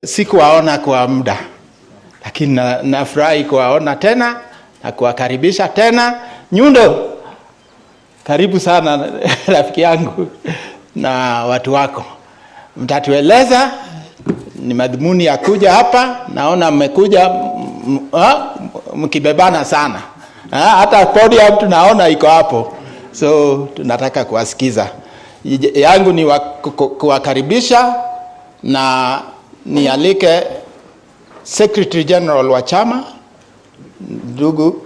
Sikuwaona kwa muda, lakini nafurahi kuwaona tena na kuwakaribisha tena. Nyundo, karibu sana rafiki yangu na watu wako. Mtatueleza ni madhumuni ya kuja hapa. Naona mmekuja mkibebana sana. Hata podium tunaona iko hapo. So tunataka kuwasikiza. Yangu ni kuwakaribisha na nialike Secretary General wa chama ndugu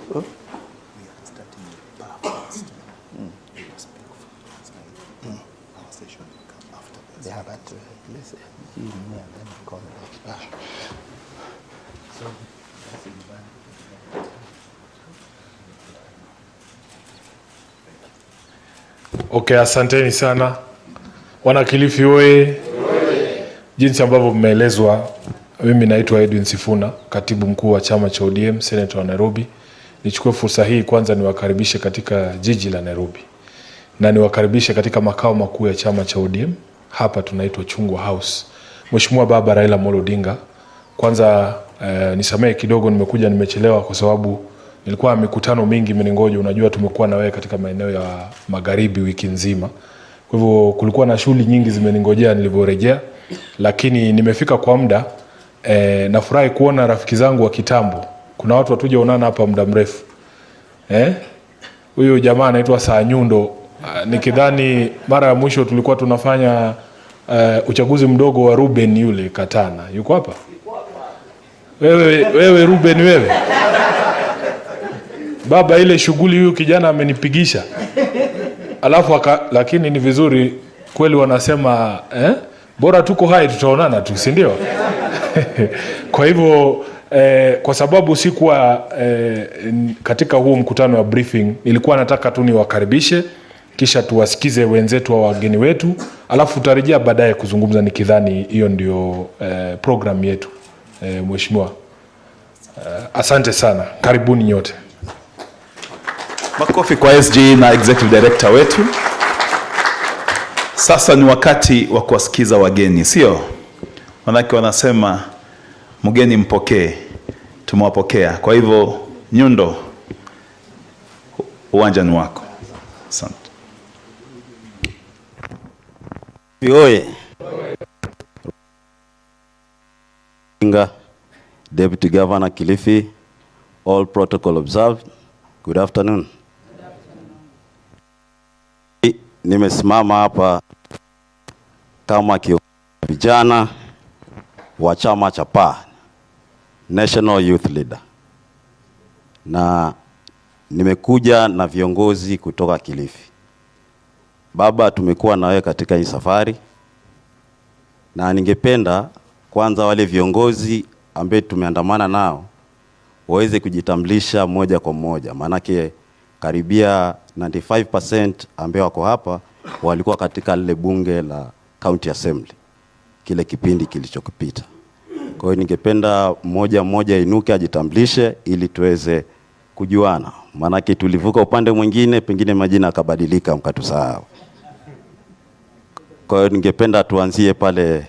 Okay, asanteni sana wana Kilifi oye. Jinsi ambavyo mmeelezwa, mimi naitwa Edwin Sifuna, katibu mkuu wa chama cha ODM, senator wa Nairobi. Nichukue fursa hii kwanza niwakaribishe katika jiji la Nairobi na niwakaribishe katika makao makuu ya chama cha ODM. Hapa tunaitwa Chungwa House. Mheshimiwa Baba Raila Amolo Odinga, kwanza nisamehe kidogo, nimekuja nimechelewa kwa sababu nilikuwa mikutano mingi imeningoja. Unajua tumekuwa na wewe katika maeneo ya magharibi wiki nzima. Kwa hivyo kulikuwa na shughuli nyingi zimeningojea nilivyorejea, lakini nimefika kwa muda. Nafurahi kuona rafiki zangu wa kitambo. Kuna watu hatujaonana hapa muda mrefu. Huyu jamaa anaitwa Sanyundo. Nikidhani mara ya mwisho tulikuwa tunafanya uchaguzi mdogo wa Ruben yule Katana. Yuko hapa? Wewe Ruben wewe. Baba, ile shughuli huyu kijana amenipigisha. Alafu lakini ni vizuri kweli wanasema bora tuko hai tutaonana tu, si ndio? Kwa hivyo kwa sababu sikuwa katika huo mkutano wa briefing, nilikuwa nataka tu niwakaribishe kisha tuwasikize wenzetu wa wageni wetu, alafu tutarejea baadaye kuzungumza, nikidhani hiyo ndio program yetu. Mheshimiwa, asante sana, karibuni nyote. Makofi kwa SG na Executive Director wetu. Sasa ni wakati wa kuwasikiza wageni, sio? Manake wanasema mgeni mpokee, tumewapokea. Kwa hivyo Nyundo, uwanja ni wako. Asante. Oye. Deputy Governor Kilifi, all protocol observed. Good afternoon. Nimesimama hapa kama kiongozi vijana wa chama cha PA, National Youth Leader. Na nimekuja na viongozi kutoka Kilifi. Baba, tumekuwa na wewe katika hii safari, na ningependa kwanza wale viongozi ambao tumeandamana nao waweze kujitambulisha moja kwa moja. Maanake karibia 95% ambao wako hapa walikuwa katika lile bunge la County Assembly kile kipindi kilichopita. Kwa hiyo ningependa mmoja mmoja inuke ajitambulishe ili tuweze kujuana. Maanake tulivuka upande mwingine, pengine majina akabadilika mkatusahau. Kwa hiyo ningependa tuanzie pale.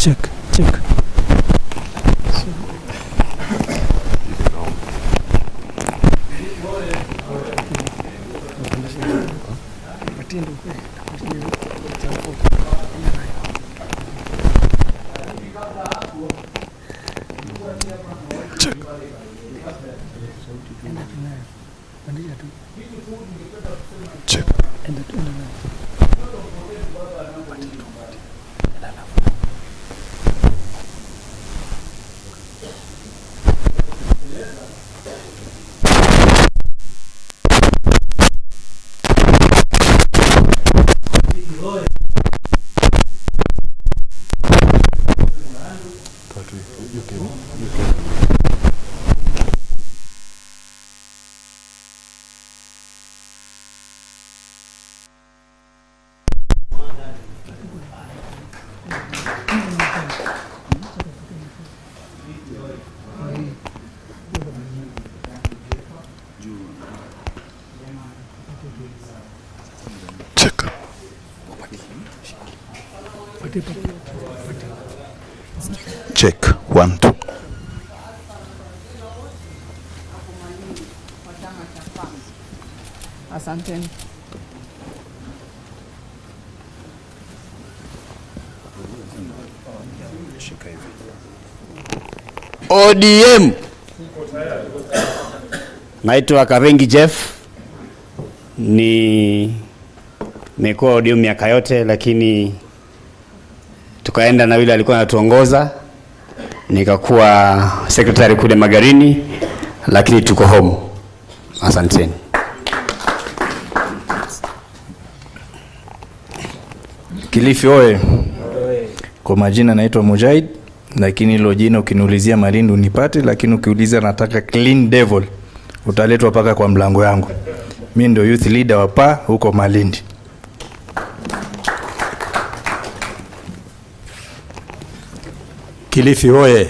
Check, check. Check. Check 1 2. Asante. ODM. Naitwa Kavengi Jeff. Ni nimekuwa ODM miaka yote, lakini tukaenda na yule alikuwa anatuongoza, nikakuwa secretary kule Magarini, lakini tuko home. Asanteni. Kilifi oye. Kwa majina naitwa Mujahid, lakini hilo jina ukiniulizia Malindi unipate, lakini ukiuliza nataka Clean Devil utaletwa paka kwa mlango yangu. Mimi ndio youth leader wa PA huko Malindi. Kilifi oye.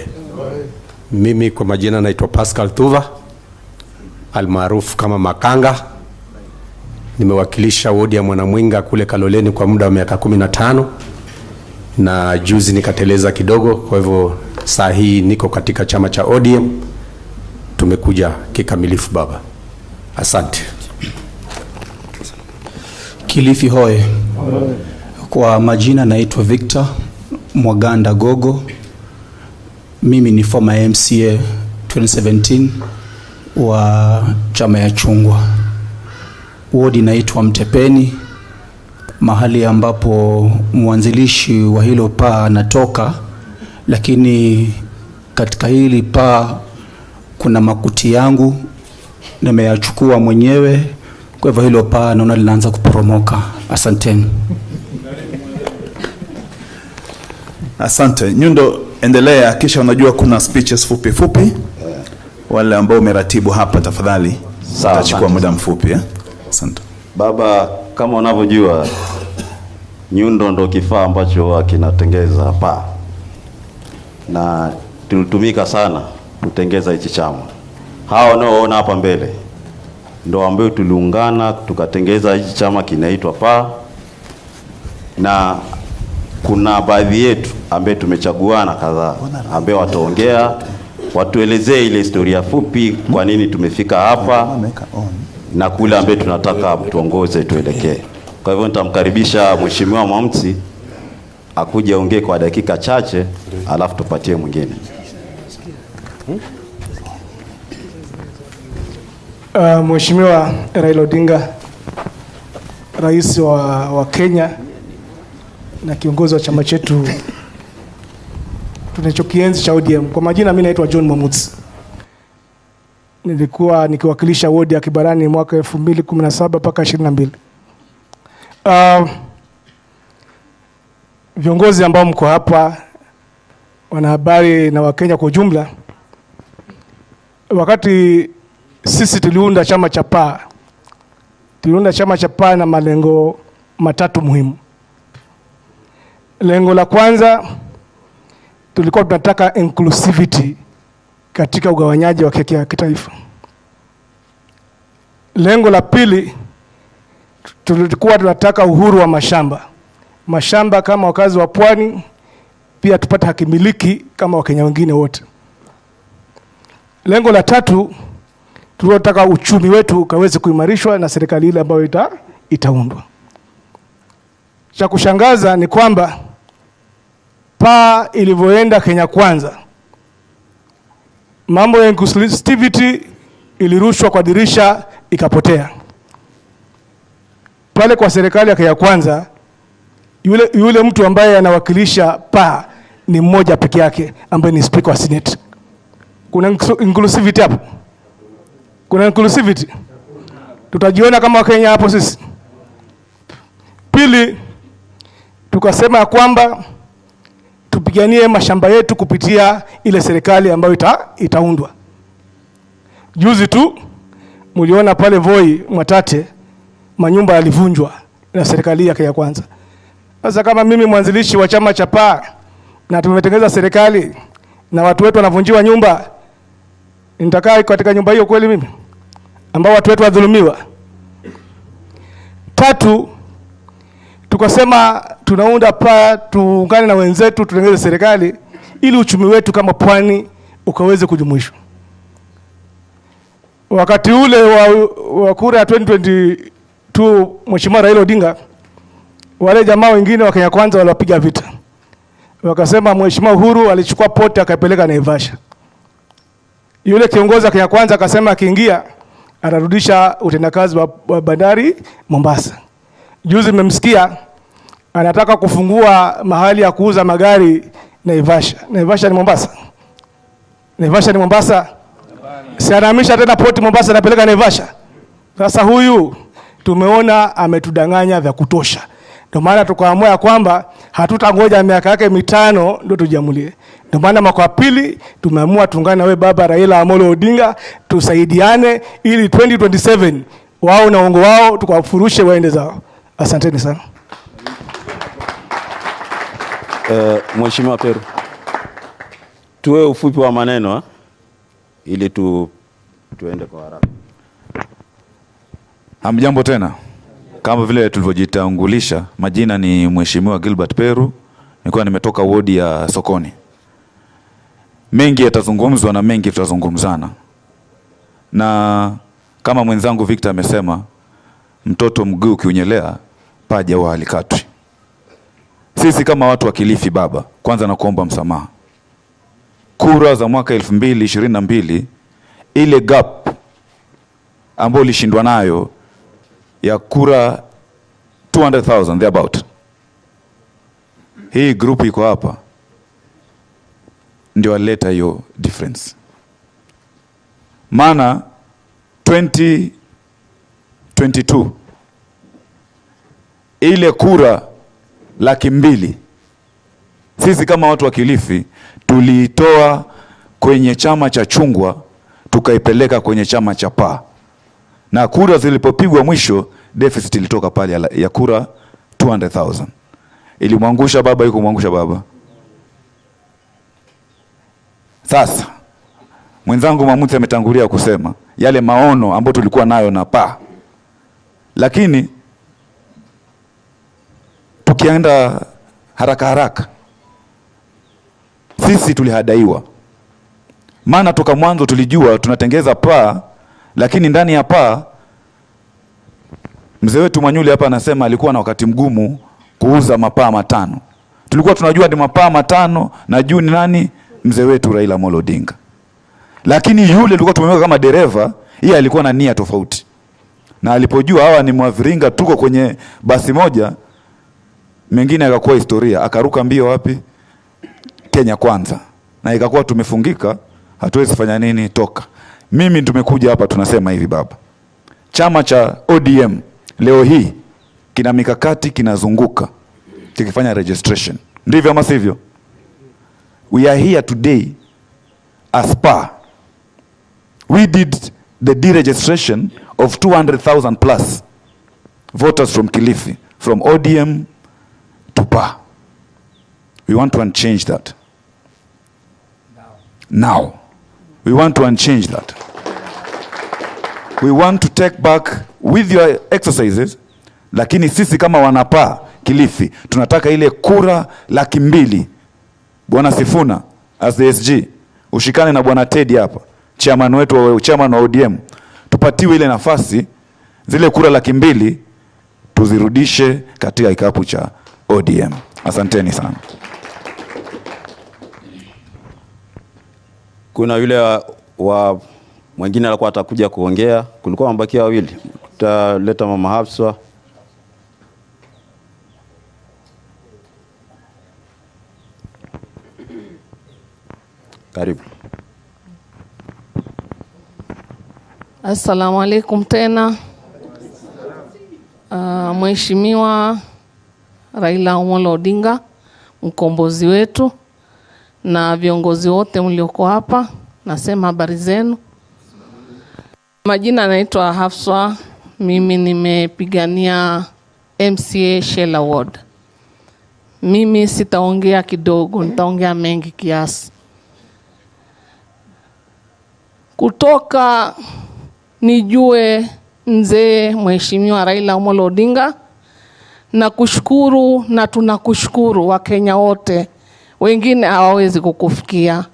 Mimi kwa majina naitwa Pascal Tuva almaarufu kama Makanga. Nimewakilisha wodi ya Mwanamwinga kule Kaloleni kwa muda wa miaka 15 na juzi nikateleza kidogo, kwa hivyo saa hii niko katika chama cha ODM. Tumekuja kikamilifu baba. Asante. Kilifi hoye. Kwa majina naitwa Victor Mwaganda Gogo. Mimi ni former MCA 2017 wa chama ya Chungwa. Wodi inaitwa Mtepeni, mahali ambapo mwanzilishi wa hilo paa anatoka, lakini katika hili paa kuna makuti yangu nimeyachukua mwenyewe, kwa hivyo hilo paa naona linaanza kuporomoka. Asanteni. Asante. Nyundo, endelea, kisha unajua kuna speeches fupi fupi. Wale ambao umeratibu hapa tafadhali, utachukua muda mfupi. Asante. Baba, kama unavyojua nyundo ndo kifaa ambacho kinatengeza paa, na tulitumika sana kutengeza hichi chama. Hawa wanaoona hapa mbele ndo ambao tuliungana tukatengeza hichi chama kinaitwa PA, na kuna baadhi yetu ambaye tumechaguana kadhaa ambaye wataongea watuelezee ile historia fupi kwa nini tumefika hapa na kule ambaye tunataka tuongoze tuelekee. Kwa hivyo nitamkaribisha Mheshimiwa Mwamtsi akuje aongee kwa dakika chache, alafu tupatie mwingine. Mheshimiwa Raila Odinga, Rais wa Kenya na kiongozi wa chama chetu tunachokienzi cha ODM. Kwa majina mimi naitwa John Mwamutsi. Nilikuwa nikiwakilisha wodi ya Kibarani mwaka 2017 mpaka 22. Viongozi ambao mko hapa, wanahabari na Wakenya kwa ujumla, wakati sisi tuliunda chama cha PA, tuliunda chama cha PA na malengo matatu muhimu. Lengo la kwanza, tulikuwa tunataka inclusivity katika ugawanyaji wa keki ya kitaifa. Lengo la pili, tulikuwa tunataka uhuru wa mashamba. Mashamba kama wakazi wa pwani pia tupate haki miliki kama Wakenya wengine wote. Lengo la tatu, tunataka uchumi wetu ukaweze kuimarishwa na serikali ile ambayo itaundwa. Cha kushangaza ni kwamba PAA ilivyoenda Kenya Kwanza, mambo ya inclusivity ilirushwa kwa dirisha ikapotea. Pale kwa serikali ya Kenya Kwanza, yule mtu ambaye anawakilisha PAA ni mmoja peke yake ambaye ni speaker wa Senate. Kuna inclusivity hapo? Kuna inclusivity? Tutajiona kama Wakenya hapo sisi? Pili, tukasema ya kwamba tupiganie mashamba yetu kupitia ile serikali ambayo itaundwa. Juzi tu mliona pale Voi Mwatate manyumba yalivunjwa na serikali ya Kenya Kwanza. Sasa kama mimi mwanzilishi wa chama cha PAA na tumetengeneza serikali na watu wetu wanavunjiwa nyumba, nitakaa katika nyumba hiyo kweli mimi ambao watu wetu wadhulumiwa? Tatu, tukasema tunaunda PAA, tuungane na wenzetu tutengeneze serikali ili uchumi wetu kama pwani ukaweze kujumuishwa. Wakati ule wa kura ya 2022, Mheshimiwa Raila Odinga, wale jamaa wengine wa Kenya Kwanza waliwapiga vita. Wakasema Mheshimiwa Uhuru alichukua poti akaipeleka Naivasha. Yule kiongozi wa Kenya Kwanza akasema akiingia atarudisha utendakazi wa bandari Mombasa. Juzi mmemsikia anataka kufungua mahali ya kuuza magari Naivasha. Naivasha ni Mombasa? Naivasha ni Mombasa? Si anahamisha tena poti Mombasa anapeleka Naivasha. Sasa huyu tumeona ametudanganya vya kutosha. Ndio maana tukaamua ya kwamba hatutangoja miaka yake 5 ndio tujiamulie. Ndio maana mwaka wa pili tumeamua tuungane na wewe baba Raila Amolo Odinga, tusaidiane ili 2027 wao na uongo wao tukawafurushe waende zao. Asanteni sana. Mheshimiwa Peru, tuwe ufupi wa maneno ili tuende kwa haraka. Hamjambo tena. Kama vile tulivyojitangulisha, majina ni Mheshimiwa Gilbert Peru, nilikuwa nimetoka wodi ya Sokoni. Mengi yatazungumzwa na mengi tutazungumzana. Na kama mwenzangu Victor amesema, mtoto mguu ukiunyelea paja huwa halikatwi. Sisi kama watu wa Kilifi baba, kwanza nakuomba msamaha. Kura za mwaka 2022, ile gap ambayo ulishindwa nayo ya kura 200,000 thereabout. Hii group iko hapa ndio waleta hiyo difference. Maana 2022 ile kura 200,000 sisi kama watu wa Kilifi tuliitoa kwenye chama cha chungwa tukaipeleka kwenye chama cha PAA. Na kura zilipopigwa mwisho, deficit ilitoka pale ya kura 200,000. Ilimwangusha baba, yuko mwangusha baba. Sasa mwenzangu Mamuti ametangulia kusema yale maono ambayo tulikuwa nayo na PAA. Lakini tukienda haraka haraka, sisi tulihadaiwa. Maana toka mwanzo tulijua tunatengeza PAA, lakini ndani ya PAA mzee wetu Mwanyuli hapa anasema alikuwa na wakati mgumu kuuza mapaa 5. Tulikuwa tunajua ni mapaa 5 na juu ni nani? Mzee wetu Raila Amolo Odinga. Lakini yule tulikuwa tumemweka kama dereva, yeye alikuwa na nia tofauti. Na alipojua hawa ni mwaviringa tuko kwenye basi moja, mengine akakuwa historia, akaruka mbio wapi? Kenya Kwanza. Na ikakuwa tumefungika, hatuwezi fanya nini toka. Mimi tumekuja hapa tunasema hivi baba. Chama cha ODM leo hii kina mikakati, kinazunguka kikifanya registration. Ndivyo ama sivyo? We are here today as PAA. We did the deregistration of 200,000 plus voters from Kilifi, from ODM to PAA. We want to unchange that. Now. We want to unchange that. We want to take back with your exercises, lakini sisi kama wanapaa Kilifi, tunataka ile kura 200,000 Bwana Sifuna as the SG, ushikane na Bwana Teddy hapa, chairman wetu, chairman wa ODM, tupatiwe ile nafasi, zile kura 200,000 tuzirudishe katika kikapu cha ODM. Asanteni sana. Kuna yule wa mwingine alikuwa atakuja kuongea, kulikuwa mabakia wawili. Tutaleta Mama Hafsa. Karibu. Assalamu alaikum tena. Mheshimiwa Raila Amolo Odinga, mkombozi wetu, na viongozi wote mlioko hapa, nasema habari zenu. Majina naitwa Hafsa, mimi nimepigania MCA Shella Ward. Mimi sitaongea kidogo, nitaongea mengi kiasi. Kutoka nijue mzee Mheshimiwa Raila Amolo Odinga, na kushukuru na tunakushukuru Wakenya wote, wengine hawawezi kukufikia.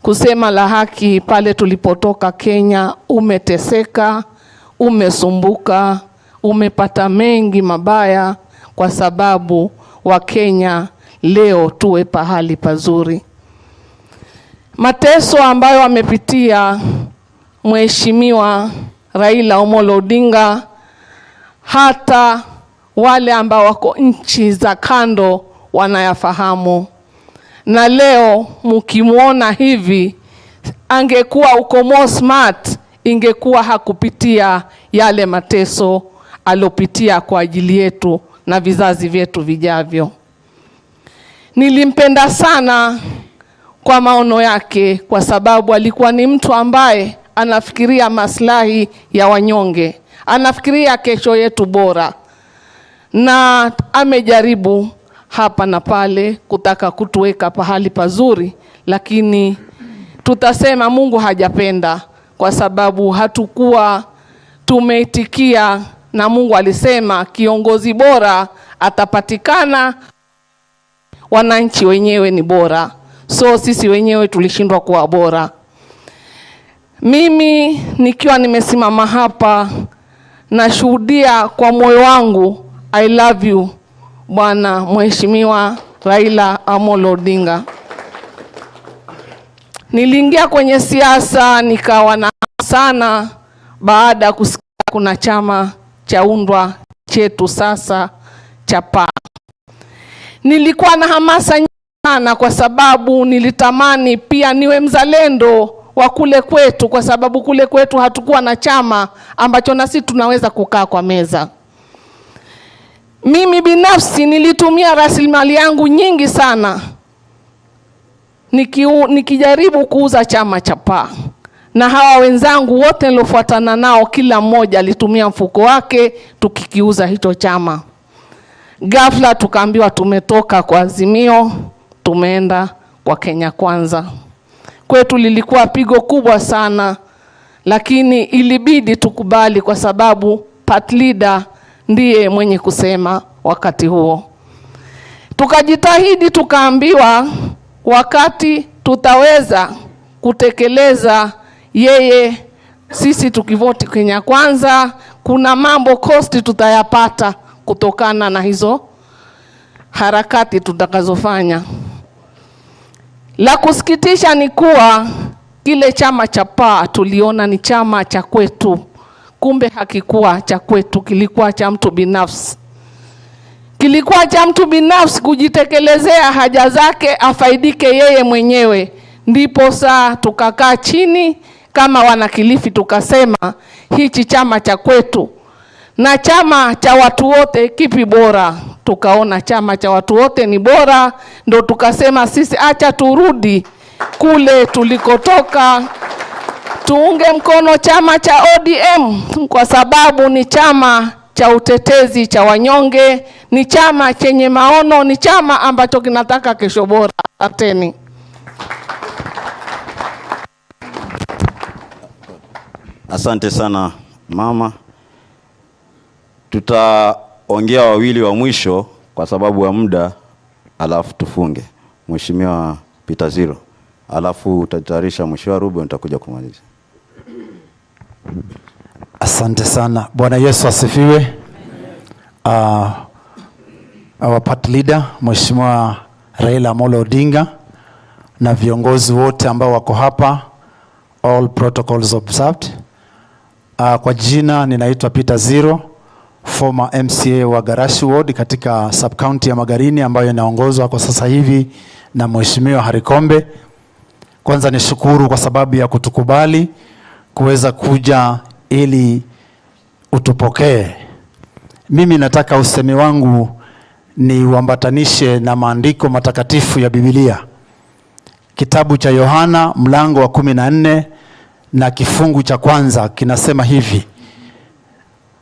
Kusema la haki, pale tulipotoka Kenya, umeteseka, umesumbuka, umepata mengi mabaya, kwa sababu Wakenya leo tuwe pahali pazuri. Mateso ambayo amepitia Mheshimiwa Raila Amolo Odinga, hata wale ambao wako nchi za kando wanayafahamu. Na leo mkimuona hivi, angekuwa uko more smart, ingekuwa hakupitia yale mateso alopitia kwa ajili yetu na vizazi vyetu vijavyo. Nilimpenda sana kwa maono yake, kwa sababu alikuwa ni mtu ambaye anafikiria maslahi ya wanyonge, anafikiria kesho yetu bora. Na amejaribu hapa na pale kutaka kutuweka pahali pazuri, lakini tutasema Mungu hajapenda, kwa sababu hatukuwa tumeitikia, na Mungu alisema kiongozi bora atapatikana, wananchi wenyewe ni bora. So sisi wenyewe tulishindwa kuwa bora. Mimi nikiwa nimesimama hapa nashuhudia kwa moyo wangu, I love you Bwana Mheshimiwa Raila Amolo Odinga. Niliingia kwenye siasa nikawa na sana baada ya kusikia kuna chama chaundwa chetu sasa cha PAA. Nilikuwa na hamasa nyingi sana, kwa sababu nilitamani pia niwe mzalendo wa kule kwetu, kwa sababu kule kwetu hatukuwa na chama ambacho na sisi tunaweza kukaa kwa meza. Mimi binafsi nilitumia rasilimali yangu nyingi sana nikijaribu kuuza chama cha PAA. Na hawa wenzangu wote niliofuatana nao, kila mmoja alitumia mfuko wake tukikiuza hicho chama. Ghafla tukaambiwa tumetoka kwa Azimio, tumeenda kwa Kenya Kwanza. Kwetu lilikuwa pigo kubwa sana, lakini ilibidi tukubali kwa sababu party leader ndiye mwenye kusema wakati huo. Tukajitahidi, tukaambiwa wakati tutaweza kutekeleza yeye, sisi tukivoti Kenya Kwanza, kuna mambo cost tutayapata kutokana na hizo harakati tutakazofanya. La kusikitisha ni kuwa kile chama cha PAA tuliona ni chama cha kwetu, kumbe hakikuwa cha kwetu, kilikuwa cha mtu binafsi. Kilikuwa cha mtu binafsi kujitekelezea haja zake, afaidike yeye mwenyewe. Ndipo saa tukakaa chini kama wanakilifi tukasema hichi chama cha kwetu na chama cha watu wote kipi bora? Tukaona chama cha watu wote ni bora, ndo tukasema sisi acha turudi kule tulikotoka, tuunge mkono chama cha ODM kwa sababu ni chama cha utetezi cha wanyonge, ni chama chenye maono, ni chama ambacho kinataka kesho bora. Asanteni. Asante sana mama. Tutaongea wawili wa mwisho kwa sababu ya muda, alafu tufunge. Mheshimiwa Peter Ziro, alafu utatayarisha Mheshimiwa Ruben, utakuja kumaliza. Asante sana. Bwana Yesu asifiwe. Our party leader Mheshimiwa Raila Amolo Odinga na viongozi wote ambao wako hapa, all protocols observed. Kwa jina ninaitwa Peter Ziro, former MCA wa Garashi Ward katika sub-county ya Magarini ambayo inaongozwa kwa sasa hivi na Mheshimiwa Harikombe. Kwanza nishukuru kwa sababu ya kutukubali kuweza kuja ili utupokee. Mimi nataka usemi wangu ni uambatanishe na maandiko matakatifu ya Biblia. Kitabu cha Yohana mlango wa 14 na kifungu cha kwanza kinasema hivi: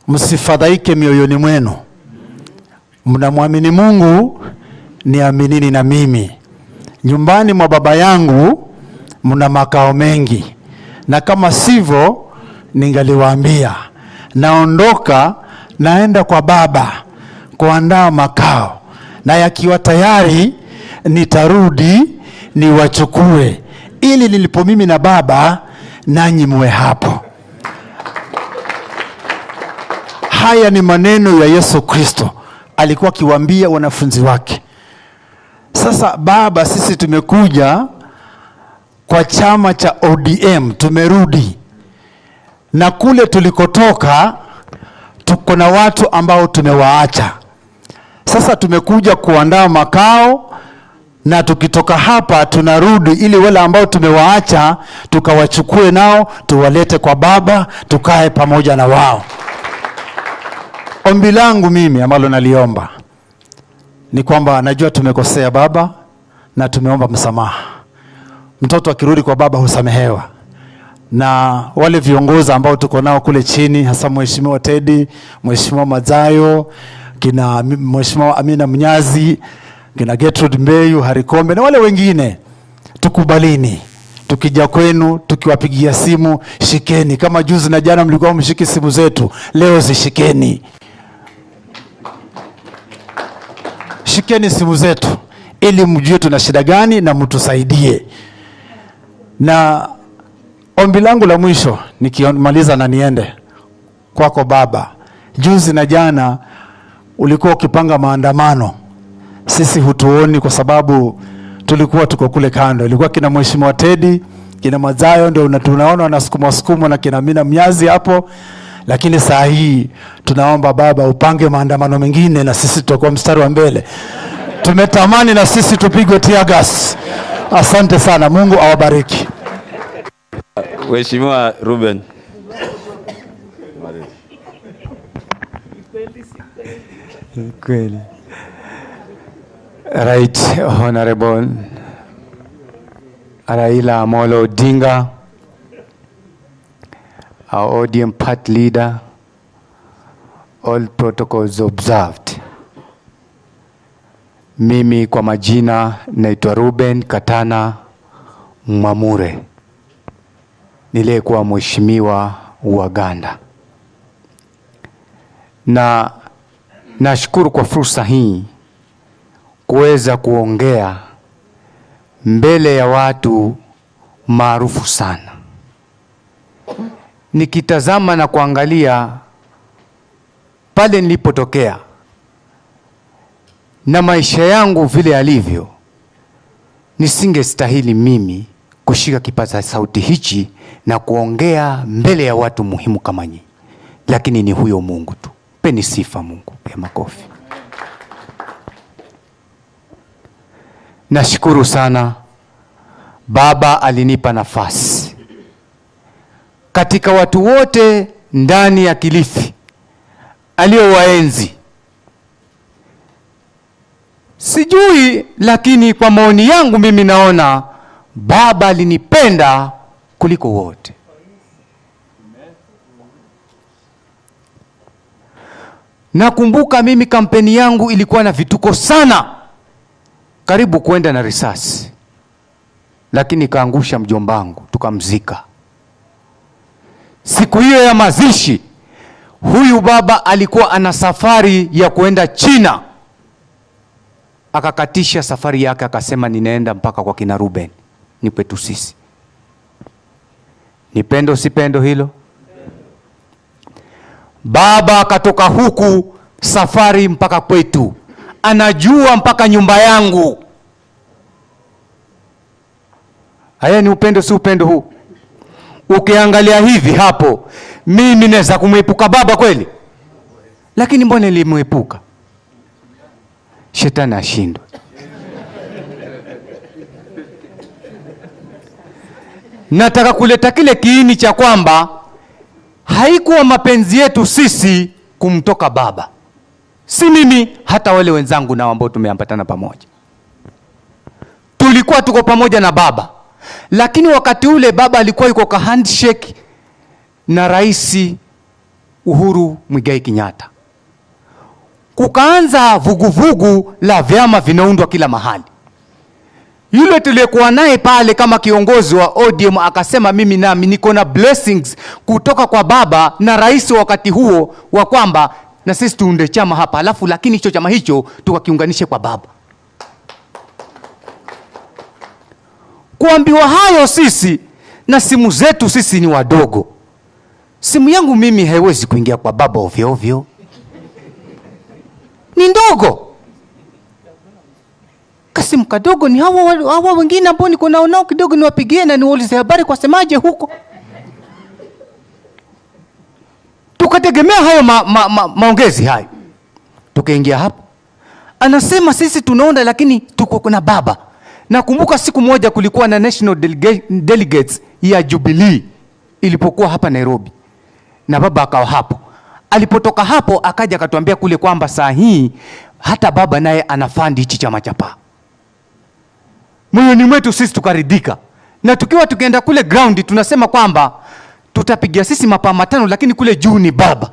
msifadhaike mioyoni mwenu, mnamwamini Mungu, niaminini na mimi. Nyumbani mwa Baba yangu mna makao mengi, na kama sivyo ningaliwaambia. Naondoka naenda kwa Baba kuandaa makao, na yakiwa tayari nitarudi niwachukue, ili nilipo mimi na Baba nanyi muwe hapo. Haya ni maneno ya Yesu Kristo alikuwa akiwaambia wanafunzi wake. Sasa Baba, sisi tumekuja kwa chama cha ODM, tumerudi. Na kule tulikotoka tuko na watu ambao tumewaacha. Sasa tumekuja kuandaa makao, na tukitoka hapa tunarudi ili wale ambao tumewaacha tukawachukue nao tuwalete kwa Baba, tukae pamoja na wao. Ombi langu mimi ambalo naliomba ni kwamba najua tumekosea Baba na tumeomba msamaha. Mtoto akirudi kwa Baba husamehewa. Na wale viongozi ambao tuko nao kule chini, hasa Mheshimiwa Teddy, Mheshimiwa Mazayo, kina Mheshimiwa Amina Mnyazi, kina Gertrude Mbeyu, Harikombe na wale wengine, tukubalini. Tukija kwenu, tukiwapigia simu, shikeni. Kama juzi na jana mlikuwa mshiki simu zetu, leo zishikeni. Shikeni simu zetu ili mjue tuna shida gani na mtusaidie. Na ombi langu la mwisho nikimaliza na niende kwako Baba. Juzi na jana ulikuwa ukipanga maandamano, sisi hutuoni kwa sababu tulikuwa tuko kule kando. Ilikuwa kina Mheshimiwa Teddy, kina Mazayo ndio tunaona wanasukuma sukuma na kina Amina Mnyazi hapo. Lakini saa hii tunaomba Baba upange maandamano mengine na sisi tutakuwa mstari wa mbele. Tumetamani na sisi tupigwe tear gas. Asante sana, Mungu awabariki. Mheshimiwa Ruben. Kweli. Right Honorable Raila Amolo Odinga, our ODM party leader, all protocols observed. Mimi kwa majina naitwa Ruben Katana Mwamure, niliyekuwa mheshimiwa wa Ganda. Na nashukuru kwa fursa hii kuweza kuongea mbele ya watu maarufu sana. Nikitazama na kuangalia pale nilipotokea na maisha yangu vile yalivyo, nisingestahili mimi kushika kipaza sauti hichi na kuongea mbele ya watu muhimu kama nyinyi. Lakini ni huyo Mungu tu. Peni sifa Mungu ya makofi. Nashukuru sana Baba alinipa nafasi katika watu wote ndani ya Kilifi aliowaenzi. Sijui, lakini kwa maoni yangu mimi naona Baba alinipenda kuliko wote. Nakumbuka mimi kampeni yangu ilikuwa na vituko sana, karibu kwenda na risasi, lakini kaangusha mjombangu tukamzika. Siku hiyo ya mazishi, huyu baba alikuwa ana safari ya kuenda China. Akakatisha safari yake akasema ninaenda mpaka kwa kina Ruben, ni kwetu sisi. Ni pendo si pendo hilo? Baba akatoka huku safari mpaka kwetu, anajua mpaka nyumba yangu. Haya ni upendo si upendo huu? Ukiangalia hivi hapo, mimi naweza kumwepuka baba kweli? Lakini mbona nilimwepuka? Shetani ashindwe. Nataka kuleta kile kiini cha kwamba haikuwa mapenzi yetu sisi kumtoka baba. Si mimi, hata wale wenzangu na ambao tumeambatana pamoja. Tulikuwa tuko pamoja na baba. Lakini wakati ule baba alikuwa yuko kwa handshake na Rais Uhuru Muigai Kenyatta. Kukaanza vuguvugu la vyama vinaundwa kila mahali. Yule tuliyekuwa naye pale kama kiongozi wa ODM akasema mimi nami niko na blessings kutoka kwa baba na rais wakati huo wa kwamba na sisi tuunde chama hapa, alafu lakini hicho chama hicho tukakiunganishe kwa baba. Kuambiwa hayo sisi na simu zetu sisi ni wadogo. Simu yangu mimi haiwezi kuingia kwa baba ovyo ovyo. Ni ndogo. Kasimu kadogo ni hawa wengine ambao niko nao kidogo niwapigie na niwaulize habari kwa semaje huko. Tukategemea hayo maongezi hayo. Tukaingia hapo. Anasema sisi tunaona lakini tuko na baba. Nakumbuka siku moja kulikuwa na national delegates ya Jubilee ilipokuwa hapa Nairobi. Na baba akawa hapo. Alipotoka hapo akaja akatuambia kule kwamba saa hii hata baba naye anafandi hichi chama cha PAA. Moyoni mwetu sisi tukaridhika. Na tukiwa tukienda kule ground tunasema kwamba tutapiga sisi mapaa matano lakini kule juu ni baba.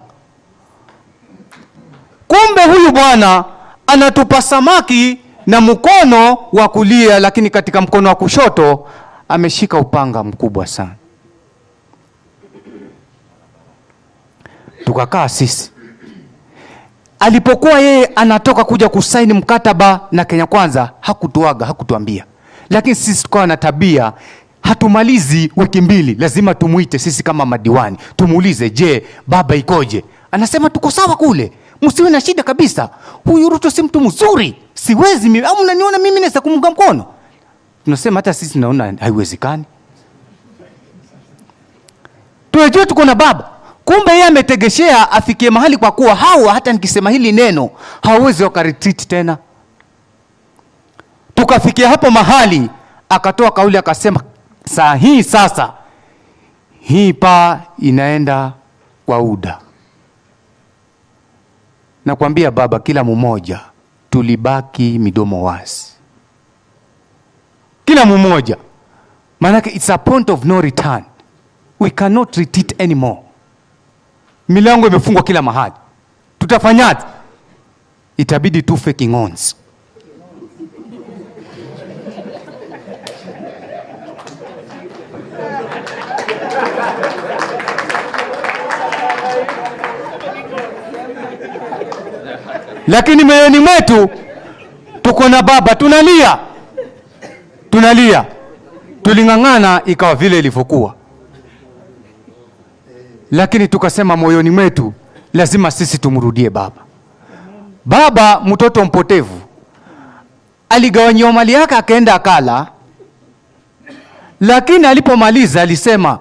Kumbe huyu bwana anatupa samaki na mkono wa kulia, lakini katika mkono wa kushoto ameshika upanga mkubwa sana. Tukakaa sisi. Alipokuwa yeye anatoka kuja kusaini mkataba na Kenya Kwanza, hakutuaga, hakutuambia. Lakini sisi tukawa na tabia, hatumalizi wiki mbili, lazima tumuite sisi kama madiwani, tumuulize, je, baba ikoje? Anasema tuko sawa kule, msiwe na shida kabisa. Huyu Ruto si mtu mzuri, siwezi mimi, au mnaniona mimi naweza kumunga mkono? Tunasema hata sisi tunaona haiwezekani. Tunajua tuko na baba. Kumbe yeye ametegeshea afikie mahali kwa kuwa hawa hata nikisema hili neno hawezi wakaretreat tena. Tukafikia hapo mahali akatoa kauli akasema saa hii sasa hii PAA inaenda kwa UDA. Nakwambia baba, kila mmoja tulibaki midomo wazi. Kila mmoja. Maanake it's a point of no return. We cannot retreat anymore. Milango imefungwa kila mahali. Tutafanyaje? Itabidi tufe kingonzi. Lakini moyoni mwetu tuko na baba, tunalia. Tunalia. Tuling'ang'ana ikawa vile ilivyokuwa. Lakini tukasema moyoni mwetu lazima sisi tumrudie baba. Baba mtoto mpotevu aligawanyiwa mali yake akaenda akala. Lakini alipomaliza alisema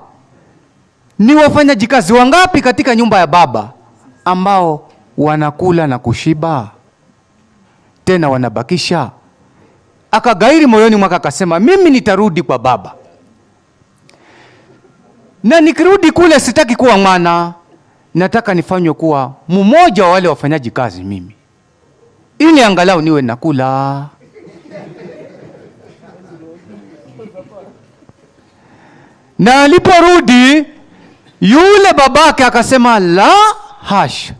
ni wafanyaji kazi wangapi katika nyumba ya baba ambao wanakula na kushiba tena wanabakisha. Akagairi moyoni mwake akasema mimi nitarudi kwa baba. Na nikirudi kule sitaki kuwa mwana, nataka nifanywe kuwa mmoja wa wale wafanyaji kazi mimi, ili angalau niwe nakula. Na aliporudi yule babake akasema la hasha,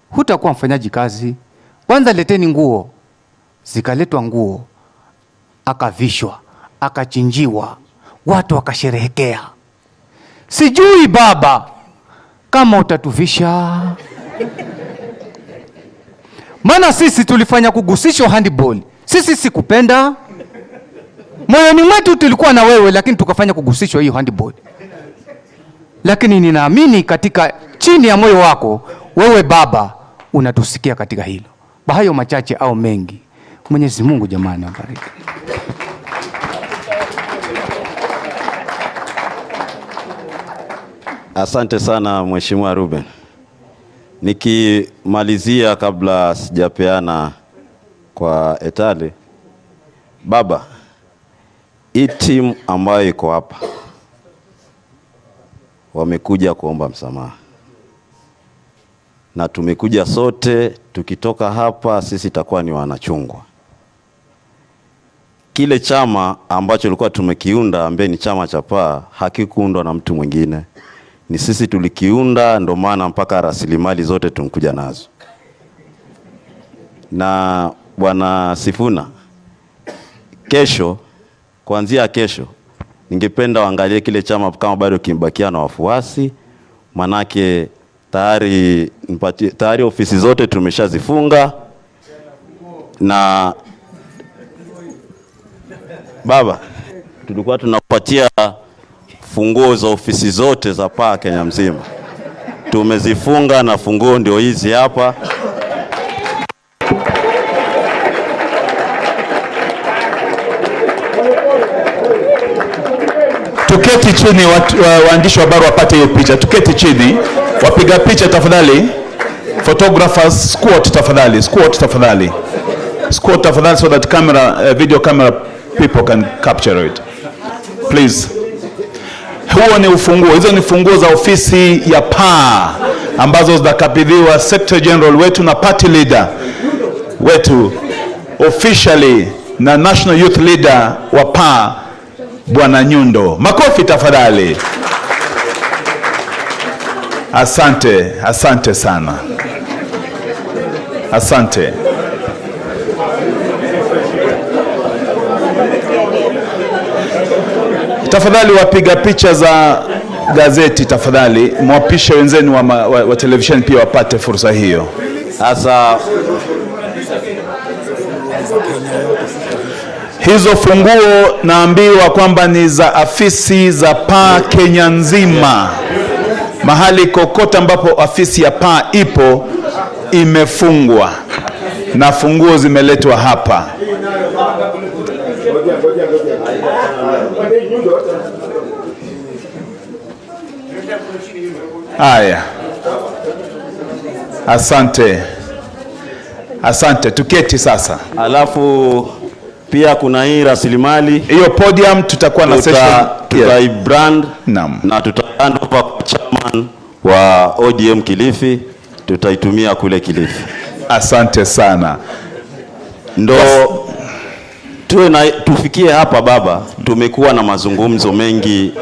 hutakuwa mfanyaji kazi. Kwanza leteni nguo. Zikaletwa nguo, akavishwa, akachinjiwa, watu wakasherehekea. Sijui baba kama utatuvisha. Maana sisi tulifanya kugusishwa handball, Sisi sikupenda. Moyoni mwetu tulikuwa na wewe, lakini tukafanya kugusishwa hiyo handboard. Lakini ninaamini katika chini ya moyo wako wewe baba unatusikia katika hilo. Kwa hayo machache au mengi, Mwenyezi Mungu jamani abariki. Asante sana Mheshimiwa Ruben. Nikimalizia kabla sijapeana kwa Etale, baba, hii timu ambayo iko hapa wamekuja kuomba msamaha. Na tumekuja sote, tukitoka hapa sisi takuwa ni wanachungwa. Kile chama ambacho tulikuwa tumekiunda ambaye ni chama cha PAA hakikuundwa na mtu mwingine. Ni sisi tulikiunda, ndo maana mpaka rasilimali zote tumkuja nazo. Na Bwana Sifuna, kesho, kuanzia kesho, ningependa waangalie kile chama kama bado kimbakia na wafuasi, manake tayari ofisi zote tumeshazifunga. Na baba, tulikuwa tunapatia funguo za ofisi zote za PAA Kenya mzima. Tumezifunga na funguo ndio hizi hapa. Tuketi chini, waandishi wa habari wapate hiyo picha. Tuketi chini, wapiga picha tafadhali. Photographers, squat tafadhali, squat tafadhali. Squat tafadhali so that camera, video camera people can capture it. Please. Huo ni ufunguo. Hizo ni funguo za ofisi ya PAA ambazo zitakabidhiwa Secretary General wetu na party leader wetu officially na National Youth Leader wa PAA Bwana Nyundo. Makofi tafadhali. Asante, asante sana. Asante. Tafadhali wapiga picha za gazeti tafadhali mwapishe wenzenu wa television pia wapate fursa hiyo. Sasa hizo funguo naambiwa kwamba ni za afisi za PAA Kenya nzima. Mahali kokote ambapo afisi ya PAA ipo imefungwa na funguo zimeletwa hapa. Haya. Asante. Asante, tuketi sasa. Alafu pia kuna hii rasilimali. Hiyo podium tutakuwa na session. Tutai brand na tutaand over chairman wa ODM Kilifi, tutaitumia kule Kilifi. Asante sana. Ndo tuwe na, tufikie hapa baba, tumekuwa na mazungumzo mengi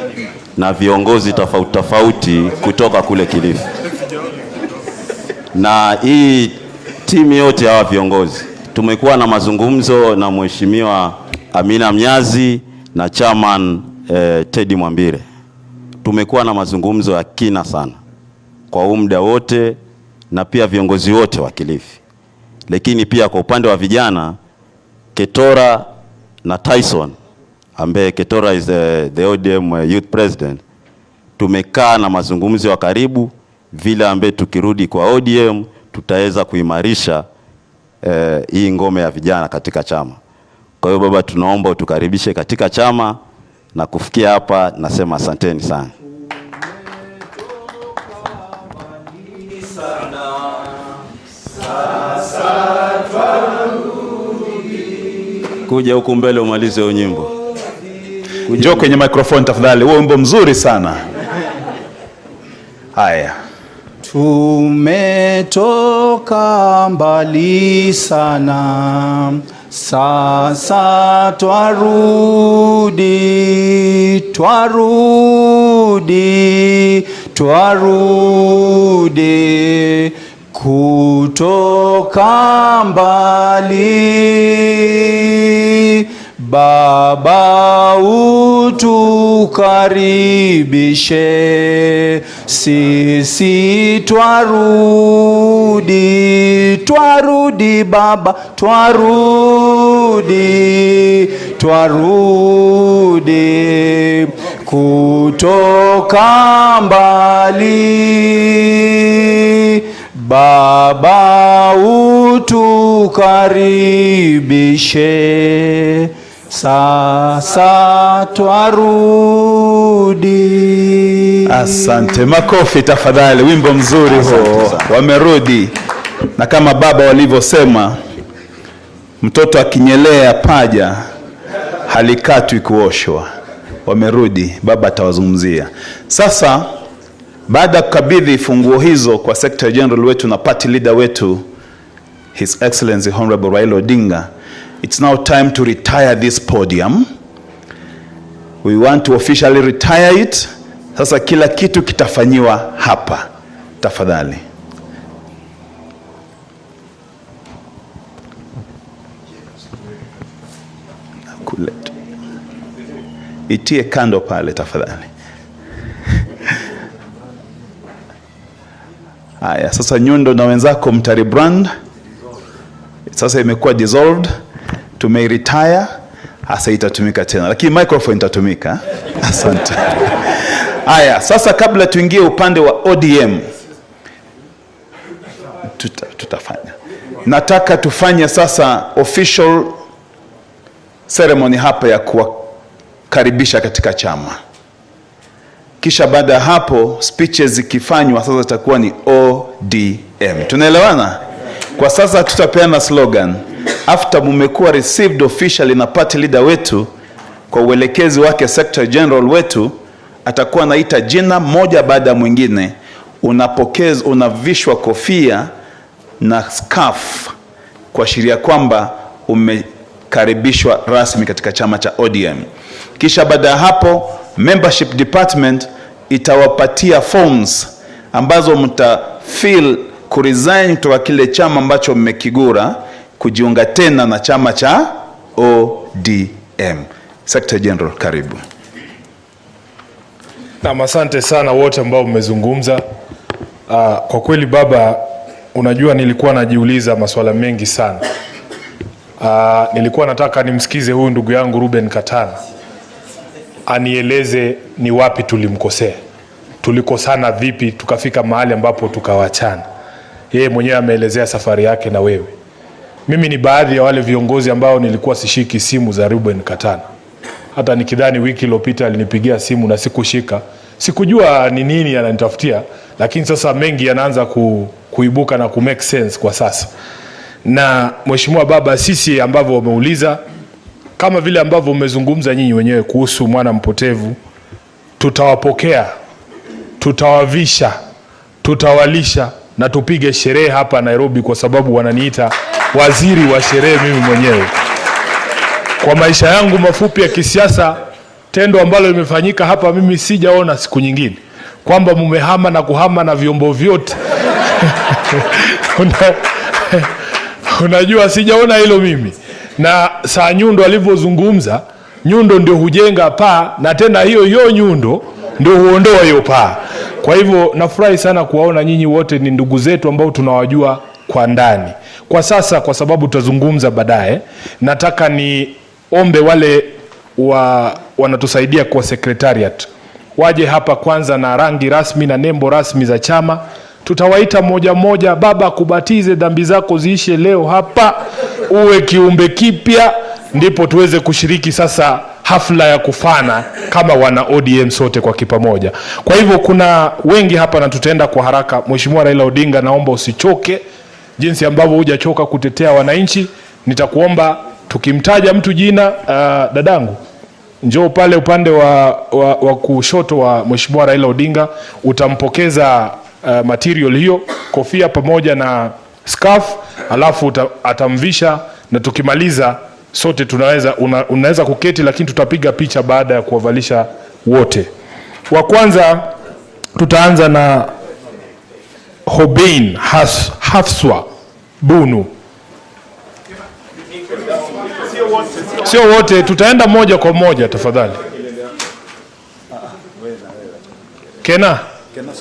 na viongozi tofauti tofauti kutoka kule Kilifi. Na hii timu yote hawa viongozi tumekuwa na mazungumzo na Mheshimiwa Amina Mnyazi na chairman Teddy Mwambire. Tumekuwa na mazungumzo ya kina sana kwa muda wote na pia viongozi wote wa Kilifi. Lakini pia kwa upande wa vijana, Ketora na Tyson, ambaye Ketora is the ODM youth president, tumekaa na mazungumzo ya karibu vile ambaye tukirudi kwa ODM tutaweza kuimarisha hii ngome ya vijana katika chama. Kwa hiyo baba, tunaomba utukaribishe katika chama, na kufikia hapa nasema asanteni sana. Kuja huku mbele umalize huo nyimbo. Njoo kwenye microphone tafadhali. Huo wimbo mzuri sana. Haya. Tumetoka mbali sana, sasa twarudi, twarudi, twarudi kutoka mbali. Baba utukaribishe, sisi twarudi, twarudi baba, twarudi, twarudi kutoka mbali. Baba utukaribishe, sasa twarudi. Asante, makofi tafadhali. Wimbo mzuri huo, wamerudi. Na kama baba walivyosema, mtoto akinyelea paja halikatwi kuoshwa. Wamerudi, baba atawazungumzia. Sasa baada ya kukabidhi funguo hizo kwa Secretary General wetu na party leader wetu His Excellency Honorable Raila Odinga, it's now time to retire this podium. We want to officially retire it. Sasa kila kitu kitafanyiwa hapa. Tafadhali. Kuleta. Itie kando pale tafadhali. Haya, sasa Nyundo na wenzako mtari brand. Sasa imekuwa dissolved, tumeiretire, hasa itatumika tena. Lakini microphone itatumika. Asante. Haya, sasa kabla tuingie upande wa ODM, tutafanya. Nataka tufanye sasa official ceremony hapa ya kuwakaribisha katika chama. Kisha baada ya hapo speeches zikifanywa sasa itakuwa ni ODM. Tunaelewana? Kwa sasa tutapeana slogan. After mumekuwa received officially na party leader wetu, kwa uelekezi wake Secretary General wetu, atakuwa anaita jina moja baada ya mwingine. Unavishwa kofia na scarf kuashiria kwamba umekaribishwa rasmi katika chama cha ODM. Kisha baada ya hapo membership department itawapatia forms ambazo mtafill kuresign kutoka kile chama ambacho mmekigura kujiunga tena na chama cha ODM. Secretary General, karibu. Na asante sana wote ambao mmezungumza. Kwa kweli baba, unajua nilikuwa najiuliza maswala mengi sana. Nilikuwa nataka nimsikize huyu ndugu yangu Ruben Katana anieleze ni wapi tulimkosea, tulikosana vipi tukafika mahali ambapo tukawachana. Yeye mwenyewe ameelezea safari yake na wewe. Mimi ni baadhi ya wale viongozi ambao nilikuwa sishiki simu za Ruben Katana. Hata nikidhani wiki iliyopita alinipigia simu na sikushika. Sikujua ni nini ananitafutia, lakini sasa mengi yanaanza kuibuka na ku make sense kwa sasa. Na Mheshimiwa Baba, sisi ambavyo wameuliza, kama vile ambavyo mmezungumza nyinyi wenyewe kuhusu mwana mpotevu, tutawapokea, tutawavisha, tutawalisha na tupige sherehe hapa Nairobi, kwa sababu wananiita waziri wa sherehe mimi mwenyewe. Kwa maisha yangu mafupi ya kisiasa, tendo ambalo limefanyika hapa mimi sijaona siku nyingine, kwamba mumehama na kuhama na vyombo vyote. Unajua sijaona hilo mimi. Na saa Nyundo alivyozungumza, Nyundo ndio hujenga paa, na tena hiyo hiyo Nyundo ndio huondoa hiyo paa. Kwa hivyo nafurahi sana kuwaona nyinyi wote ni ndugu zetu ambao tunawajua kwa ndani. Kwa sasa, kwa sababu tutazungumza baadaye, nataka ni ombe wale wanatusaidia kwa secretariat waje hapa kwanza na rangi rasmi na nembo rasmi za chama. Tutawaita moja moja. Baba, kubatize dhambi zako ziishe leo hapa, uwe kiumbe kipya, ndipo tuweze kushiriki sasa hafla ya kufana kama wana ODM sote kwa kipamoja. Kwa hivyo kuna wengi hapa na tutaenda kwa haraka. Mheshimiwa Raila Odinga, naomba usichoke jinsi ambavyo hujachoka kutetea wananchi. Nitakuomba tukimtaja mtu jina, dadangu njoo pale upande wa kushoto wa Mheshimiwa Raila Odinga, utampokeza material hiyo, kofia pamoja na scarf, alafu atamvisha, na tukimaliza sote tunaweza unaweza kuketi, lakini tutapiga picha baada ya kuwavalisha wote. Wa kwanza tutaanza na Hobein Hafswa Bunu. Sio wote, tutaenda moja kwa moja tafadhali. Kena,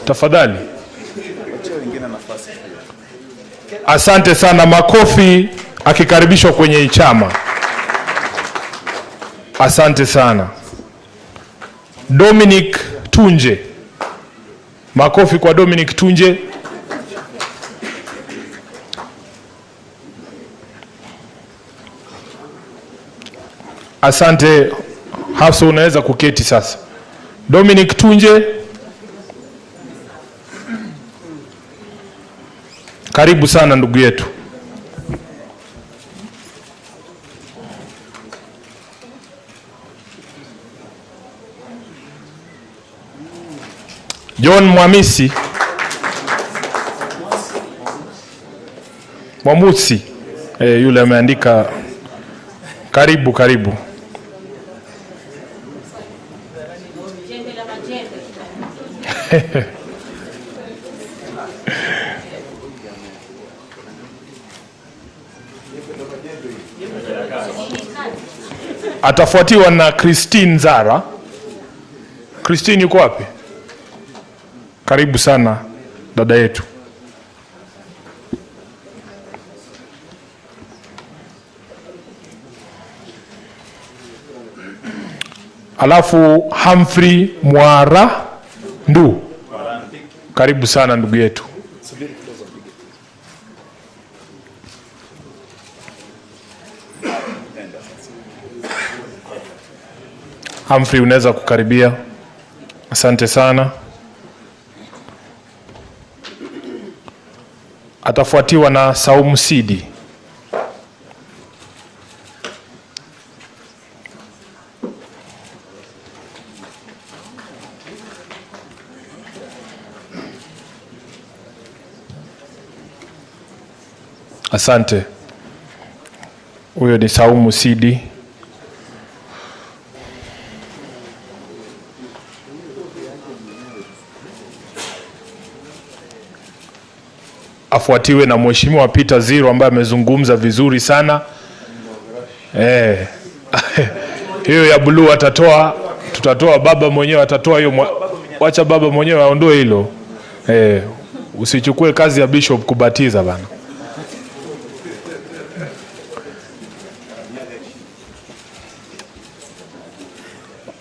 tafadhali. Asante sana, makofi akikaribishwa kwenye chama. Asante sana. Dominic Tunje. Makofi kwa Dominic Tunje. Asante Hafsa, unaweza kuketi sasa. Dominic Tunje, karibu sana ndugu yetu. John Mwamisi Mwamusi, yule ameandika karibu karibu. Atafuatiwa na Christine Zara. Christine yuko wapi? Karibu sana dada yetu. Alafu Humphrey Mwara Ndu. Karibu sana ndugu yetu. Humphrey, unaweza kukaribia. Asante sana. Atafuatiwa na Saumu Sidi. Asante. Huyo ni Saumu Sidi. Afuatiwe na Mheshimiwa Peter Zero ambaye amezungumza vizuri sana. Hiyo ya blue atatoa, tutatoa baba mwenyewe atatoa hiyo, wacha baba mwenyewe aondoe hilo. Usichukue kazi ya bishop kubatiza bana.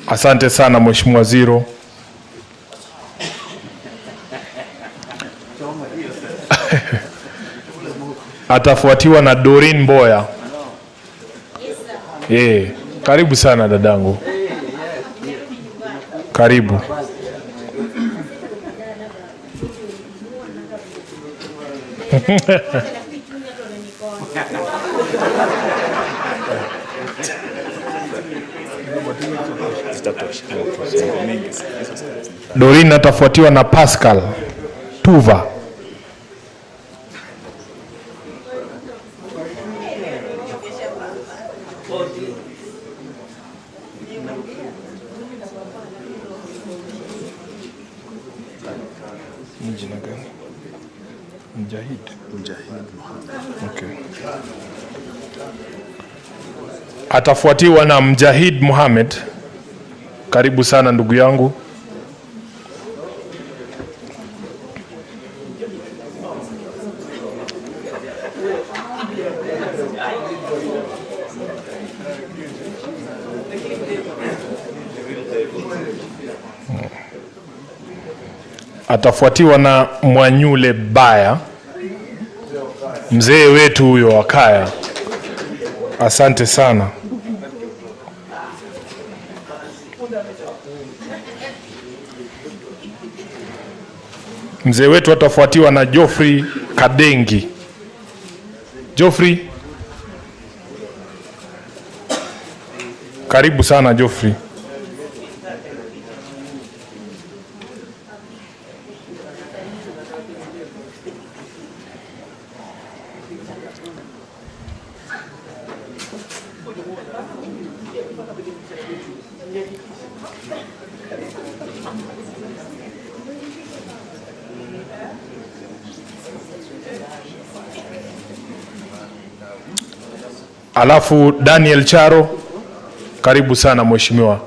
Asante sana Mheshimiwa Zero. Atafuatiwa na Doreen Mboya. Karibu sana dadangu. Karibu. Doreen atafuatiwa na Pascal Tuva. Jina gani? Mujahid. Mujahid Muhammad. Okay. Atafuatiwa na Mujahid Muhammad. Karibu sana ndugu yangu. Atafuatiwa na Mwanyule Baya, mzee wetu huyo wa kaya. Asante sana. Mzee wetu atafuatiwa na Geoffrey Kadengi. Geoffrey, karibu sana Geoffrey. Alafu Daniel Charo, karibu sana mheshimiwa.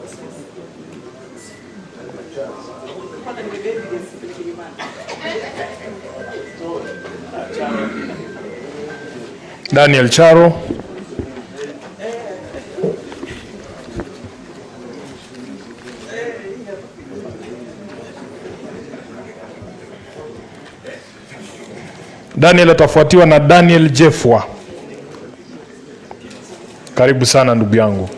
Daniel Charo. Daniel atafuatiwa na Daniel Jefwa. Karibu sana ndugu yangu.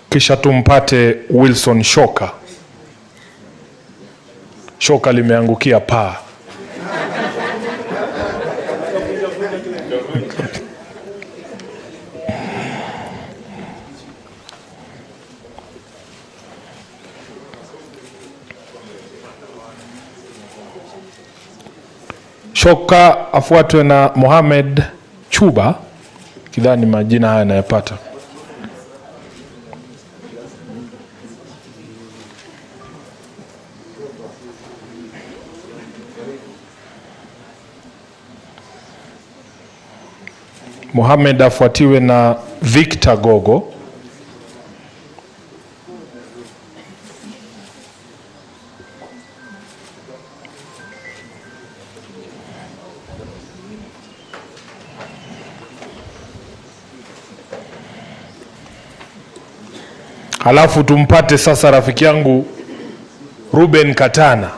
Kisha tumpate Wilson Shoka. Shoka limeangukia paa. Shoka afuatwe na Mohamed Chuba. Kidhani majina haya nayapata. Mohamed afuatiwe na Victor Gogo. Halafu tumpate sasa rafiki yangu Ruben Katana.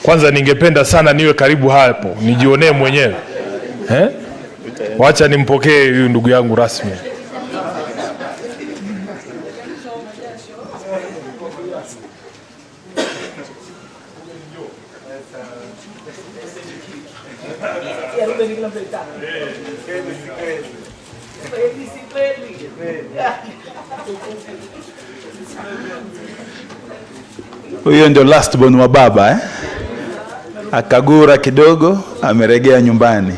Kwanza ningependa sana niwe karibu hapo, nijionee mwenyewe. Wacha nimpokee huyu ndugu yangu rasmi. Huyo ndio last born wa baba, eh? Akagura kidogo, ameregea nyumbani.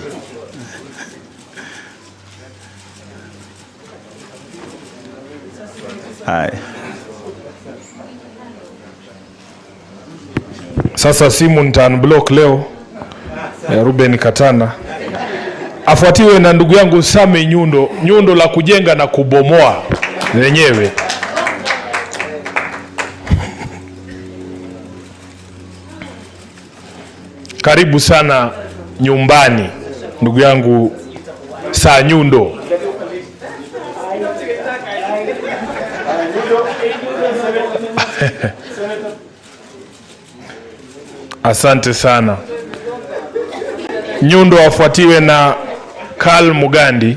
Haya. Sasa simu nita unblock leo ya Ruben Katana. Afuatiwe na ndugu yangu Sami Nyundo, nyundo la kujenga na kubomoa lenyewe. Karibu sana nyumbani ndugu yangu Saa Nyundo. Asante sana. Nyundo afuatiwe na Karl Mugandi.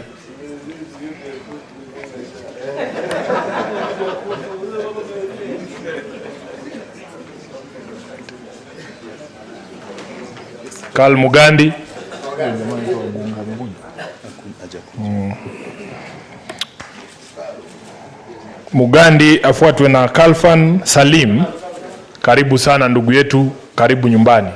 Karl Mugandi. Mugandi afuatwe na Kalfan Salim. Karibu sana ndugu yetu, karibu nyumbani.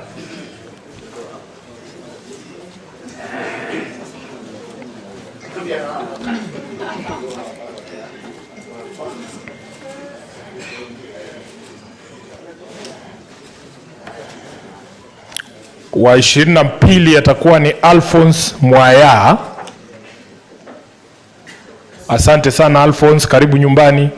Wa 22 atakuwa ni Alphonse Mwaya. Asante sana Alphonse, karibu nyumbani.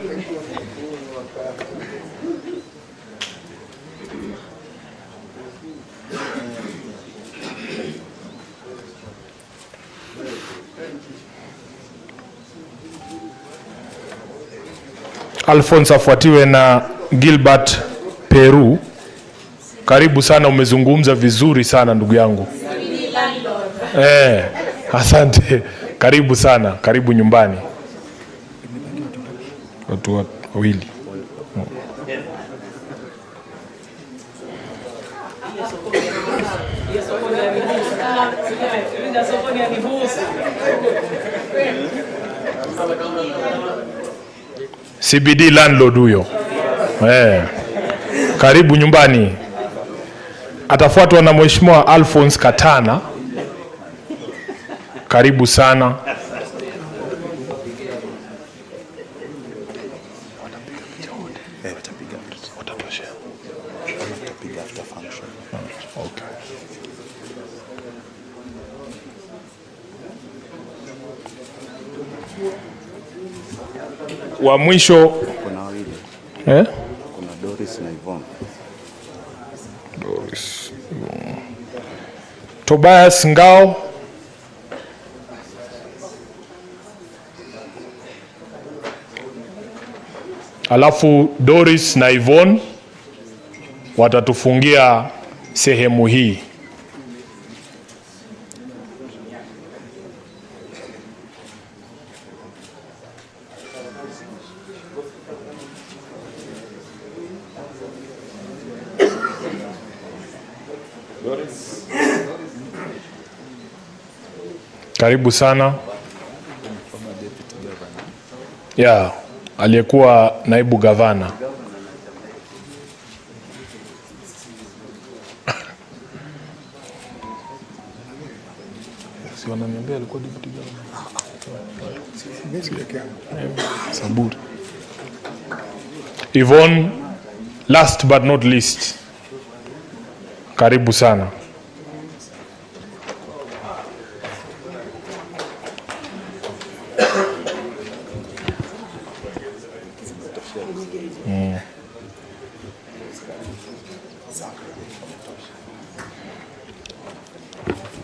Alphonse afuatiwe na Gilbert Peru. Karibu sana, umezungumza vizuri sana ndugu yangu. Asante. Karibu sana, karibu nyumbani. Watu wawili. CBD landlord huyo. Karibu nyumbani. Atafuatwa na Mheshimiwa Alphonse Katana. Karibu sana. Wa mwisho kuna wawili. Kuna Doris na Yvonne. Doris. Tobias Ngao. Alafu Doris na Yvonne watatufungia sehemu hii. Karibu sana. Yeah, aliyekuwa naibu gavana. Si wananiambia alikuwa deputy governor. Saburi. Yvonne, last but not least. Karibu sana.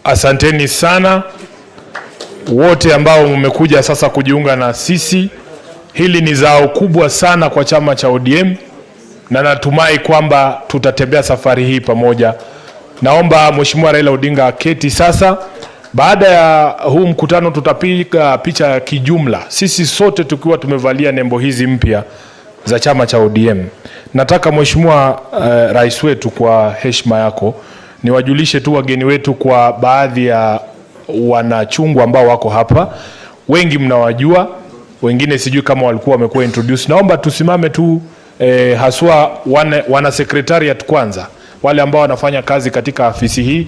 Asanteni sana wote ambao mmekuja sasa kujiunga na sisi. Hili ni zao kubwa sana kwa chama cha ODM na natumai kwamba tutatembea safari hii pamoja. Naomba Mheshimiwa Raila Odinga aketi sasa. Baada ya huu mkutano tutapiga picha ya kijumla, sisi sote tukiwa tumevalia nembo hizi mpya za chama cha ODM. Nataka Mheshimiwa Rais wetu, kwa heshima yako, niwajulishe tu wageni wetu kwa baadhi ya wanachungwa ambao wako hapa. Wengi mnawajua, wengine sijui kama walikuwa wamekuwa introduced. Naomba tusimame tu, haswa wana secretariat kwanza, wale ambao wanafanya kazi katika afisi hii.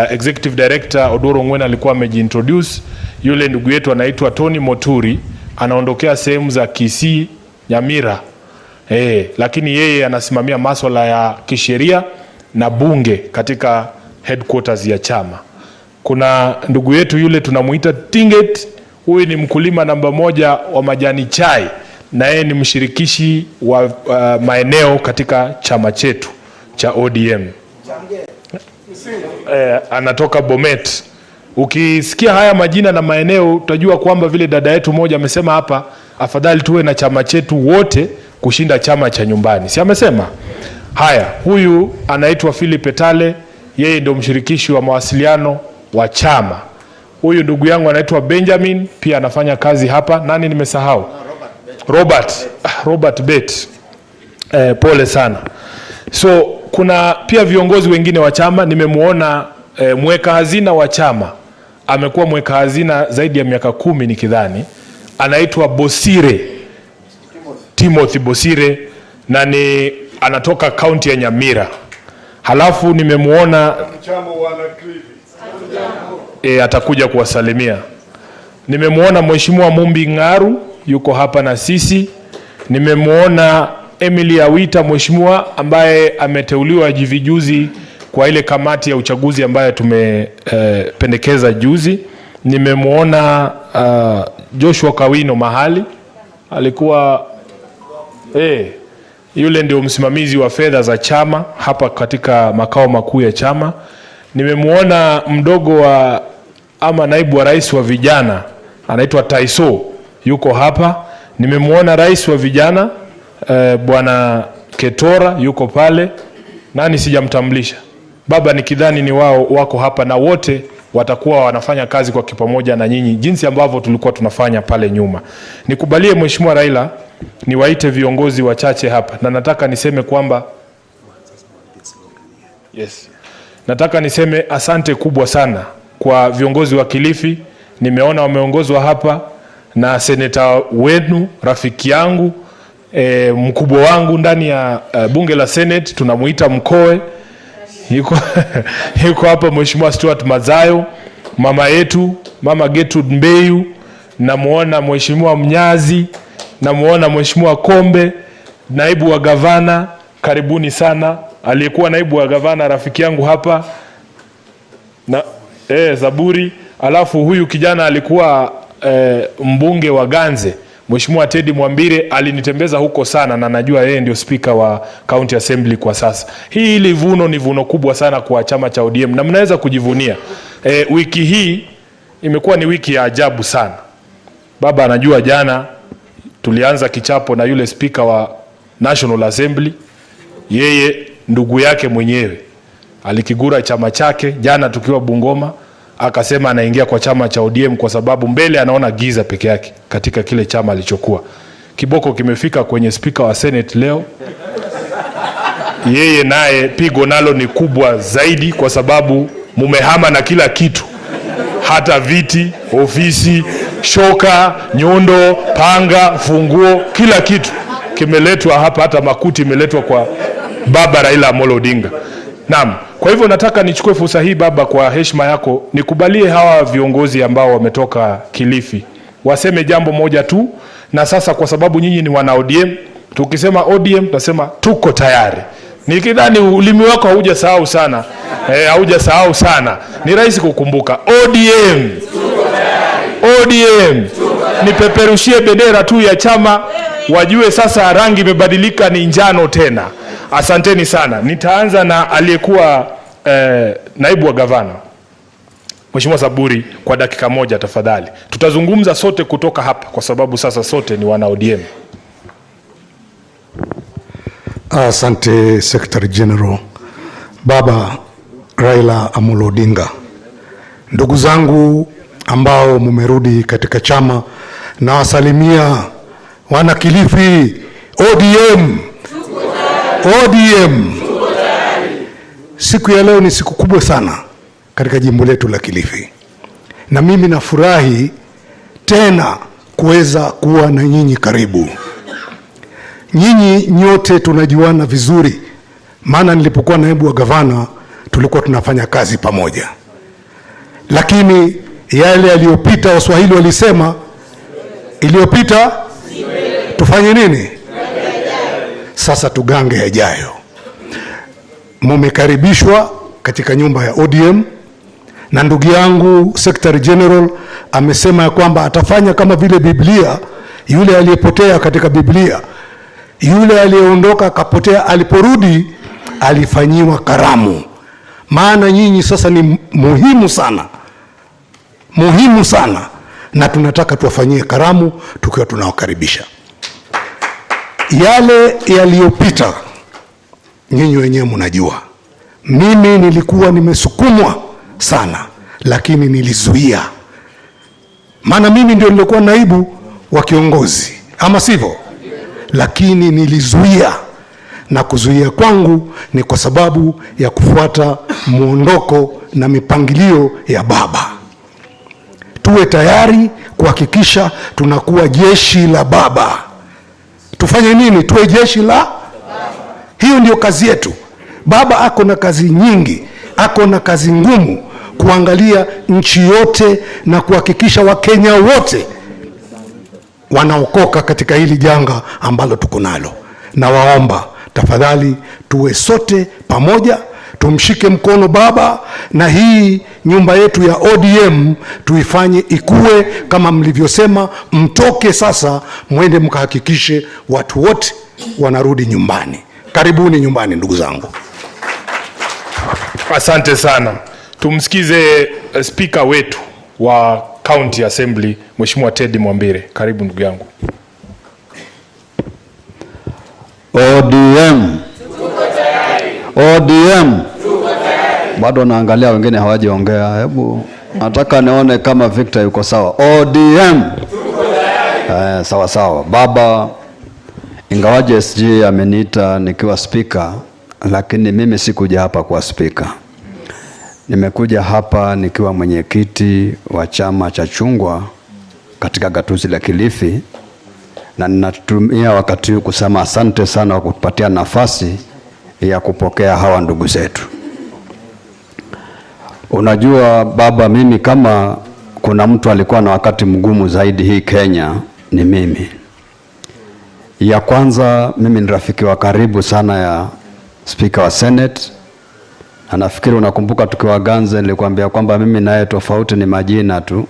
Executive Director Odoro Ngwena alikuwa amejiintroduce. Yule ndugu yetu anaitwa Tony Moturi, anaondokea sehemu za Kisii, Nyamira. Lakini yeye anasimamia masuala ya kisheria na bunge katika headquarters ya chama. Kuna ndugu yetu yule tunamuita Tinget, huyu ni mkulima namba 1 wa majani chai na yeye ni mshirikishi wa maeneo katika chama chetu cha ODM. Anatoka Bomet. Ukisikia haya majina na maeneo utajua kwamba vile dada yetu moja amesema hapa, afadhali tuwe na chama chetu wote kushinda chama cha nyumbani. Si amesema? Haya, huyu anaitwa Philip Etale, yeye ndio mshirikishi wa mawasiliano wa chama. Huyu ndugu yangu anaitwa Benjamin, pia anafanya kazi hapa. Nani nimesahau? Robert Bet. Pole sana. So kuna pia viongozi wengine wa chama. Nimemuona mweka hazina wa chama, amekuwa mweka hazina zaidi ya miaka 10 nikidhani. Anaitwa Bosire, Timothy Bosire, na ni anatoka kaunti ya Nyamira. Halafu nimemuona atakuja kuwasalimia. Nimemuona Mheshimiwa Mumbi Ngaru yuko hapa na sisi. Nimemuona Emily Awita mheshimiwa ambaye ameteuliwa jivijuzi kwa ile kamati ya uchaguzi ambayo tumependekeza juzi. Nimemuona Joshua Kawino mahali alikuwa yule ndio msimamizi wa fedha za chama hapa katika makao makuu ya chama. Nimemuona mdogo wa ama naibu wa rais wa vijana anaitwa Taiso yuko hapa. Nimemuona rais wa vijana bwana Ketora yuko pale. Nani sijamtambulisha? Baba nikidhani ni wao wako hapa, na wote watakuwa wanafanya kazi kwa kipamoja na nyinyi jinsi ambavyo tulikuwa tunafanya pale nyuma. Nikubalie Mheshimiwa Raila niwaite viongozi wachache hapa, na nataka niseme kwamba yes, nataka niseme asante kubwa sana kwa viongozi wa Kilifi. Nimeona wameongozwa hapa na seneta wenu, rafiki yangu, mkubwa wangu ndani ya bunge la Senate, tunamuita Mkoe. Yuko hapa Mheshimiwa Stuart Mazayo, mama yetu, Mama Gertrude Mbeyu, namuona Mheshimiwa Mnyazi, namuona Mheshimiwa Kombe, naibu wa gavana, karibuni sana. Aliyekuwa naibu wa gavana rafiki yangu hapa na Zaburi. Alafu huyu kijana alikuwa mbunge wa Ganze, Mheshimiwa Teddy Mwambire, alinitembeza huko sana na najua yeye ndio speaker wa County Assembly kwa sasa. Hii ili vuno ni vuno kubwa sana kwa chama cha ODM na mnaweza kujivunia. Wiki hii imekuwa ni wiki ya ajabu sana. Baba anajua jana Tulianza kichapo na yule spika wa National Assembly, yeye ndugu yake mwenyewe alikigura chama chake jana tukiwa Bungoma, akasema anaingia kwa chama cha ODM kwa sababu mbele anaona giza peke yake katika kile chama alichokuwa. Kiboko kimefika kwenye spika wa Senate leo. Yeye naye pigo nalo ni kubwa zaidi kwa sababu mumehama na kila kitu, hata viti, ofisi, shoka, nyundo, panga, funguo, kila kitu kimeletwa hapa, hata makuti imeletwa kwa baba Raila Amolo Odinga. Naam, kwa hivyo nataka nichukue fursa hii baba, kwa heshima yako, nikubalie hawa viongozi ambao wametoka Kilifi waseme jambo moja tu. Na sasa kwa sababu nyinyi ni wana ODM, tukisema ODM tunasema tuko tayari. Nikidhani ulimi wako haujasahau sana. Haujasahau sana. Ni rahisi kukumbuka. ODM. ODM. Nipeperushie bendera tu ya chama, wajue sasa rangi imebadilika ni njano tena. Asanteni sana. Nitaanza na aliyekuwa naibu wa gavana Mheshimiwa Saburi kwa dakika moja tafadhali. Tutazungumza sote kutoka hapa kwa sababu sasa sote ni wana ODM. Asante Secretary General Baba Raila Amolo Odinga. Ndugu zangu ambao mumerudi katika chama, nawasalimia wana Kilifi. ODM. ODM. Siku ya leo ni siku kubwa sana katika jimbo letu la Kilifi, na mimi nafurahi tena kuweza kuwa na nyinyi karibu. Nyinyi nyote tunajuana vizuri, maana nilipokuwa naibu wa gavana tulikuwa tunafanya kazi pamoja. Lakini yale yaliyopita, Waswahili walisema iliyopita tufanye nini? Sasa tugange yajayo. Mumekaribishwa katika nyumba ya ODM, na ndugu yangu Secretary General amesema ya kwamba atafanya kama vile Biblia, yule aliyepotea katika Biblia, yule aliyeondoka akapotea, aliporudi alifanyiwa karamu. Maana nyinyi sasa ni muhimu sana, muhimu sana, na tunataka tuwafanyie karamu tukiwa tunawakaribisha. Yale yaliyopita nyinyi wenyewe mnajua. Mimi nilikuwa nimesukumwa sana, lakini nilizuia. Maana mimi ndio nilikuwa naibu wa kiongozi, ama sivyo? Lakini nilizuia, na kuzuia kwangu ni kwa sababu ya kufuata muondoko na mipangilio ya baba. Tuwe tayari kuhakikisha tunakuwa jeshi la baba. Tufanye nini? Tuwe jeshi la hiyo ndio kazi yetu. Baba ako na kazi nyingi, ako na kazi ngumu kuangalia nchi yote na kuhakikisha Wakenya wote wanaokoka katika hili janga ambalo tuko nalo. Na waomba tafadhali tuwe sote pamoja, tumshike mkono baba, na hii nyumba yetu ya ODM tuifanye ikue kama mlivyosema. Mtoke sasa mwende mkahakikishe watu wote wanarudi nyumbani. Karibuni nyumbani ndugu zangu. Asante sana. Tumsikize speaker wetu wa County Assembly Mheshimiwa Teddy Mwambire. Karibu ndugu yangu. ODM. Tuko tayari. ODM. Tuko tayari. Bado naangalia wengine hawajaongea. Hebu nataka nione kama Victor yuko sawa. ODM. Tuko tayari. Sawa sawa. Baba, ingawaje SG ameniita nikiwa speaker, lakini mimi sikuja hapa kwa speaker. Nimekuja hapa nikiwa mwenyekiti wa chama cha Chungwa katika gatuzi la Kilifi, na ninatumia wakati huu kusema asante sana kwa kutupatia nafasi ya kupokea hawa ndugu zetu. Unajua baba, mimi kama kuna mtu alikuwa na wakati mgumu zaidi hii Kenya ni mimi. Ya kwanza, mimi ni rafiki wa karibu sana ya Speaker wa Senate. Na nafikiri unakumbuka tukiwa Ganze nilikwambia kwamba mimi naye tofauti ni majina tu,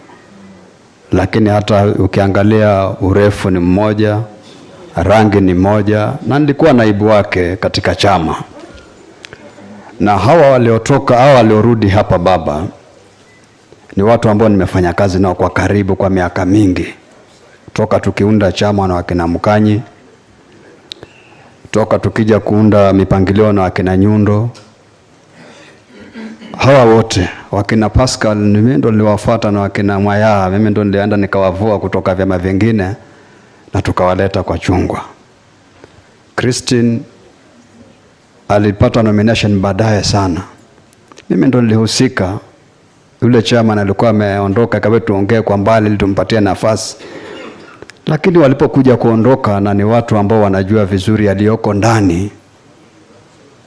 lakini hata ukiangalia urefu ni mmoja, rangi ni moja, na nilikuwa naibu wake katika chama. Na hawa waliotoka, hawa waliorudi hapa baba, ni watu ambao nimefanya kazi nao kwa karibu kwa miaka mingi. toka tukiunda chama na wakina Mkanyi, toka tukija kuunda mipangilio na wakina Nyundo, hawa wote wakina Pascal mimi ndo niliwafuata, na wakina Mwaya mimi ndo nilienda nikawavua kutoka vyama vingine na tukawaleta kwa chungwa. Christine alipata nomination baadaye sana, mimi ndo nilihusika. Yule chairman alikuwa ameondoka, kawe tuongee kwa mbali ili tumpatie nafasi, lakini walipokuja kuondoka, na ni watu ambao wanajua vizuri yaliyoko ndani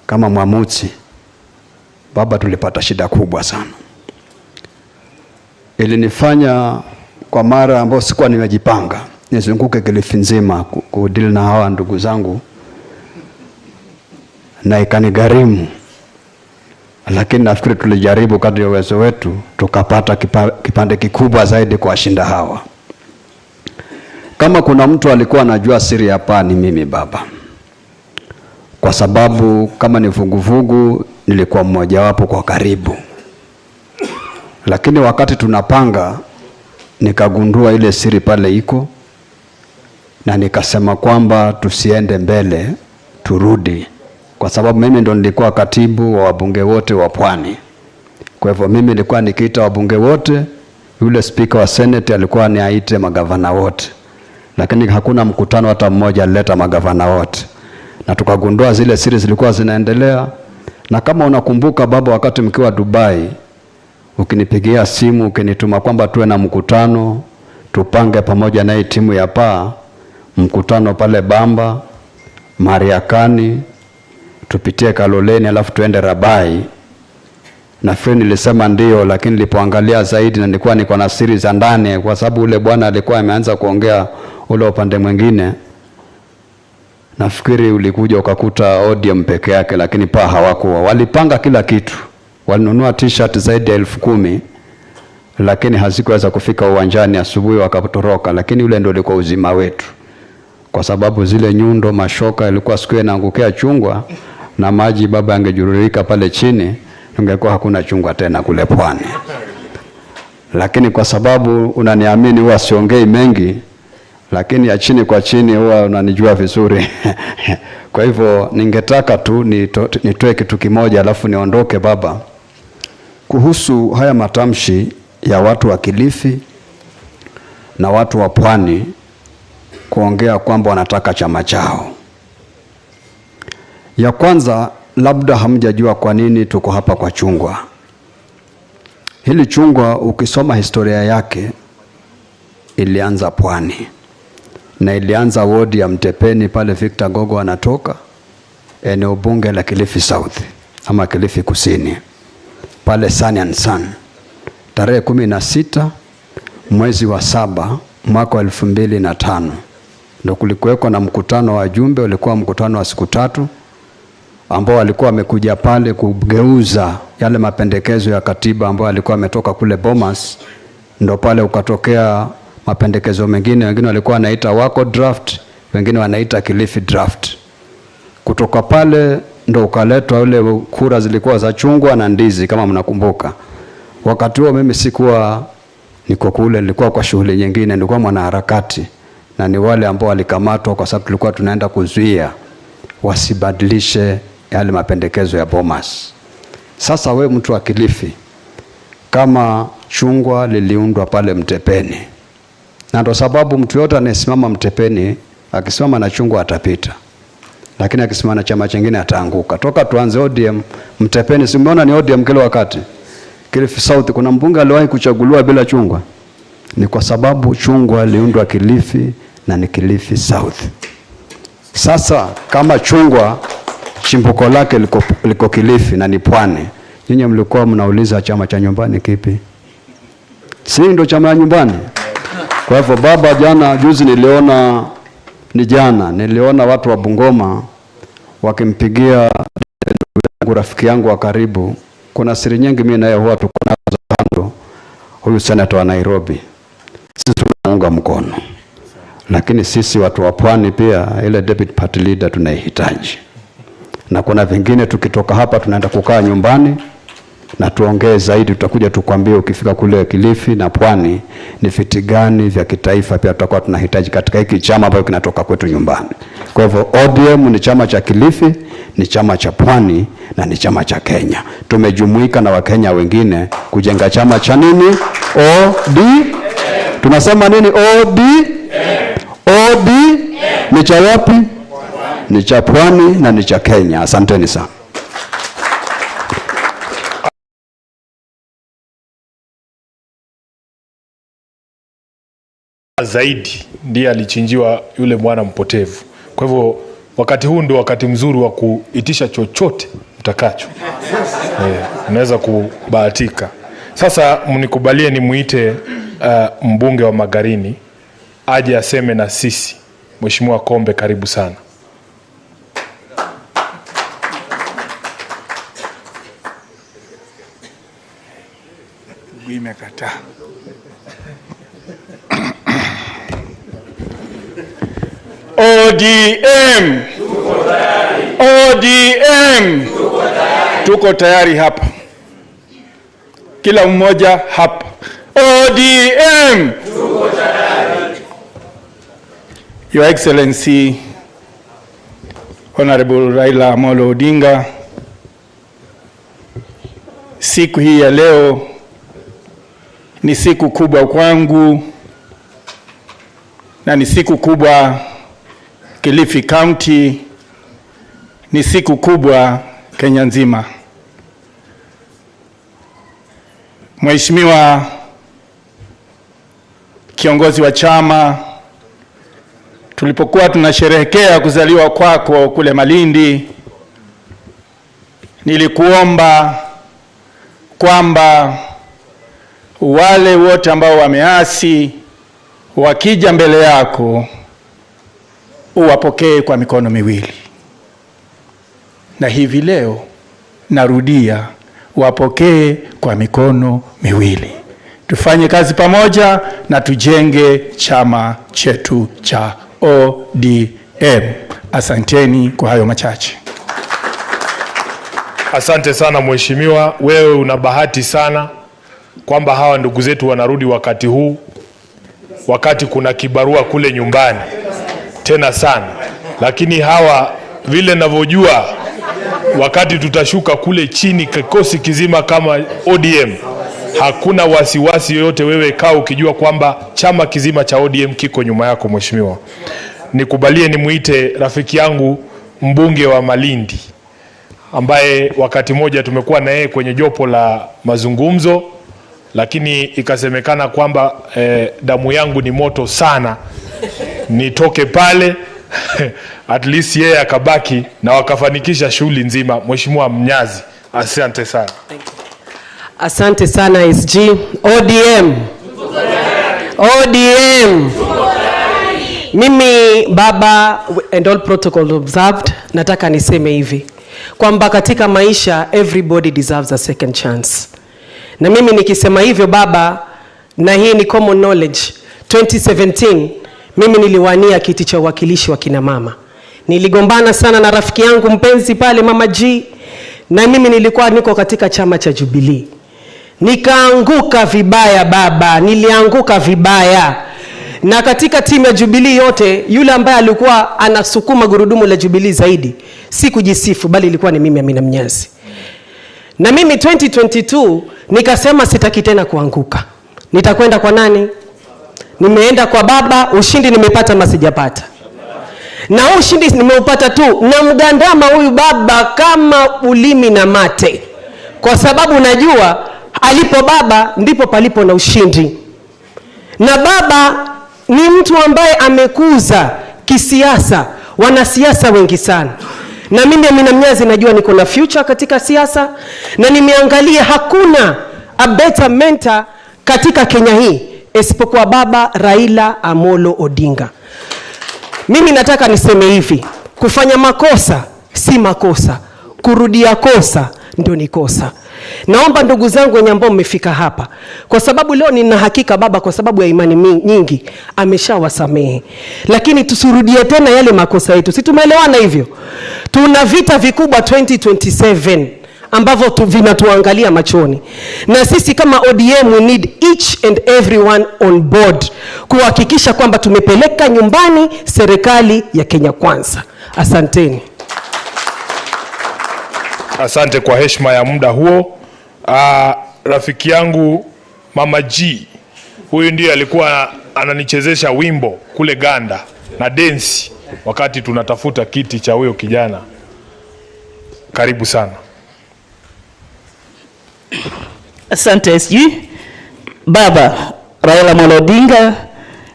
kama Mwamuzi, baba, tulipata shida kubwa sana. Ilinifanya kwa mara ambayo sikuwa nimejipanga nizunguke Kilifi nzima kudeal na hawa ndugu zangu, na ikanigharimu. Lakini nafikiri tulijaribu kadri ya uwezo wetu, tukapata kipande kikubwa zaidi kuwashinda hawa. Kama kuna mtu alikuwa anajua siri ya paa ni mimi baba, kwa sababu kama ni vuguvugu nilikuwa mmoja wapo kwa karibu. Lakini wakati tunapanga nikagundua ile siri pale iko, na nikasema kwamba tusiende mbele, turudi, kwa sababu mimi ndo nilikuwa katibu wa wabunge wote wa Pwani. Kwa hivyo mimi nilikuwa nikiita wabunge wote, yule speaker wa Senate alikuwa niaite magavana wote, lakini hakuna mkutano hata mmoja alileta magavana wote. Na tukagundua zile siri zilikuwa zinaendelea. Na kama unakumbuka baba, wakati mkiwa Dubai ukinipigia simu ukinituma kwamba tuwe na mkutano tupange pamoja na timu ya paa, mkutano pale Bamba Mariakani, tupitie Kaloleni alafu tuende Rabai. Na friend nilisema ndio, lakini nilipoangalia zaidi na nilikuwa niko na siri za ndani, kwa sababu ule bwana alikuwa ameanza kuongea ule upande mwingine. Nafikiri ulikuja ukakuta ODM peke yake, lakini paa hawakuwa. Walipanga kila kitu, walinunua t-shirt zaidi ya 10,000, lakini hazikuweza kufika uwanjani asubuhi, wakatoroka. Lakini ule ndio ulikuwa uzima wetu, kwa sababu zile nyundo mashoka ilikuwa siku inaangukia chungwa na maji baba angejururika pale chini, ungekuwa hakuna chungwa tena kule Pwani. Lakini kwa sababu unaniamini huwa siongei mengi, lakini ya chini kwa chini huwa unanijua vizuri. Kwa hivyo ningetaka tu nitoe kitu kimoja alafu niondoke baba, kuhusu haya matamshi ya watu wa Kilifi na watu wa Pwani kuongea kwamba wanataka chama chao. Ya kwanza, labda hamjajua kwa nini tuko hapa kwa chungwa. Hili chungwa ukisoma historia yake ilianza Pwani, na ilianza wodi ya Mtepeni pale Victor Gogo anatoka, eneo bunge la Kilifi South ama Kilifi Kusini, pale Sun and Sun, tarehe 16 mwezi wa 7 mwaka 2005 ndio kulikuweko na mkutano wa wajumbe. Ulikuwa mkutano wa siku 3 ambao walikuwa wamekuja pale kugeuza yale mapendekezo ya katiba ambayo alikuwa ametoka kule Bomas. Ndio pale ukatokea mapendekezo mengine, wengine walikuwa wanaita Wako draft, wengine wanaita Kilifi draft. Kutoka pale ndo ukaletwa ule kura zilikuwa za chungwa na ndizi kama mnakumbuka. Wakati huo mimi sikuwa niko kule, nilikuwa kwa shughuli nyingine, nilikuwa mwanaharakati, na ni wale ambao walikamatwa kwa sababu tulikuwa tunaenda kuzuia wasibadilishe yale mapendekezo ya Bomas. Sasa we mtu wa Kilifi, kama chungwa liliundwa pale Mtepeni, na ndo sababu mtu yote anayesimama Mtepeni akisimama na chungwa atapita, lakini akisimama na chama chingine ataanguka. Toka tuanze ODM Mtepeni, si umeona ni ODM kila wakati. Kilifi South kuna mbunge aliwahi kuchaguliwa bila chungwa? Ni kwa sababu chungwa liundwa Kilifi na ni Kilifi South. Sasa kama chungwa chimbuko lake liko Kilifi na ni Pwani, nyinyi mlikuwa mnauliza chama cha nyumbani kipi? Si ndio chama ya nyumbani? Kwa hivyo baba, jana juzi niliona, ni jana niliona watu wa Bungoma wakimpigia rafiki yangu wa karibu. Kuna siri nyingi mimi naye huwa tuko nazo kando, huyu senator wa Nairobi. Sisi tunaunga mkono, lakini sisi watu wa Pwani pia ile deputy party leader tunaihitaji. Na kuna vingine tukitoka hapa tunaenda kukaa nyumbani, Na tuongee zaidi, tutakuja tukwambie ukifika kule Kilifi na Pwani ni viti gani vya kitaifa pia tutakuwa tunahitaji katika hiki chama ambacho kinatoka kwetu nyumbani. Kwa hivyo ODM ni chama cha Kilifi, ni chama cha Pwani na ni chama cha Kenya. Tumejumuika na Wakenya wengine kujenga chama cha nini? OD. Tunasema nini? OD. OD ni cha wapi? Ni cha Pwani na ni cha Kenya. Asanteni sana. Zaidi ndiye alichinjiwa yule mwana mpotevu. Kwa hivyo wakati huu ndio wakati mzuri wa kuitisha chochote mtakacho. Unaweza kubahatika. Sasa mnikubalie nimuite mbunge wa Magarini aje aseme na sisi. Mheshimiwa Kombe, karibu sana. Imekataa. ODM. ODM. Tuko tayari hapa. Kila mmoja hapa. ODM. Tuko tayari. Your Excellency Honorable Raila Amolo Odinga, siku hii ya leo ni siku kubwa kwangu na ni siku kubwa Kilifi County, ni siku kubwa Kenya nzima. Mheshimiwa kiongozi wa chama, tulipokuwa tunasherehekea kuzaliwa kwako kule Malindi, nilikuomba kwamba wale wote ambao wameasi wakija mbele yako uwapokee kwa mikono miwili. Na hivi leo narudia, wapokee kwa mikono miwili. Tufanye kazi pamoja na tujenge chama chetu cha ODM. Asanteni kwa hayo machache. Asante sana mheshimiwa, wewe una bahati sana kwamba hawa ndugu zetu wanarudi wakati huu, wakati kuna kibarua kule nyumbani tena sana. Lakini hawa vile ninavyojua, wakati tutashuka kule chini kikosi kizima kama ODM, hakuna wasiwasi yoyote. Wewe kaa ukijua kwamba chama kizima cha ODM kiko nyuma yako mheshimiwa. Nikubalie nimuite rafiki yangu mbunge wa Malindi, ambaye wakati moja tumekuwa na yeye kwenye jopo la mazungumzo, lakini ikasemekana kwamba damu yangu ni moto sana, nitoke pale at least yeye akabaki na wakafanikisha shughuli nzima. Mheshimiwa Mnyazi, asante sana. Asante sana SG. ODM. ODM. Mimi baba, and all protocol observed, nataka niseme hivi kwamba katika maisha everybody deserves a second chance. Na mimi nikisema hivyo baba, na hii ni common knowledge, 2017 mimi niliwania kiti cha uwakilishi wa kina mama. Niligombana sana na rafiki yangu mpenzi pale Mama G, na mimi nilikuwa niko katika chama cha Jubilee. Nikaanguka vibaya baba, nilianguka vibaya. Na katika timu ya Jubilee yote, yule ambaye alikuwa anasukuma gurudumu la Jubilee zaidi, si kujisifu bali ilikuwa ni mimi Amina Mnyazi. Na mimi 2022 nikasema sitaki tena kuanguka. Nitakwenda kwa nani? Nimeenda kwa baba, ushindi nimepata ama sijapata? Na ushindi nimeupata tu na mgandama huyu baba kama ulimi na mate. Kwa sababu najua alipo baba ndipo palipo na ushindi. Na baba ni mtu ambaye amekuza kisiasa wanasiasa wengi sana. Na mimi Amina Mnyazi najua niko na future katika siasa, na nimeangalia hakuna a better mentor katika Kenya hii isipokuwa baba Raila Amolo Odinga. Mimi nataka niseme hivi, kufanya makosa si makosa, kurudia kosa ndio ni kosa. Naomba ndugu zangu wenye ambao mmefika hapa, kwa sababu leo nina hakika baba kwa sababu ya imani nyingi ameshawasamehe, lakini tusirudie tena yale makosa yetu. Si tumeelewana hivyo? Tuna vita vikubwa 2027. ambavyo vinatuangalia machoni. Na sisi kama ODM we need each and everyone on board kuhakikisha kwamba tumepeleka nyumbani serikali ya Kenya Kwanza. Asanteni. Asante kwa heshima ya muda huo. Rafiki yangu Mama G, huyu ndiye alikuwa ananichezesha wimbo kule Ganda na densi wakati tunatafuta kiti cha huyo kijana. Karibu sana. Asante SG. Baba Raila Amolo Odinga,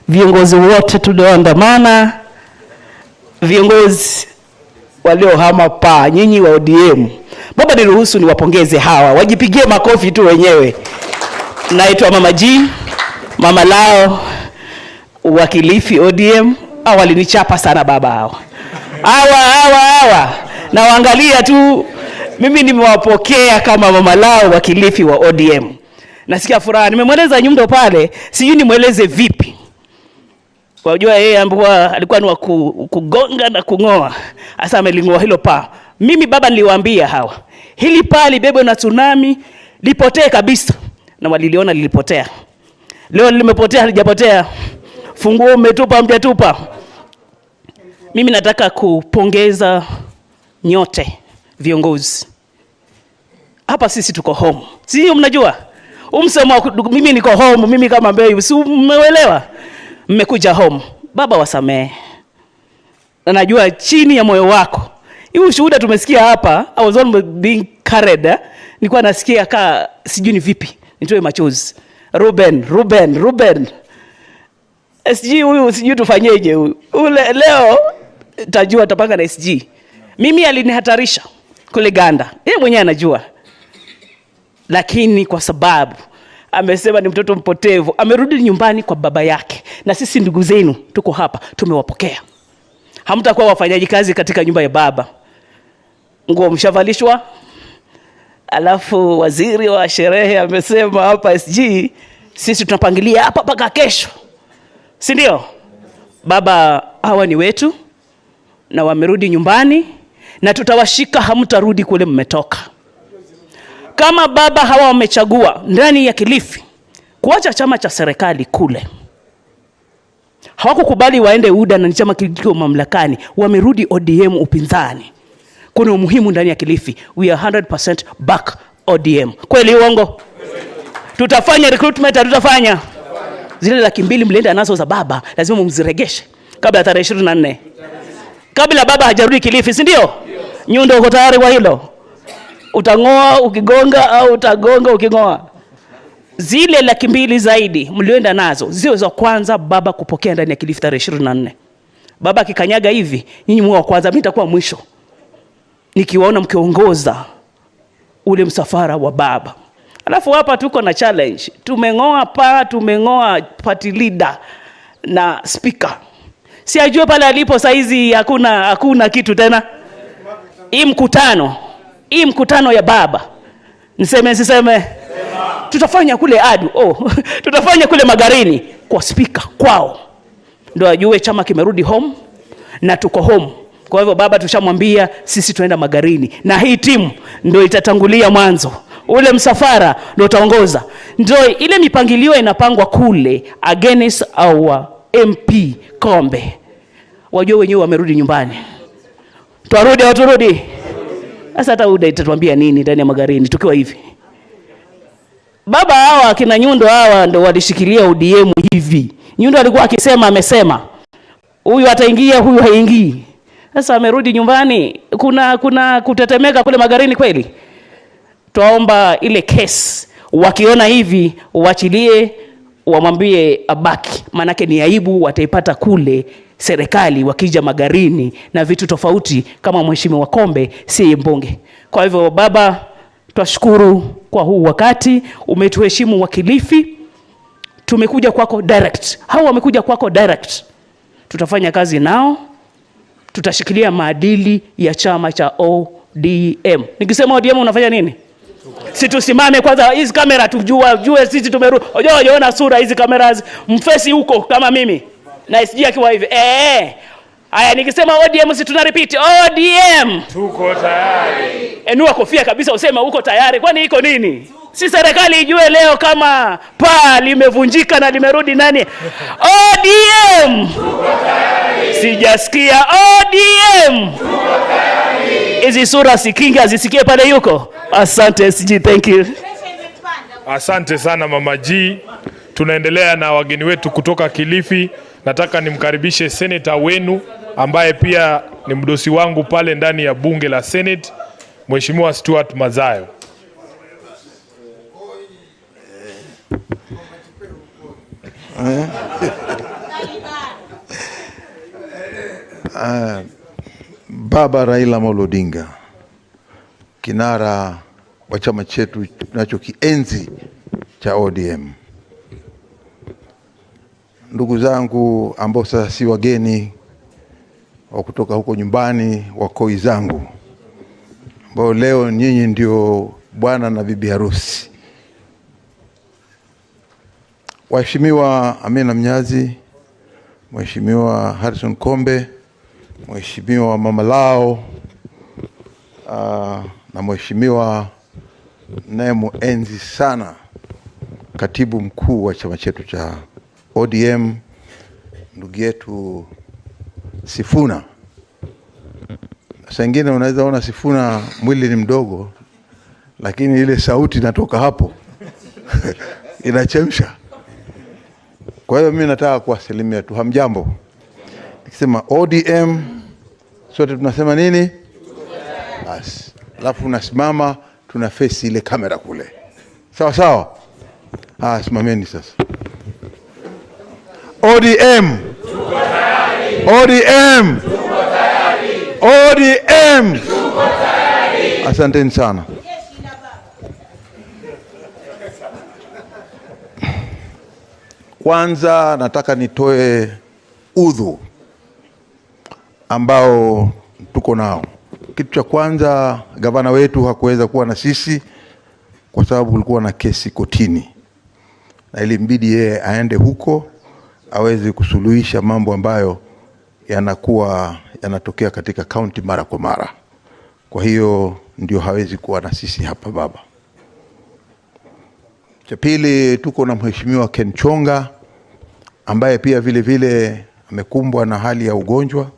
viongozi wote tulioandamana, viongozi waliohama paa, nyinyi wa ODM. Baba, niruhusu niwapongeze hawa, wajipigie makofi tu wenyewe. Naitwa Mama G, mama lao wa Kilifi ODM. Hawa walinichapa sana baba hawa. Hawa. Na waangalia tu, mimi nimewapokea kama mama lao wa Kilifi wa ODM. Nasikia furaha. Nimemweleza Nyundo pale, sijui nimweleze vipi. Wajua yeye alikuwa ni wa kugonga na kungoa. Sasa amelingoa hilo paa. Mimi baba niliwaambia hawa, hili paa libebwe na tsunami, lipotee kabisa. Na waliliona lilipotea. Leo limepotea, halijapotea. Funguo umetupa, mjatupa. Mimi nataka kupongeza nyote viongozi. Hapa sisi tuko home. Si mnajua? Umsemo mimi niko home, mimi kama Mbeyu, si mmeelewa? Mmekuja home. Baba wasamehe. Na najua chini ya moyo wako. Hii ushuhuda tumesikia hapa, I was almost being carried. Nilikuwa nasikia ka sijui ni vipi, nitoe machozi. Ruben. SG huyu sijui tufanyeje huyu. Ule leo tajua tapanga na SG. Mimi alinihatarisha kule Ganda. Yeye mwenyewe anajua. Lakini kwa sababu amesema ni mtoto mpotevu, amerudi nyumbani kwa baba yake. Na sisi ndugu zenu tuko hapa, tumewapokea. Hamtakuwa wafanyaji kazi katika nyumba ya baba. Nguo mshavalishwa. Alafu waziri wa sherehe amesema hapa SG, sisi tunapangilia hapa mpaka kesho. Si ndio? Baba hawa ni wetu na wamerudi nyumbani na tutawashika, hamtarudi kule mmetoka. Kama baba hawa wamechagua ndani ya Kilifi kuacha chama cha serikali kule, hawakukubali waende UDA na ni chama kilicho mamlakani, wamerudi ODM upinzani. Kuna umuhimu ndani ya Kilifi. We are 100% back ODM. Kweli uongo? Tutafanya recruitment, tutafanya. Zile 200,000 mlienda nazo za baba lazima mziregeshe kabla tarehe 24. Kabla baba hajarudi Kilifi, si ndio? Nyundo uko tayari kwa hilo? Utangoa ukigonga au utagonga ukingoa? Zile 200,000 zaidi mlioenda nazo zio za kwanza baba kupokea ndani ya Kilifi tarehe 24. Baba akikanyaga hivi, nyinyi mwa kwanza, mimi nitakuwa mwisho. Nikiwaona mkiongoza ule msafara wa baba. Alafu hapa tuko na challenge. Tumengoa pa, tumengoa party leader na speaker. Si ajue pale alipo saizi hakuna kitu tena. Hii mkutano ya baba. Niseme siseme? Tutafanya kule Adu. Oh, tutafanya kule Magarini kwa speaker kwao. Ndio ajue chama kimerudi home na tuko home. Kwa hivyo baba tushamwambia sisi tunaenda Magarini na hii timu ndio itatangulia mwanzo. Ule msafara ndio utaongoza. Ndio ile mipangilio inapangwa kule against our MP Kombe. Wajue wenyewe wamerudi nyumbani. Tuarudi au turudi? Sasa hata UDA itatuambia nini ndani ya Magarini tukiwa hivi? Baba hawa kina Nyundo hawa ndio walishikilia ODM hivi. Nyundo alikuwa akisema amesema. Huyu ataingia, huyu haingii. Sasa amerudi nyumbani, kuna kutetemeka kule Magarini kweli. Tuomba ile case wakiona hivi waachilie, wamwambie abaki, manake ni aibu wataipata kule serikali wakija Magarini na vitu tofauti kama Mheshimiwa Kombe si mbunge. Kwa hivyo baba, twashukuru kwa huu wakati umetuheshimu wa Kilifi. Tumekuja kwako direct. Hao wamekuja kwako direct. Tutafanya kazi nao. Tutashikilia maadili ya chama cha ODM. Nikisema ODM unafanya nini? Si tusimame kwanza hizi kamera tujue, jue sisi tumerudi. Unajua sura hizi kamera mfesi huko kama mimi. Na SG akiwa hivi. Haya nikisema ODM si tuna repeat ODM. Tuko tayari. Enua kofia kabisa usema uko tayari. Kwani iko nini? Si serikali ijue leo kama paa limevunjika na limerudi nani? ODM! Sijasikia ODM! Hizi sura sikingi azisikie pale yuko. Asante SG, thank you. Asante sana Mama G. Tunaendelea na wageni wetu kutoka Kilifi. Nataka nimkaribishe seneta wenu ambaye pia ni mdosi wangu pale ndani ya bunge la Senate, Mheshimiwa Stuart Mazayo. Baba Raila Amolo Odinga, kinara wa chama chetu tunachokienzi cha ODM. Ndugu zangu ambao sasa si wageni wa kutoka huko nyumbani, wakoi zangu ambao leo nyinyi ndio bwana na bibi harusi, Waheshimiwa Amina Mnyazi, Mheshimiwa Harrison Kombe, Mheshimiwa Mama Lao, na Mheshimiwa nayemuenzi sana katibu mkuu wa chama chetu cha ODM, ndugu yetu Sifuna. Saa ingine unaweza ona Sifuna mwili ni mdogo, lakini ile sauti inatoka hapo inachemsha. Kwa hiyo mimi nataka kuwasalimia tu, hamjambo. Nikisema ODM sote tunasema nini? Basi. Alafu unasimama tuna face ile kamera kule. Sawa sawa? Ah, simameni sasa. ODM. ODM. ODM. Asanteni sana. Kwanza nataka nitoe udhu ambao tuko nao. Kitu cha kwanza, gavana wetu hakuweza kuwa na sisi kwa sababu kulikuwa na kesi kotini, na ilimbidi yeye aende huko aweze kusuluhisha mambo ambayo yanakuwa yanatokea katika county mara kwa mara. Kwa hiyo ndio hawezi kuwa na sisi hapa baba. Cha pili, tuko na Mheshimiwa Ken Chonga ambaye pia vile vile amekumbwa na hali ya ugonjwa,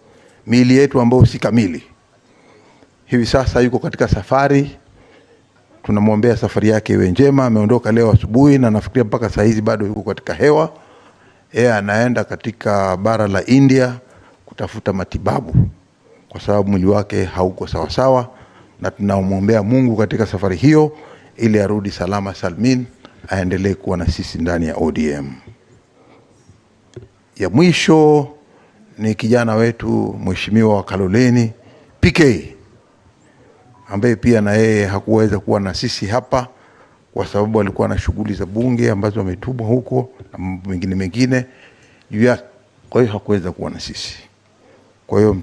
miili yetu ambao si kamili. Hivi sasa yuko katika safari, tunamwombea safari yake iwe njema. Ameondoka leo asubuhi na nafikiria mpaka saa hizi bado yuko katika hewa. Yeye anaenda katika bara la India kutafuta matibabu kwa sababu mwili wake hauko sawa sawa, na tunamwombea Mungu katika safari hiyo ili arudi salama salmin, aendelee kuwa na sisi ndani ya ODM. Ya mwisho ni kijana wetu Mheshimiwa wa Kaloleni PK ambaye pia na yeye hakuweza kuwa na sisi hapa kwa sababu alikuwa na shughuli za bunge ambazo ametumwa huko na mambo mengine mengine juu yake, kwa hiyo hakuweza kuwa na sisi. Kwa hiyo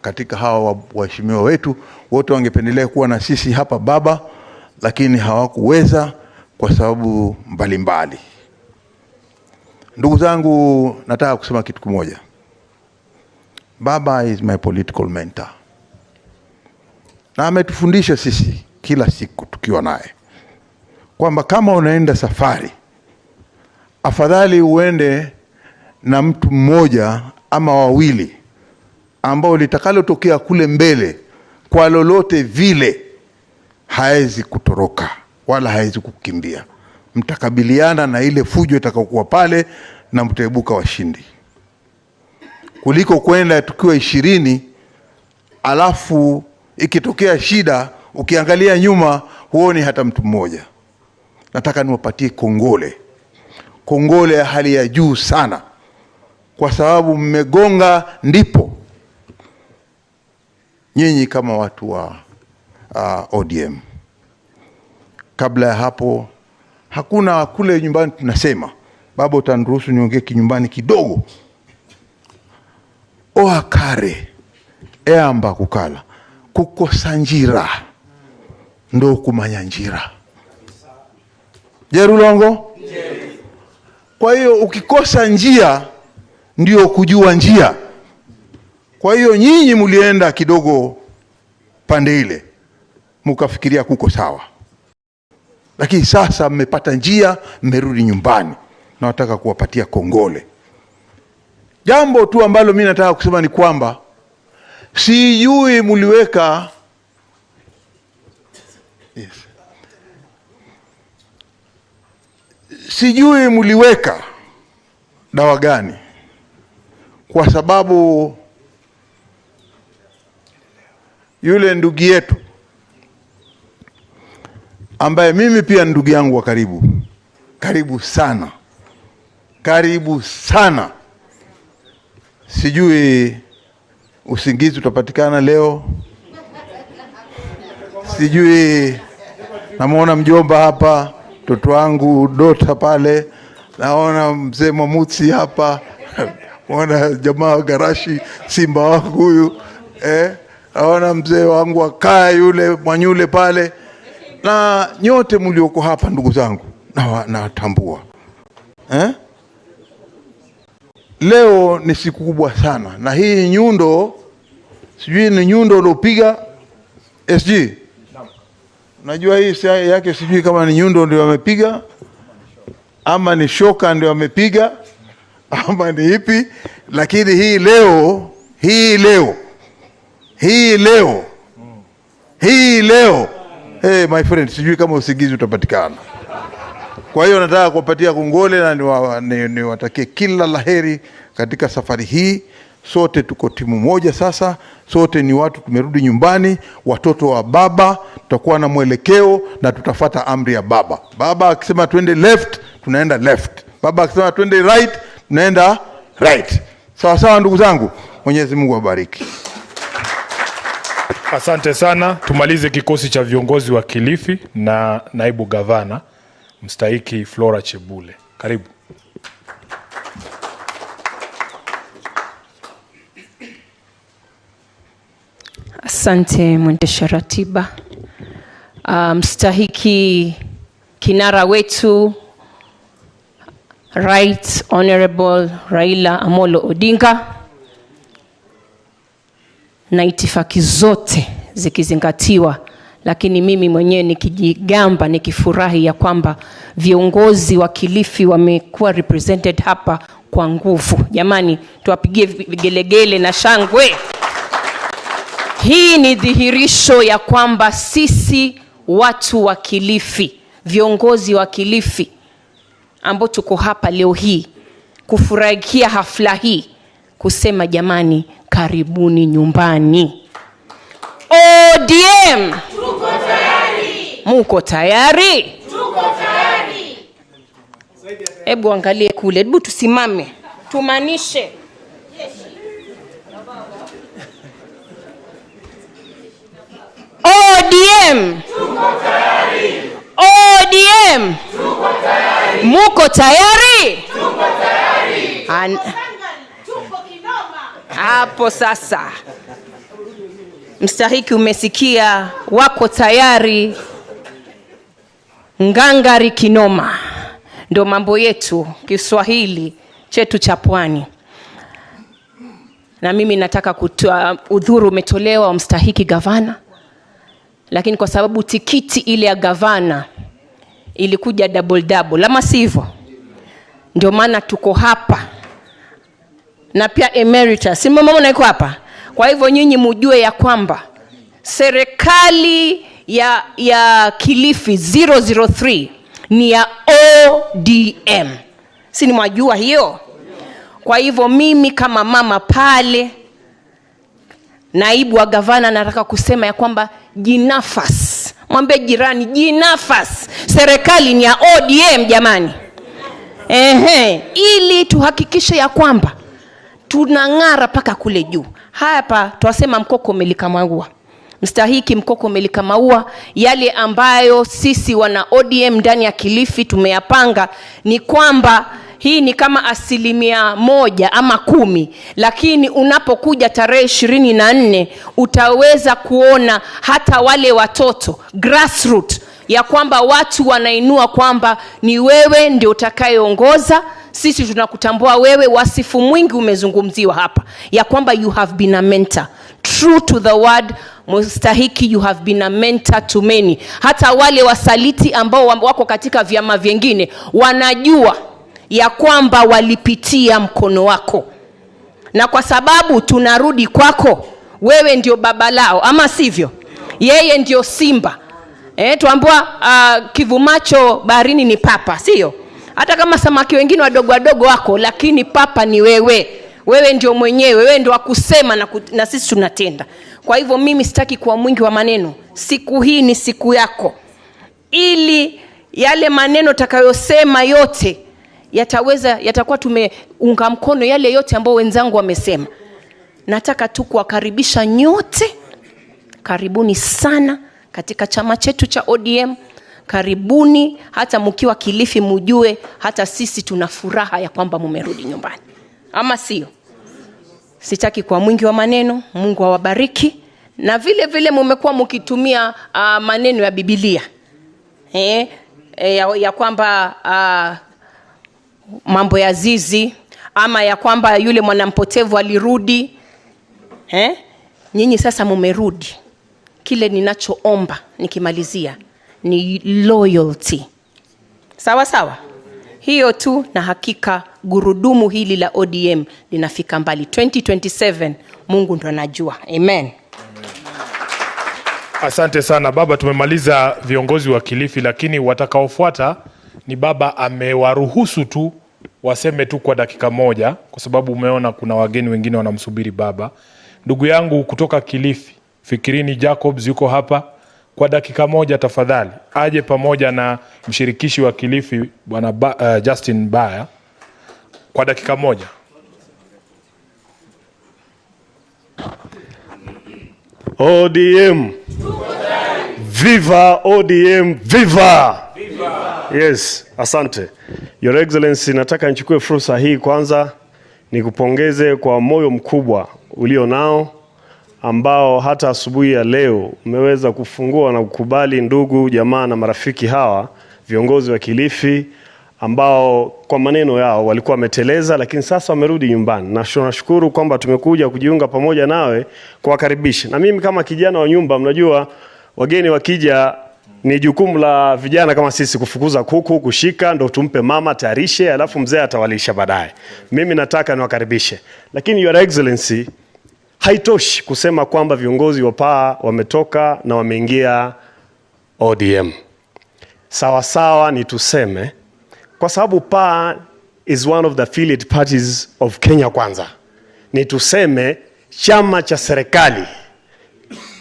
katika hawa waheshimiwa wetu wote wangependelea kuwa na sisi hapa baba, lakini hawakuweza kwa sababu mbalimbali. Ndugu zangu, nataka kusema kitu kimoja. Baba is my political mentor. Na ametufundisha sisi kila siku tukiwa naye kwamba kama unaenda safari, afadhali uende na mtu mmoja ama wawili ambao litakalotokea kule mbele kwa lolote vile haezi kutoroka wala haezi kukimbia. Mtakabiliana na ile fujo itakayokuwa pale na mtaibuka washindi, kuliko kwenda tukiwa 20 alafu ikitokea shida ukiangalia nyuma huoni hata mtu mmoja. Nataka niwapatie kongole, kongole ya hali ya juu sana, kwa sababu mmegonga ndipo nyinyi kama watu wa ODM. Kabla ya hapo hakuna kule nyumbani tunasema, baba utaniruhusu niongee kinyumbani kidogo. Oakare eamba kukala kukosa njira ndo kumanya njira. Jerulongo. Kwa hiyo ukikosa njia ndio kujua njia. Kwa hiyo nyinyi mlienda kidogo pande ile, mkafikiria kuko sawa, lakini sasa mmepata njia, mmerudi nyumbani, na nataka kuwapatia kongole. Jambo tu ambalo mimi nataka kusema ni kwamba sijui mliweka yes. Sijui mliweka dawa gani, kwa sababu yule ndugu yetu ambaye mimi pia ndugu yangu wa karibu, karibu sana, karibu sana, sijui usingizi utapatikana leo, sijui namuona mjomba hapa, mtoto wangu Dota pale, naona mzee Mwamutsi hapa, naona jamaa Garashi simba wangu huyu, naona mzee wangu akaa yule Mwanyule pale, na nyote mlioko hapa ndugu zangu nawatambua. Leo ni siku kubwa sana, na hii nyundo, sijui ni nyundo uliopiga SG. Najua hii yake sijui kama ni nyundo ndio amepiga ama ni shoka ndio amepiga ama ni ipi, lakini hii leo, hii leo, hii leo, hii leo, hey my friend, sijui kama usingizi utapatikana. Kwa hiyo nataka kuwapatia kongole na niwatakie kila laheri katika safari hii. Sote tuko timu moja sasa, sote ni watu tumerudi nyumbani, watoto wa baba, tutakuwa na mwelekeo na tutafata amri ya baba. Baba akisema twende left, tunaenda left. Baba akisema twende right, tunaenda right. Sawa sawa ndugu zangu, Mwenyezi Mungu awabariki. Asante sana. Tumalize kikosi cha viongozi wa Kilifi na naibu gavana mstahiki Flora Chebule. Karibu. Asante mwendesha ratiba. Mstahiki kinara wetu Right Honorable Raila Amolo Odinga, na itifaki zote zikizingatiwa, lakini mimi mwenyewe nikijigamba nikifurahi ya kwamba viongozi wa Kilifi wamekuwa represented hapa kwa nguvu. Jamani, tuwapigie vigelegele na shangwe. Hii ni dhihirisho ya kwamba sisi watu wa Kilifi, viongozi wa Kilifi ambao tuko hapa leo hii kufurahikia hafla hii, kusema jamani, karibuni nyumbani. ODM, tuko tayari. Muko tayari? Tuko tayari. Hebu angalie kule, hebu tusimame tumanishe. ODM, tuko tayari. ODM, tuko tayari. Muko tayari? Tuko tayari. Tuko kinoma. Hapo sasa. Mstahiki, umesikia, wako tayari ngangari kinoma. Ndio mambo yetu Kiswahili chetu cha pwani. Na mimi nataka kutoa udhuru umetolewa mstahiki gavana, lakini kwa sababu tikiti ile ya gavana ilikuja double double, ama sivyo? Ndio maana tuko hapa. Na pia emeritus, si mama yuko hapa. Kwa hivyo nyinyi mjue ya kwamba serikali ya Kilifi 003 ni ya ODM. Si ni mwajua hiyo? Kwa hivyo mimi kama mama pale, naibu wa gavana, nataka kusema ya kwamba jinafas. Mwambie jirani jinafas. Serikali ni ya ODM jamani. Ehe, ili tuhakikishe ya kwamba tunang'ara paka kule juu. Hapa twasema mkoko umelika maua. Mstahiki, mkoko umelika maua. Yale ambayo sisi wana ODM ndani ya Kilifi tumeyapanga ni kwamba hii ni kama 1% ama 10%, lakini unapokuja tarehe 24 utaweza kuona hata wale watoto grassroots ya kwamba watu wanainua kwamba ni wewe ndio utakayeongoza. Sisi tunakutambua wewe. Wasifu mwingi umezungumziwa hapa ya kwamba you have been a mentor, true to the word. Mustahiki, you have been a mentor to many. Hata wale wasaliti ambao wako katika vyama vingine wanajua ya kwamba walipitia mkono wako, na kwa sababu tunarudi kwako, wewe ndio baba lao, ama sivyo? Yeye ndio simba. Tuambiwa kivumacho baharini ni papa, sio? Hata kama samaki wengine wadogo wadogo wako, lakini papa ni wewe. Wewe ndio mwenyewe, wewe ndio wakusema na sisi tunatenda. Kwa hivyo mimi sitaki kuwa mwingi wa maneno. Siku hii ni siku yako, ili yale maneno utakayosema yote yatakuwa tumeunga mkono yale yote ambayo wenzangu wamesema. Nataka tu kuwakaribisha nyote. Karibuni sana katika chama chetu cha ODM. Karibuni, hata mkiwa Kilifi mujue hata sisi tuna furaha ya kwamba mumerudi nyumbani, ama sio? Sitaki kwa mwingi wa maneno. Mungu awabariki. Na vile vile mumekuwa mkitumia maneno ya Biblia, ya kwamba mambo ya zizi, ama ya kwamba yule mwanampotevu alirudi. Nyinyi sasa mumerudi. Kile ninachoomba nikimalizia ni loyalty. Sawa sawa? Hiyo tu, na hakika gurudumu hili la ODM linafika mbali. 2027 Mungu ndo anajua. Amen. Asante sana baba, tumemaliza viongozi wa Kilifi, lakini watakaofuata ni baba amewaruhusu tu waseme tu kwa dakika moja, kwa sababu umeona kuna wageni wengine wanamsubiri baba. Ndugu yangu kutoka Kilifi, Fikirini Jacobs yuko hapa kwa dakika moja tafadhali, aje pamoja na mshirikishi wa Kilifi bwana Justin Baya kwa dakika moja. ODM. Viva ODM, viva! Viva! Yes, asante. Your Excellency, nataka nichukue fursa hii kwanza nikupongeze kwa moyo mkubwa ulio nao, ambao hata asubuhi ya leo umeweza kufungua na kukubali ndugu, jamaa na marafiki hawa viongozi wa Kilifi ambao kwa maneno yao walikuwa wameteleza, lakini sasa wamerudi nyumbani. Na tunashukuru kwamba tumekuja kujiunga pamoja nawe kuwakaribisha. Na mimi kama kijana wa nyumba, mnajua wageni wakija ni jukumu la vijana kama sisi kufukuza kuku, kushika, ndo tumpe mama tayarishe, alafu mzee atawalisha baadaye. Mimi nataka niwakaribishe. Lakini Your Excellency, haitoshi kusema kwamba viongozi wa PAA wametoka na wameingia ODM. Sawa sawa ni tuseme, kwa sababu PAA is one of the affiliate parties of Kenya Kwanza, ni tuseme chama cha serikali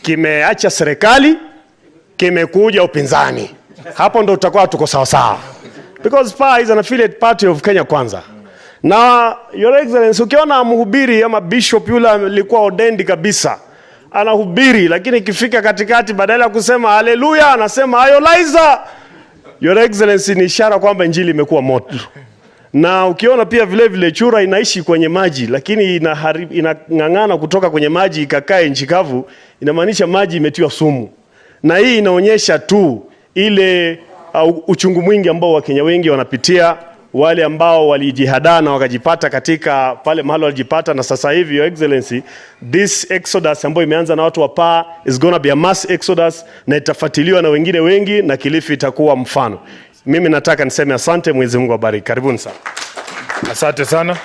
kimeacha serikali, kimekuja upinzani. Hapo ndo tutakuwa tuko sawa sawa, because PAA is an affiliate party of Kenya Kwanza. Na Your Excellency, ukiona mhubiri ama bishop yule alikuwa ordained kabisa anahubiri, lakini ikifika katikati badala ya kusema haleluya anasema ayolaiza, Your Excellency, ni ishara kwamba injili imekuwa moto. Na ukiona pia vile vile chura inaishi kwenye maji, lakini inang'ang'ana kutoka kwenye maji ikakae nchi kavu, inamaanisha maji imetiwa sumu. Na hii inaonyesha tu ile uchungu mwingi ambao Wakenya wengi wanapitia, wale ambao walijihadaa na wakajipata katika pale mahali walijipata. Na sasa hivi, Your Excellency, this exodus ambayo imeanza na watu wa PAA is gonna be a mass exodus, na itafuatiliwa na wengine wengi, na Kilifi itakuwa mfano. Mimi nataka niseme asante, Mwenyezi Mungu awabariki. Karibuni sana. Asante sana.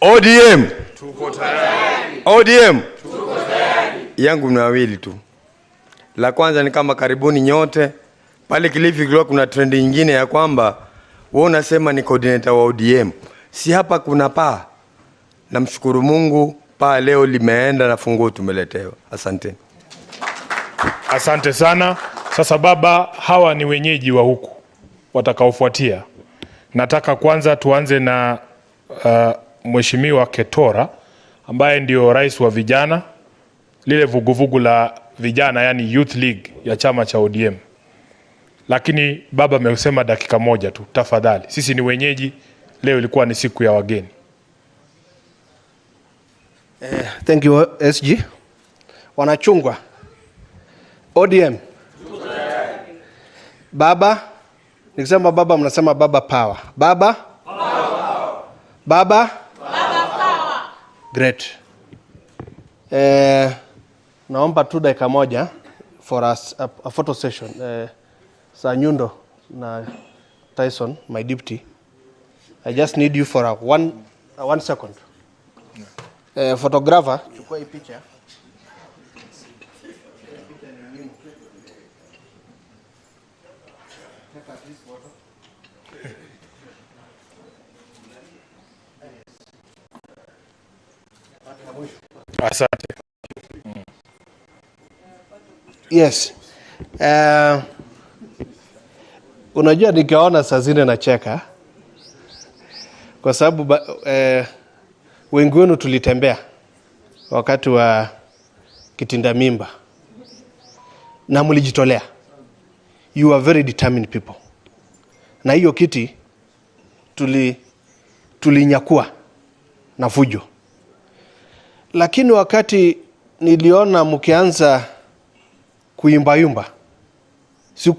ODM. Tuko tayari. ODM. Tuko tayari. Yangu ni mawili tu. La kwanza ni kama karibuni nyote. Pale Kilifi kulikuwa kuna trend nyingine ya kwamba wewe unasema ni coordinator wa ODM. Si hapa kuna PAA. Namshukuru Mungu, PAA leo limeenda na funguo tumeletewa. Asante. Asante sana. Sasa baba, hawa ni wenyeji wa huku watakaofuatia. Nataka kwanza tuanze na Mheshimiwa Ketora ambaye ndio rais wa vijana, lile vuguvugu la vijana, yani Youth League ya chama cha ODM. Lakini baba amesema dakika moja tu tafadhali. Sisi ni wenyeji, leo ilikuwa ni siku ya wageni. Thank you SG. Wanachungwa ODM. Baba, nikisema baba mnasema baba power. Baba? Power. Baba? Baba power. Great. Naomba tu dakika moja for us a photo session. Sanyundo na Tyson, my deputy. I just need you for a one second. Photographer, chukua hii picha. Asante. Yes. Unajua nikaona saa zile nacheka kwa sababu wengi wenu tulitembea wakati wa kitinda mimba na mlijitolea. You are very determined people. Na hiyo kiti tulinyakua na fujo. Lakini wakati niliona mkianza kuimba-yumba,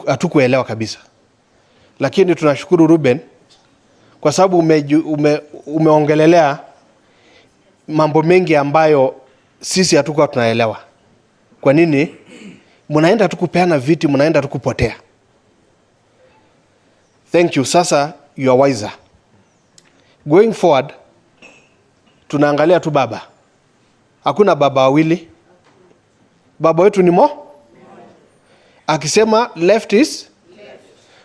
hatukuelewa kabisa. Lakini tunashukuru Ruben kwa sababu umeongelelea mambo mengi ambayo sisi hatukuwa tunaelewa. Kwa nini mnaenda tu kupeana viti, mnaenda tu kupotea? Thank you. Sasa you are wiser. Going forward, tunaangalia tu baba. Hakuna baba wawili. Baba wetu ni mo. Akisema left is left.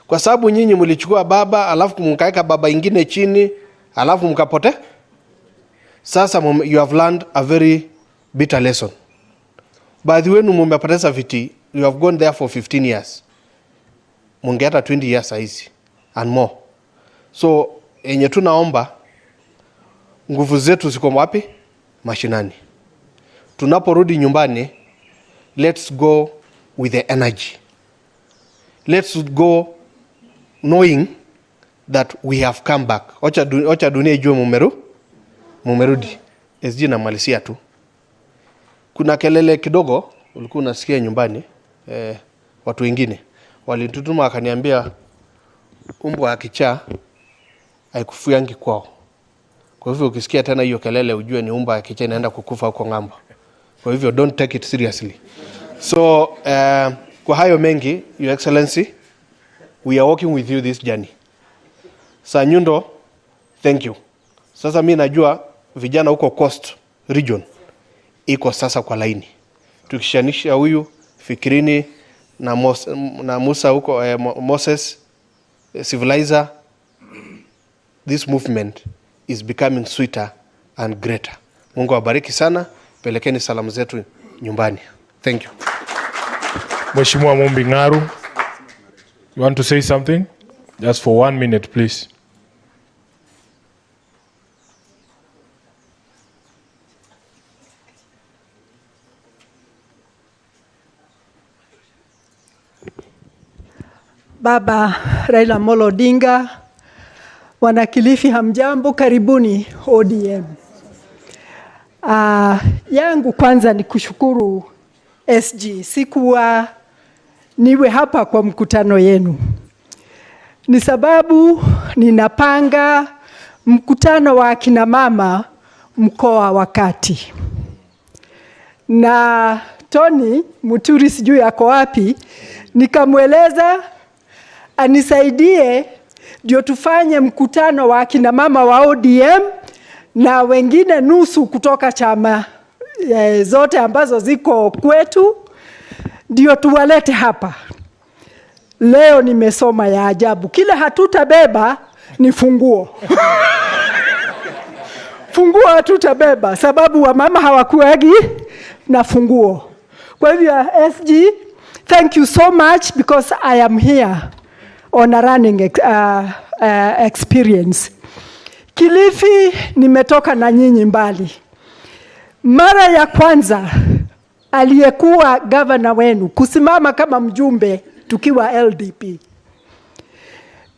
Kwa sababu nyinyi mlichukua baba, alafu mkaweka baba ingine chini, alafu mkapotea. Sasa you have learned a very bitter lesson. Baadhi wenu mmepoteza viti, you have gone there for 15 years. Mungeata 20 years hizi and more. So yenye tunaomba, nguvu zetu ziko wapi? Mashinani. Tunaporudi nyumbani, let's go with the energy. Let's go knowing that we have come back. Wacha dunia ijue mumerudi. SG namalizia tu. Kuna kelele kidogo ulikuwa unasikia nyumbani, watu wengine walitutuma wakaniambia umbwa akichaa haikufuangi kwao. Kwa hivyo ukisikia tena hiyo kelele ujue ni umbwa akichaa inaenda kukufa huko ng'ambo. Kwa hivyo don't take it seriously. So kwa hayo mengi, Your Excellency, we are working with you this journey. Sanyundo, thank you. Sasa mimi najua vijana huko Coast Region iko sasa kwa laini. Tukishanisha huyu Fikirini na Musa huko, Moses Civilizer, this movement is becoming sweeter and greater. Mungu awabariki sana. Pelekeni salamu zetu nyumbani. Thank you. Mheshimiwa Mumbi Ngaru, you want to say something? Just for 1 minute, please. Baba Raila Amolo Odinga, wanakilifi hamjambo, karibuni ODM. Yangu kwanza ni kushukuru SG. Sikuwa niwe hapa kwa mkutano yenu. Ni sababu ninapanga mkutano wa akina mama mkoa wa Kati. Na Tony Muturi sijui ako wapi, nikamweleza anisaidie ndio tufanye mkutano wa akina mama wa ODM na wengine nusu kutoka chama zote ambazo ziko kwetu, ndio tuwalete hapa. Leo nimesoma ya ajabu. Kile hatutabeba ni funguo. Funguo hatutabeba sababu wamama hawakuagi na funguo. Kwa hivyo SG, thank you so much because I am here on a running experience. Kilifi nimetoka na nyinyi mbali. Mara ya kwanza aliyekuwa governor wenu kusimama kama mjumbe tukiwa LDP.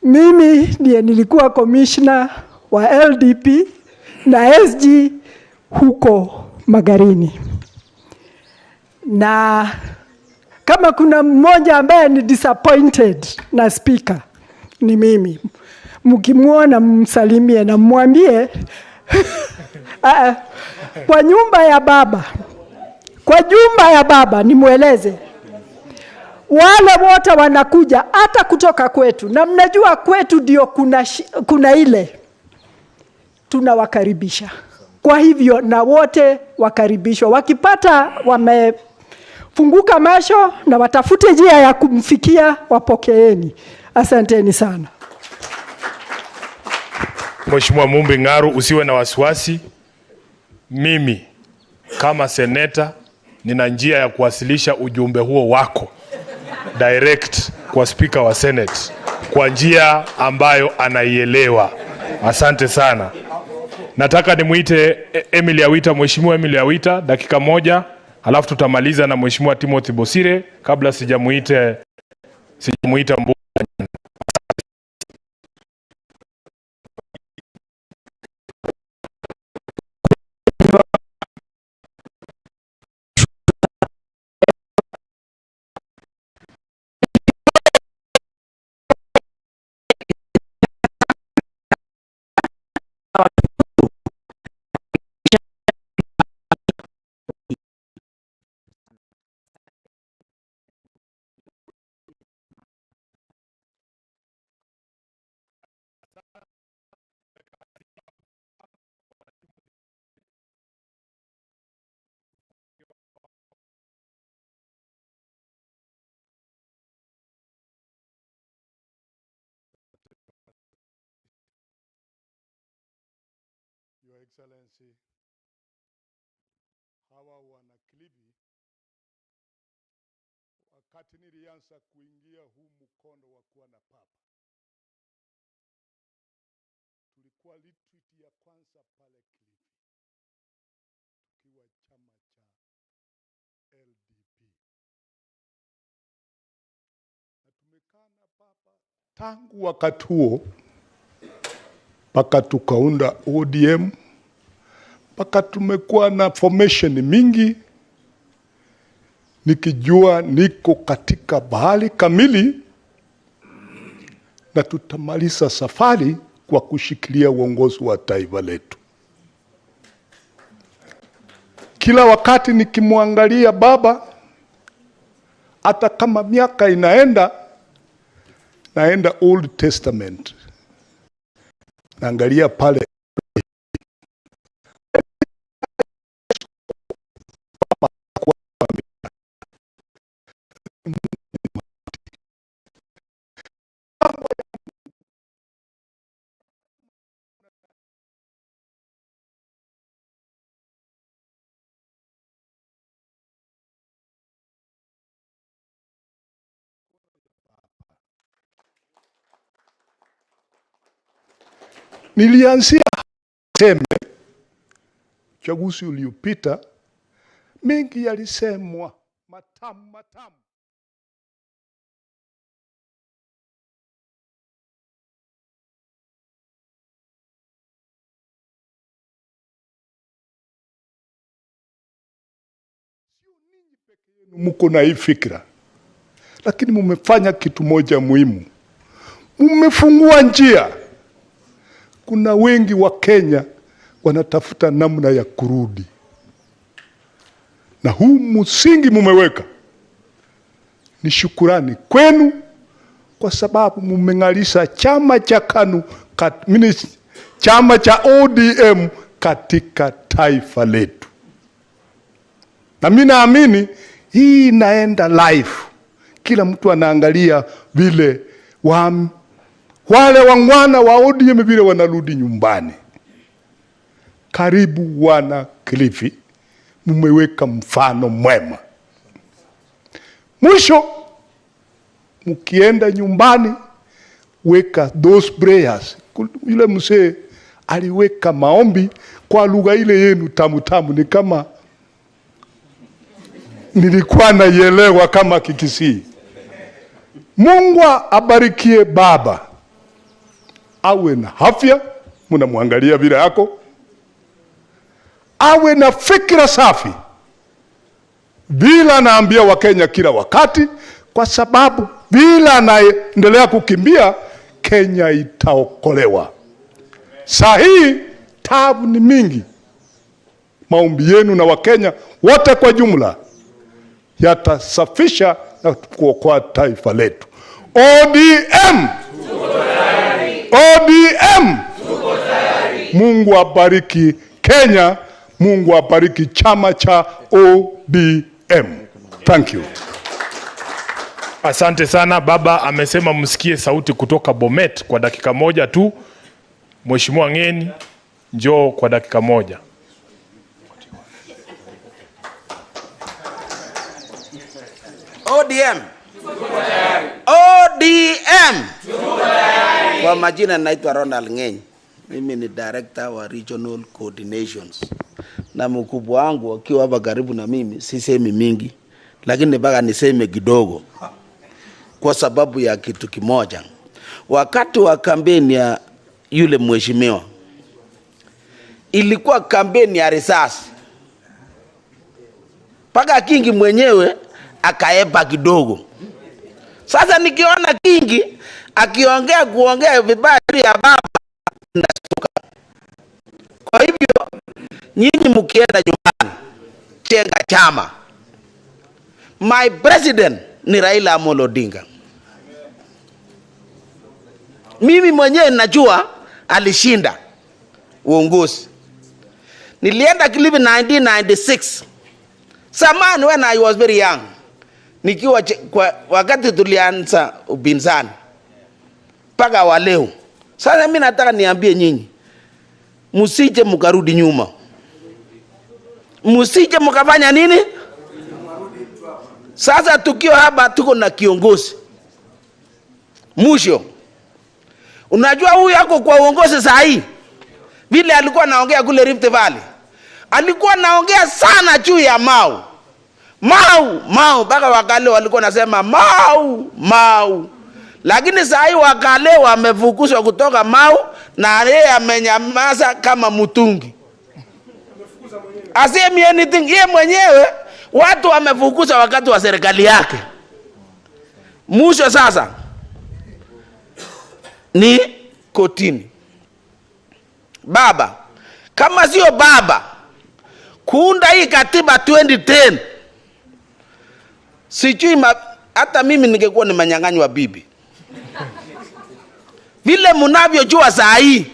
Mimi ndiye nilikuwa commissioner wa LDP na SG huko Magarini. Na kama kuna mmoja ambaye ni disappointed na speaker ni mimi. Mkimuona msalimie na mwambie kwa nyumba ya baba Kwa jumba ya baba nimweleze wale wote wanakuja hata kutoka kwetu, na mnajua kwetu ndio kuna ile tunawakaribisha. Kwa hivyo na wote wakaribishwa, wakipata wamefunguka macho na watafute njia ya kumfikia, wapokeeni. Asanteni sana. Mheshimiwa Mumbi Ng'aru, usiwe na wasiwasi. Mimi kama seneta nina njia ya kuwasilisha ujumbe huo wako direct kwa speaker wa Senate kwa njia ambayo anaielewa. Asante sana. Nataka nimuite Emily Awita, Mheshimiwa Emily Awita, dakika moja, halafu tutamaliza na Mheshimiwa Timothy Bosire kabla sijamuita Mbuga. Your Excellency, hawa wana Kilifi, wakati nilianza kuingia huu mkondo wa kuwa na papa, tulikuwa retreat ya kwanza pale Kilifi tukiwa chama cha LDP, na tumekaa na papa tangu wakati huo mpaka tukaunda ODM, mpaka tumekuwa na formation mingi, nikijua niko katika bahari kamili na tutamaliza safari kwa kushikilia uongozi wa taifa letu. Kila wakati nikimwangalia baba, hata kama miaka inaenda, naenda Old Testament, naangalia pale nilianzia seme uchaguzi uliopita, mengi yalisemwa matamu matamu. Sio ninyi peke yenu mko na hii fikra, lakini mumefanya kitu moja muhimu, mumefungua njia. Kuna wengi wa Kenya wanatafuta namna ya kurudi, na huu msingi mumeweka ni shukurani kwenu, kwa sababu mumeng'alisha chama cha KANU, chama cha ODM katika taifa letu. Na mimi naamini hii inaenda live, kila mtu anaangalia vile wale wangwana wa ODM vile wanarudi nyumbani. Karibu wana Kilifi, mumeweka mfano mwema. Mwisho, mkienda nyumbani, weka those prayers. Yule mzee aliweka maombi kwa lugha ile yenu tamu tamu, ni kama nilikuwa naielewa kama Kikisii. Mungu abarikie baba, awe na afya, mnamwangalia vile yako, awe na fikra safi bila naambia Wakenya kila wakati, kwa sababu bila anaendelea kukimbia, Kenya itaokolewa. Saa hii taabu ni mingi. Maombi yenu na Wakenya wote kwa jumla yatasafisha na kuokoa taifa letu. ODM! ODM! Mungu abariki Kenya, Mungu abariki chama cha ODM. Thank you. Asante sana baba. Amesema msikie sauti kutoka Bomet kwa dakika moja tu. Mheshimiwa Ngeni, njoo kwa dakika moja. ODM. ODM. Kwa majina naitwa Ronald Ngeny. Mimi ni director wa Regional Coordinations. Na mkubwa wangu akiwa hapa karibu na mimi, sisemi mingi, lakini mpaka niseme kidogo kwa sababu ya kitu kimoja. Wakati wa kampeni ya yule mheshimiwa, ilikuwa kampeni ya risasi. Paka Kingi mwenyewe akaepa kidogo. Sasa nikiona Kingi akiongea kuongea vibaya ya baba, nashtuka. Kwa hivyo nyinyi mkienda nyumbani, chenga chama. My president ni Raila Amolo Odinga. Mimi mwenyewe najua alishinda uongozi. Nilienda Kilifi 1996. Samani when I was very young. Nikiwa kwa wakati tulianza upinzani mpaka wa leo. Sasa mimi nataka niambie nyinyi, msije mkarudi nyuma. Msije mkafanya nini? Sasa tukiwa hapa tuko na kiongozi. Mwisho. Unajua huyu yako kwa uongozi saa hii. Vile alikuwa anaongea kule Rift Valley. Alikuwa anaongea sana juu ya Mau. Mau, Mau, mpaka Wakale walikuwa nasema Mau, Mau. Lakini saa hii Wakale wamefukuzwa kutoka Mau na yeye amenyamaza kama mtungi. Asemi anything, yeye mwenyewe watu wamefukuzwa wakati wa serikali yake. Mwisho sasa ni kotini. Baba, kama sio baba kuunda hii katiba 2010, sijui hata mimi ningekuwa nimenyang'anywa bibi. Vile mnavyojua saa hii,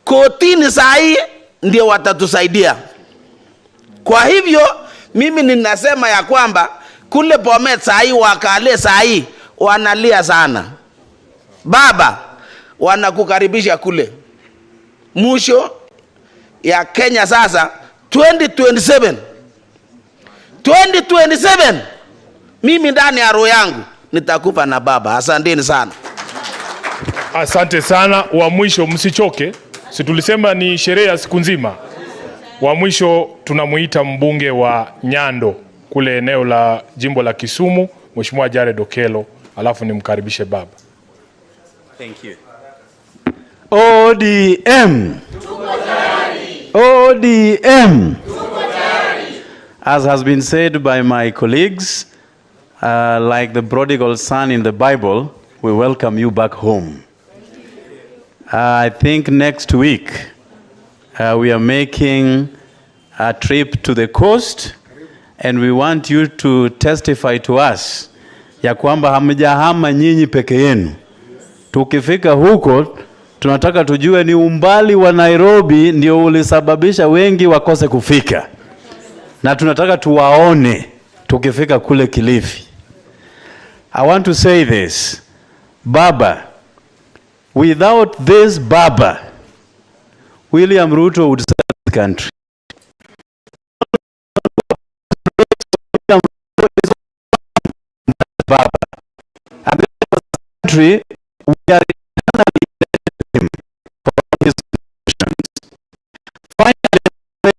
kotini saa hii ndio watatusaidia. Kwa hivyo mimi ninasema ya kwamba kule Bomet saa hii, Wakale saa hii wanalia sana. Baba, wanakukaribisha kule. Mwisho ya Kenya sasa 2027. 2027 mimi ndani ya roho yangu nitakupa na baba. Asanteni sana. Asante sana. Wa mwisho, msichoke. Si tulisema ni sherehe ya siku nzima. Wa mwisho tunamuita mbunge wa Nyando kule eneo la jimbo la Kisumu, Mheshimiwa Jared Okello, alafu nimkaribishe baba. Thank you. ODM. ODM. As has been said by my colleagues, like the prodigal son in the Bible, we welcome you back home. I think next week we are making a trip to the coast, and we want you to testify to us ya kwamba hamjahama nyinyi peke yenu. Tukifika huko tunataka tujue ni umbali wa Nairobi ndio ulisababisha wengi wakose kufika. Na tunataka tuwaone tukifika kule Kilifi. I want to say this. Baba, without this Baba, William Ruto would sell the country. Baba. And the country, we are eternally indebted to him for his contributions. Finally,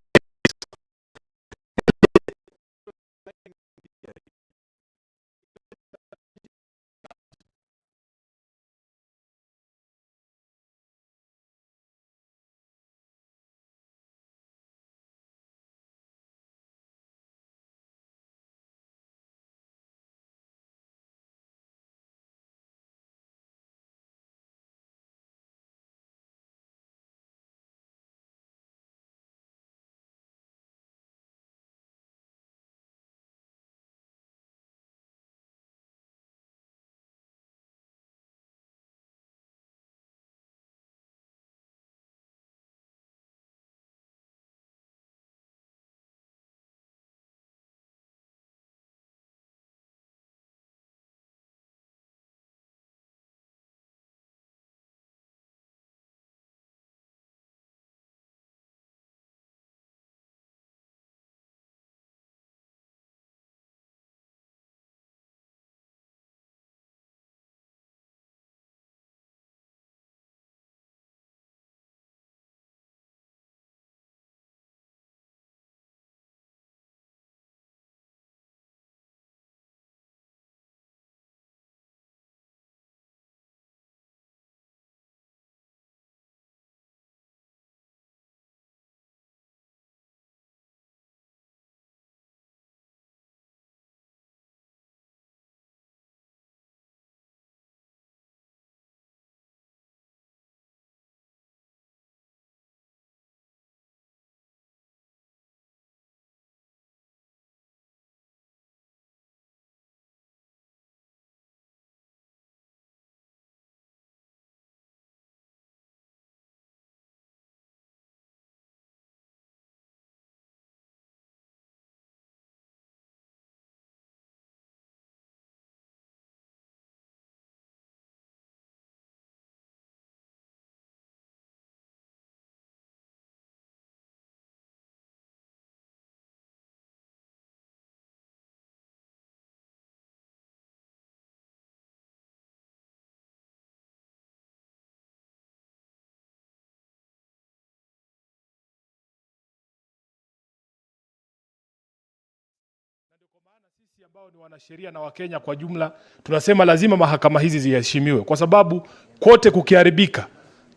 Wanasheria na Wakenya kwa jumla tunasema lazima mahakama hizi ziheshimiwe, kwa sababu kote kukiharibika,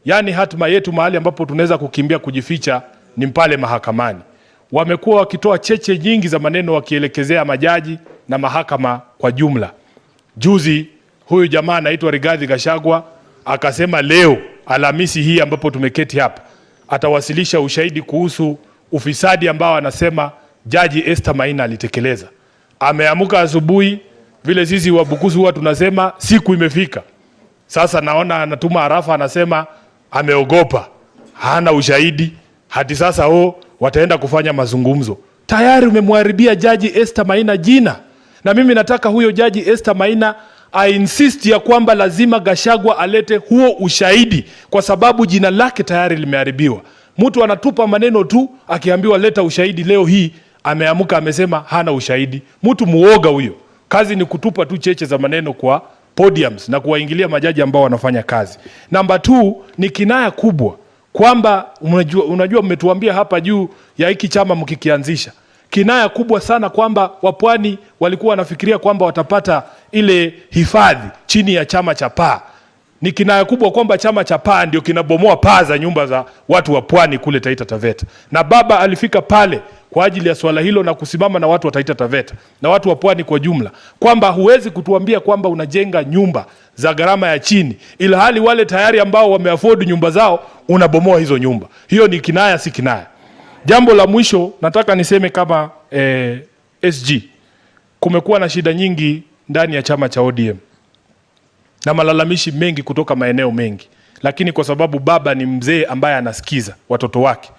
yani hatima yetu mahali ambapo tunaweza kukimbia kujificha ni pale mahakamani. Wamekuwa wakitoa cheche nyingi za maneno wakielekezea majaji na mahakama kwa jumla. Juzi huyu jamaa anaitwa Rigathi Gachagua akasema leo Alhamisi hii ambapo tumeketi hapa atawasilisha ushahidi kuhusu ufisadi ambao anasema Jaji Esther Maina alitekeleza. Ameamka asubuhi, vile sisi Wabukusu huwa tunasema siku imefika. Sasa naona anatuma harafa, anasema ameogopa, hana ushahidi, hadi sasa wataenda kufanya mazungumzo. Tayari umemharibia Jaji Esther Maina jina. Na mimi nataka huyo Jaji Esther Maina I insist ya kwamba lazima Gachagua alete huo ushahidi, kwa sababu jina lake tayari limeharibiwa. Mtu anatupa maneno tu, akiambiwa leta ushahidi, leo hii ameamka amesema hana ushahidi. Mtu muoga huyo. Kazi ni kutupa tu cheche za maneno kwa podiums na kuwaingilia majaji ambao wanafanya kazi. Namba 2 ni kinaya kubwa kwamba unajua mmetuambia hapa juu ya hiki chama mkikianzisha. Kinaya kubwa sana kwamba wapwani walikuwa wanafikiria kwamba watapata ile hifadhi chini ya chama cha PAA. Ni kinaya kubwa kwamba chama cha PAA ndio kinabomoa paa za nyumba za watu wa pwani kule Taita Taveta. Na baba alifika pale kwa ajili ya swala hilo na kusimama na watu wa Taita Taveta na watu wa pwani kwa jumla, kwamba huwezi kutuambia kwamba unajenga nyumba za gharama ya chini ila hali wale tayari ambao wameafford nyumba zao unabomoa hizo nyumba. Hiyo ni kinaya, si kinaya? Jambo la mwisho nataka niseme kama SG, kumekuwa na shida nyingi ndani ya chama cha ODM na malalamishi mengi kutoka maeneo mengi, lakini kwa sababu baba ni mzee ambaye anasikiza watoto wake,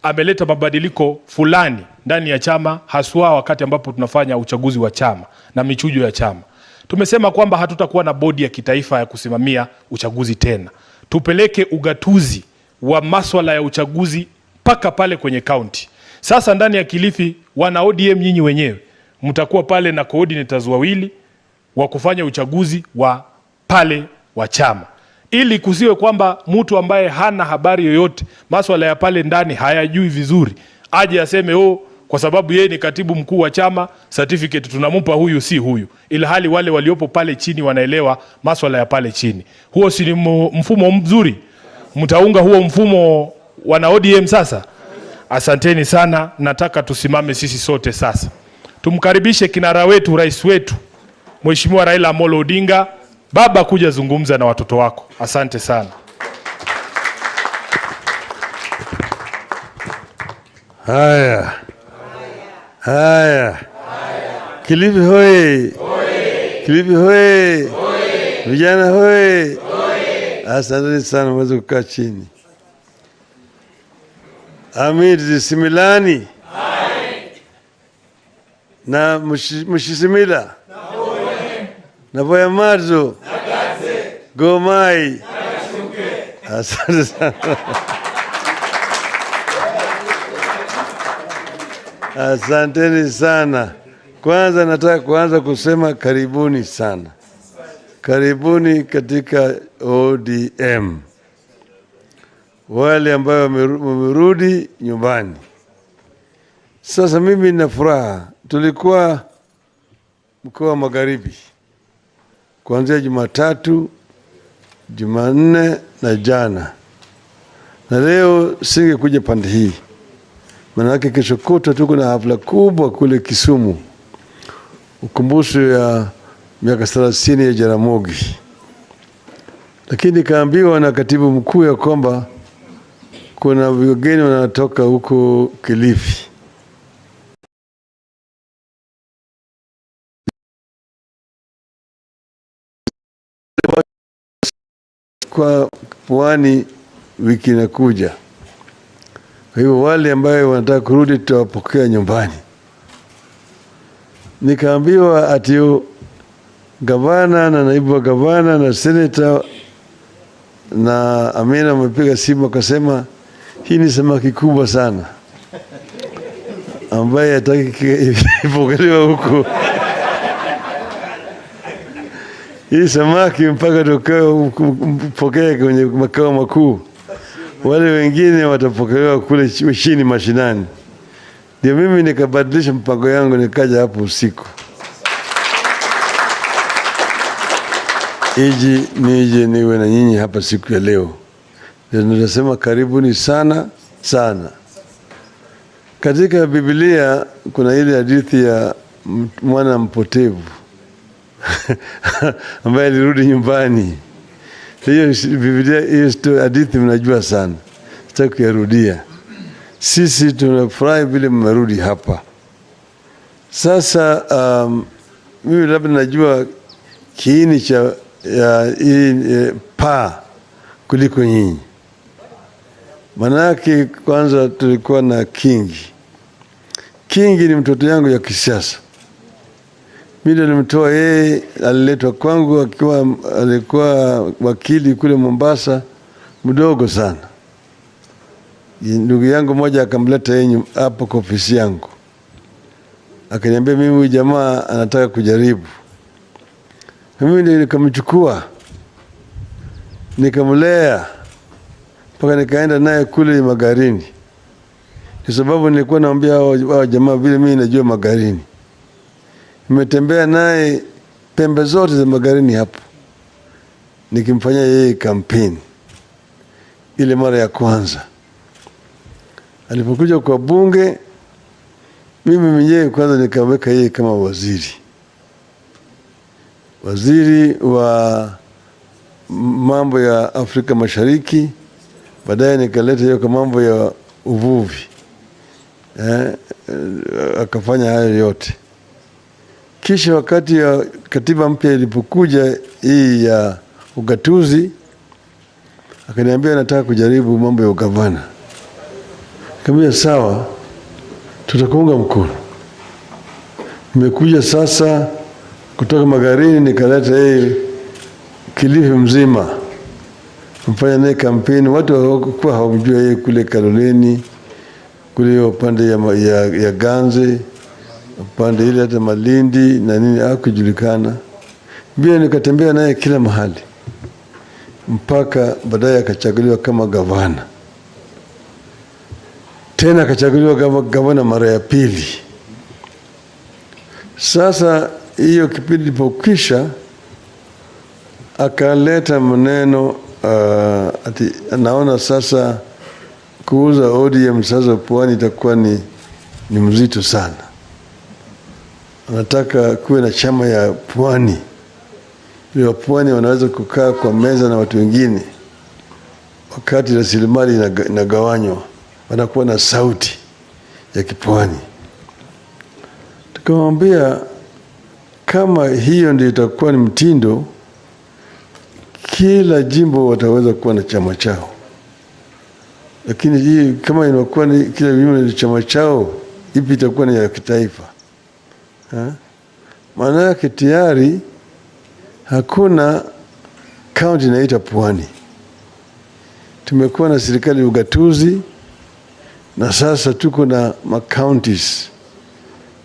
ameleta mabadiliko fulani ndani ya chama, haswa wakati ambapo tunafanya uchaguzi wa chama na michujo ya chama. Tumesema kwamba hatutakuwa na bodi ya kitaifa ya kusimamia uchaguzi tena. Tupeleke ugatuzi wa maswala ya uchaguzi paka pale kwenye county. Sasa ndani ya Kilifi wana ODM nyinyi wenyewe mtakuwa pale na coordinators wawili wa kufanya uchaguzi wa pale wa chama, ili kusiwe kwamba mtu ambaye hana habari yoyote maswala ya pale ndani hayajui vizuri aje aseme oh, kwa sababu yeye ni katibu mkuu wa chama certificate tunamupa huyu si huyu, ila hali wale waliopo pale chini wanaelewa maswala ya pale chini. Huo si mfumo mzuri? Mtaunga huo mfumo wana ODM sasa? Asanteni sana. Nataka tusimame sisi sote sasa tumkaribishe kinara wetu, rais wetu Mheshimiwa Raila Amolo Odinga. Baba, kuja zungumza na watoto wako. Asante sana. Haya. Haya. Kilifi hoi. Kilifi hoi. Vijana hoi. Asante sana, mweze kukaa chini. Amir Similani. Na Mushisimila. Na Boya Marzo. Gomai. Asante sana. Asanteni sana. Kwanza nataka kuanza kusema karibuni sana. Karibuni katika ODM. Wale ambao wamerudi nyumbani. Sasa mimi nina furaha. Tulikuwa mkoa wa Magharibi kuanzia Jumatatu, Jumanne na jana. Na leo singekuja pande hii. Manake kesho kutwa tuko na hafla kubwa kule Kisumu, ukumbusho ya miaka 30 ya Jaramogi. Lakini kaambiwa na katibu mkuu ya kwamba kuna wageni wanatoka huko Kilifi. Kwa pwani wiki inakuja. Kwa hivyo wale ambao wanataka kurudi tutawapokea nyumbani. Nikaambiwa ati gavana na naibu wa gavana na senator na Amina wamepiga simu akasema hii ni samaki kubwa sana ambaye hataki ipokelewe huko. Hii samaki mpaka tukapokee kwenye makao makuu. Wale wengine watapokelewa kule chini mashinani. Ndio mimi nikabadilisha mpango yangu nikaja hapo usiku. iji nije niwe na nyinyi hapa siku ya leo. Tunasema karibuni sana sana. Katika Biblia kuna ile hadithi ya mwana mpotevu ambaye alirudi nyumbani. Hiyo Biblia, hiyo hadithi mnajua sana, sitaki kuirudia. Sisi tunafurahi vile mmerudi hapa. Sasa mimi labda najua kiini cha hii paa kuliko nyinyi. Manake kwanza tulikuwa na Kingi. Kingi ni mtoto yangu ya kisiasa. Mimi nilimtoa yeye, aliletwa kwangu akiwa alikuwa wakili kule Mombasa, mdogo sana. Ndugu yangu mmoja akamleta yeye hapo kwa ofisi yangu. Akaniambia mimi huyu jamaa anataka kujaribu. Mimi ndio nikamchukua, nikamlea mpaka nikaenda naye kule Magarini. Kwa sababu nilikuwa naambia hao jamaa vile mimi najua Magarini. Nimetembea naye pembe zote za Magarini hapo, nikimfanyia yeye kampeni. Ile mara ya kwanza alipokuja kwa bunge, mimi mwenyewe kwanza nikamweka yeye kama waziri. Waziri wa mambo ya Afrika Mashariki, baadaye nikaleta yeye kwa mambo ya uvuvi. Akafanya hayo yote. Kisha wakati ya katiba mpya ilipokuja hii ya ugatuzi, akaniambia nataka kujaribu mambo ya ugavana. Nikamwambia sawa, tutakuunga mkono. Nimekuja sasa kutoka Magarini nikaleta yeye Kilifi mzima, mfanya naye kampeni. Watu hawakuwa hawamjua yeye kule Kaloleni, kule upande ya Ganze, upande ile hata Malindi na nini, hakujulikana. Bila nikatembea naye kila mahali mpaka baadaye akachaguliwa kama gavana. Tena akachaguliwa kama gavana mara ya pili. Sasa hiyo kipindi ilipokwisha, akaleta maneno ati naona sasa kuuza ODM sasa pwani itakuwa ni mzito sana. Anataka kuwe na chama ya pwani, ili wa pwani wanaweza kukaa kwa meza na watu wengine. Wakati rasilimali inagawanywa, wanakuwa na sauti ya kipwani. Tukamwambia kama hiyo ndio itakuwa ni mtindo, kila jimbo wataweza kuwa na chama chao. Lakini hii kama inakuwa ni kila jimbo ni chama chao, ipi itakuwa ni ya kitaifa? Maana yake tayari hakuna county inaitwa pwani. Tumekuwa na serikali ya ugatuzi na sasa tuko na counties.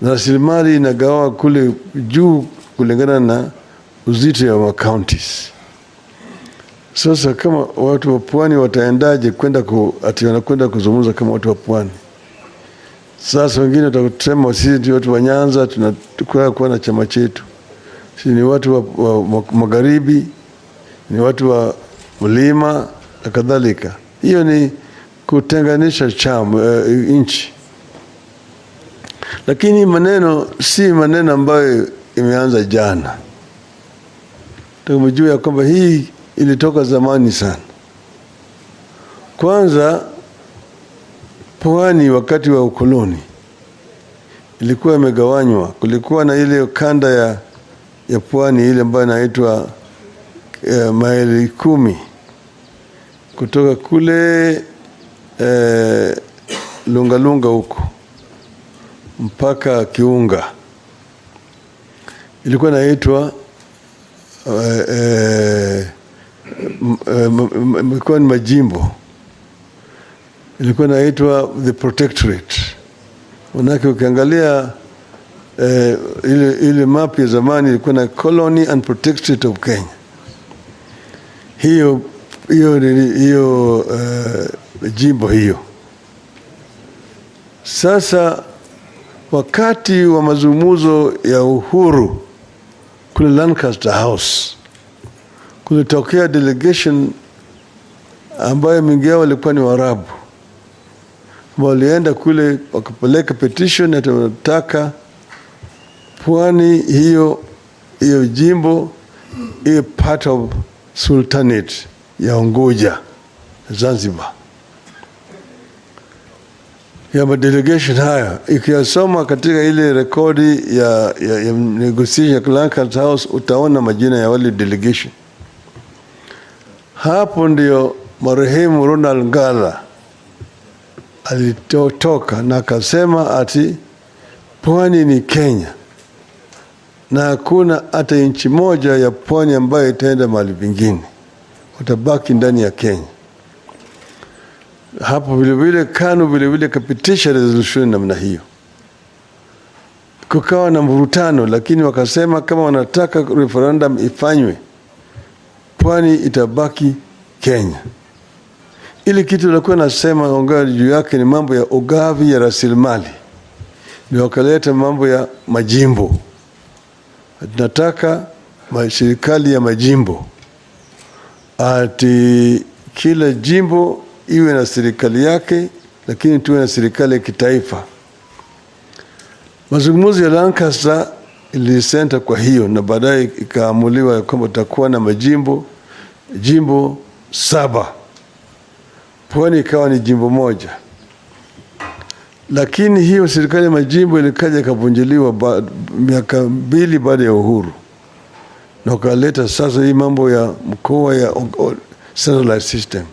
Na rasilimali inagawa kule juu kulingana na uzito wa counties. Sasa kama watu wa pwani wataendaje kwenda ati wanakwenda kuzungumza kama watu wa pwani? Sasa wengine watakusema sisi ndio watu wa Nyanza, tunataka kuwa na chama chetu. Sisi ni watu wa magharibi, ni watu wa mlima na kadhalika. Hiyo ni kutenganisha chama nchi. Lakini maneno si maneno ambayo imeanza jana. Tumejua ya kwamba hii ilitoka zamani sana. Kwanza pwani wakati wa ukoloni ilikuwa imegawanywa. Kulikuwa na ile kanda ya pwani ile ambayo inaitwa maili 10 kutoka kule Lunga Lunga huko mpaka Kiunga. Ilikuwa inaitwa ilikuwa ni majimbo. Ilikuwa inaitwa the Protectorate. Manake ukiangalia ile map ya zamani ilikuwa na Colony and Protectorate of Kenya. Hiyo jimbo hiyo. Sasa wakati wa mazungumzo ya uhuru kule Lancaster House, Kulitokea delegation ambayo mingi yao walikuwa ni Waarabu, walienda kule wakapeleka petition ati wanataka pwani hiyo hiyo jimbo iwe part of Sultanate ya Unguja, Zanzibar. Ya delegation haya ikiyasoma katika ile rekodi ya negotiation ya Lancaster House, utaona majina ya wale delegation. Hapo ndio marehemu Ronald Ngala alitotoka na akasema ati pwani ni Kenya na hakuna hata nchi moja ya pwani ambayo itaenda mahali pengine, utabaki ndani ya Kenya. Hapo vile vile KANU vile vile kapitisha resolution namna hiyo. Kukawa na mvurutano, lakini wakasema kama wanataka referendum ifanywe, pwani itabaki Kenya. Ili kitu nilikuwa nasema ongea juu yake ni mambo ya ugavi ya rasilimali, ndio wakaleta mambo ya majimbo. Tunataka serikali ya majimbo, ati kila jimbo iwe na serikali yake, lakini tuwe na serikali ya kitaifa. Mazungumzo ya Lancaster ilisenta kwa hiyo, na baadaye ikaamuliwa kwamba tutakuwa na majimbo jimbo 7. Pwani ikawa ni jimbo moja. Lakini hiyo serikali ya majimbo ilikaja ikavunjiliwa miaka 2 baada ya uhuru, na ukaleta sasa hii mambo ya mkoa ya centralized system.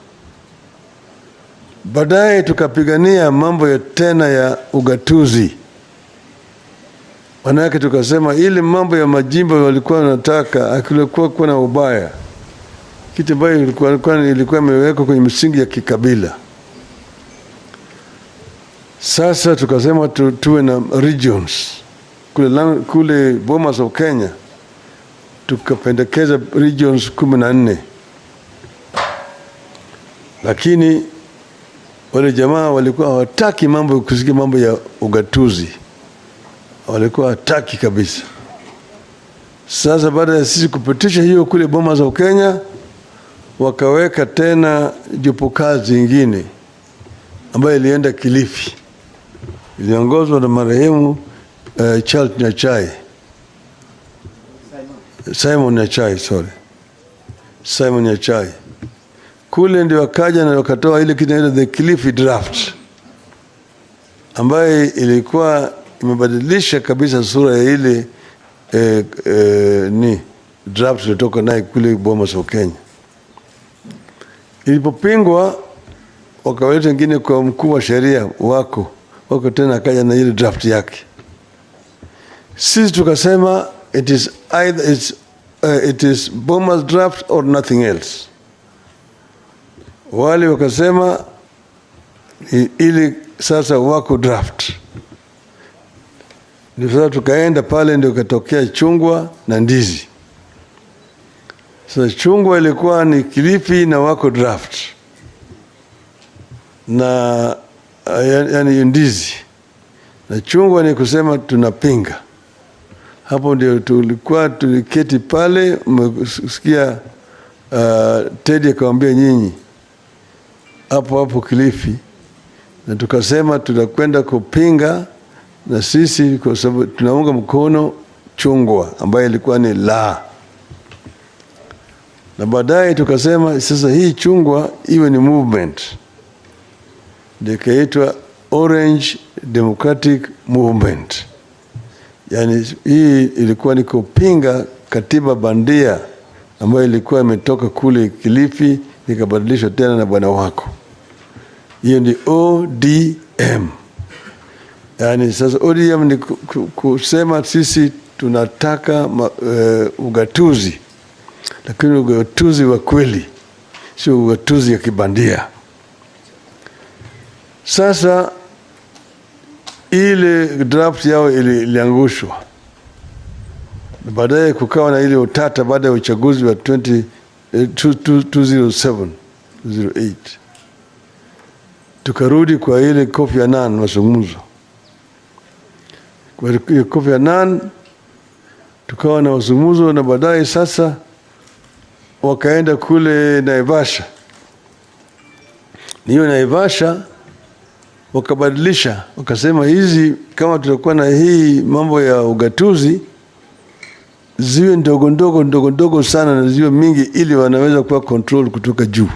Baadaye tukapigania mambo ya tena ya ugatuzi. Manake tukasema ile mambo ya majimbo walikuwa wanataka akilikuwa kuna ubaya, kitu ambayo ilikuwa imewekwa kwenye msingi ya kikabila. Sasa tukasema tuwe na regions kule Bomas of Kenya, tukapendekeza regions 14. Lakini wale jamaa walikuwa hawataki mambo kusikia mambo ya ugatuzi, walikuwa hawataki kabisa. Sasa baada ya sisi kupitisha hiyo kule Bomas of Kenya, wakaweka tena jopo kazi nyingine ambayo ilienda Kilifi, iliongozwa na marehemu Charles Nyachae, Simon Nyachae, sorry, Simon Nyachae. Kule ndio wakaja na wakatoa ile kitu inaitwa the Kilifi draft, ambayo ilikuwa imebadilisha kabisa sura ya ile ni draft ilitoka naye kule Bomas of Kenya. Ilipopingwa wakawaleta wengine kwa mkuu wa sheria wako tena akaja na ile draft yake. Sisi tukasema it is either it is Bomas draft or nothing else. Wale wakasema ili sasa wako draft. Ndio sasa tukaenda pale, ndio katokea chungwa na ndizi. Sasa chungwa ilikuwa ni Kilifi na wako draft, na yani ndizi na chungwa ni kusema tunapinga. Hapo ndio tulikuwa tuliketi pale, mmesikia Teddy akamwambia nyinyi hapo hapo Kilifi, na tukasema tunakwenda kupinga na sisi kwa sababu tunaunga mkono chungwa ambayo ilikuwa ni la. Na baadaye tukasema sasa hii chungwa iwe ni movement, ndio ikaitwa Orange Democratic Movement. Yani hii ilikuwa ni kupinga katiba bandia ambayo ilikuwa imetoka kule Kilifi ikabadilishwa tena na bwana wako. Hiyo ni ODM. Yani sasa ODM ni kusema sisi tunataka ugatuzi, lakini ugatuzi wa kweli, sio ugatuzi ya kibandia. Sasa ile draft yao iliangushwa. Baadaye kukawa na ile utata baada ya uchaguzi wa 2007 2008. Tukarudi kwa ile Kofi Annan mazungumzo. Kwa ile Kofi Annan tukawa na mazungumzo, na baadaye sasa wakaenda kule Naivasha. Niyo Naivasha wakabadilisha, wakasema hizi kama tutakuwa na hii mambo ya ugatuzi ziwe ndogo ndogo ndogo ndogo sana na ziwe mingi, ili wanaweza kuwa control kutoka juu.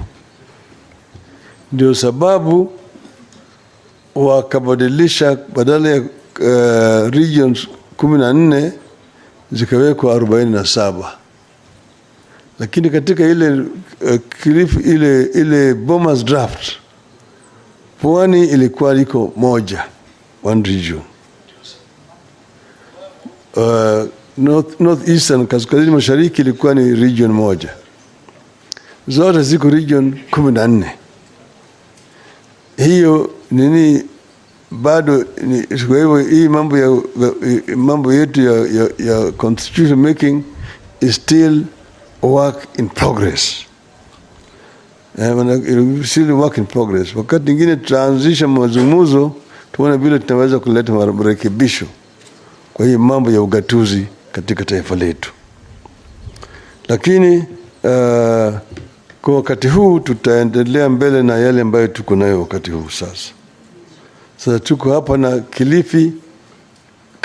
Ndio sababu wakabadilisha, badala ya regions 14 zikawekwa 47. Lakini katika ile ile Bomas draft, Pwani ilikuwa iko moja, one region. North Eastern, kaskazini mashariki, ilikuwa ni region moja. Zote ziko region 14. Hiyo nini bado ni, kwa hivyo hii mambo yetu ya constitution making is still work in progress. Still work in progress. Wakati mwingine tutaanzisha mazungumzo tuone vile tunaweza kuleta marekebisho kwa hiyo mambo ya ugatuzi katika taifa letu. Lakini kwa wakati huu tutaendelea mbele na yale ambayo tuko nayo wakati huu sasa. Sasa tuko hapa na Kilifi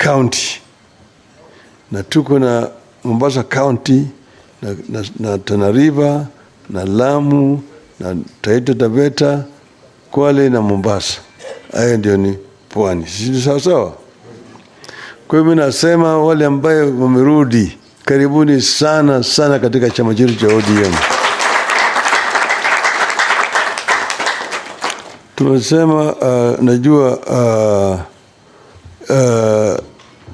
County na tuko na Mombasa County na Tana River na Lamu na Taita Taveta, Kwale na Mombasa. Haya ndio ni pwani. Si sawa sawa? Kwa hiyo mimi nasema wale ambao wamerudi, karibuni sana sana katika chama chetu cha ODM. Tumesema najua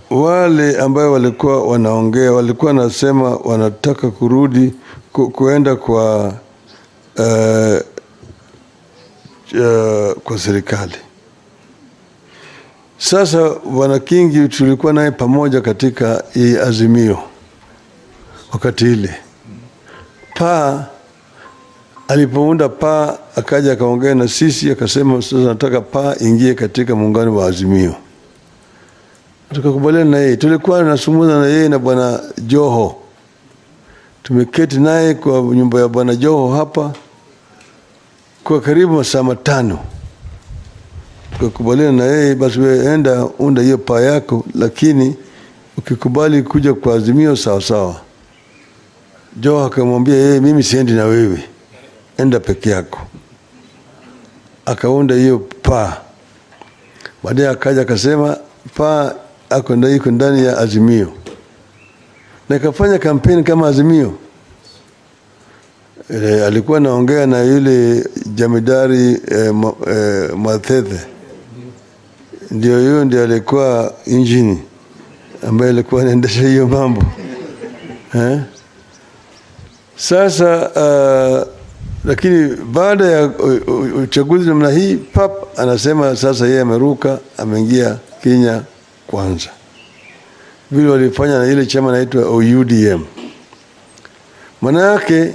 wale ambao walikuwa wanaongea walikuwa nasema wanataka kurudi kuenda kwa serikali. Sasa Bwana Kingi tulikuwa naye pamoja katika hii Azimio wakati ile. PA alipounda PA akaja akaongea na sisi akasema sasa nataka PA ingie katika muungano wa Azimio. Tukakubaliana na yeye. Tulikuwa tunazungumza na yeye na Bwana Joho. Tumeketi naye kwa nyumba ya Bwana Joho hapa kwa karibu masaa 5. Tukakubaliana na yeye, basi wewe enda unda hiyo PA yako, lakini ukikubali kuja kwa Azimio sawa sawa. Joho akamwambia yeye, mimi siendi na wewe, enda peke yako. Akaunda hiyo PA. Baadaye akaja akasema PA ako ndani ya Azimio. Na akafanya kampeni kama Azimio. Alikuwa anaongea na yule jamidari Mathethe. Ndio yule ndiye alikuwa injini ambaye alikuwa anaendesha hiyo mambo. Sasa lakini baada ya uchaguzi namna hii, pap anasema sasa yeye ameruka, ameingia Kenya Kwanza. Vile walifanya na ile chama inaitwa OUDM. Maana yake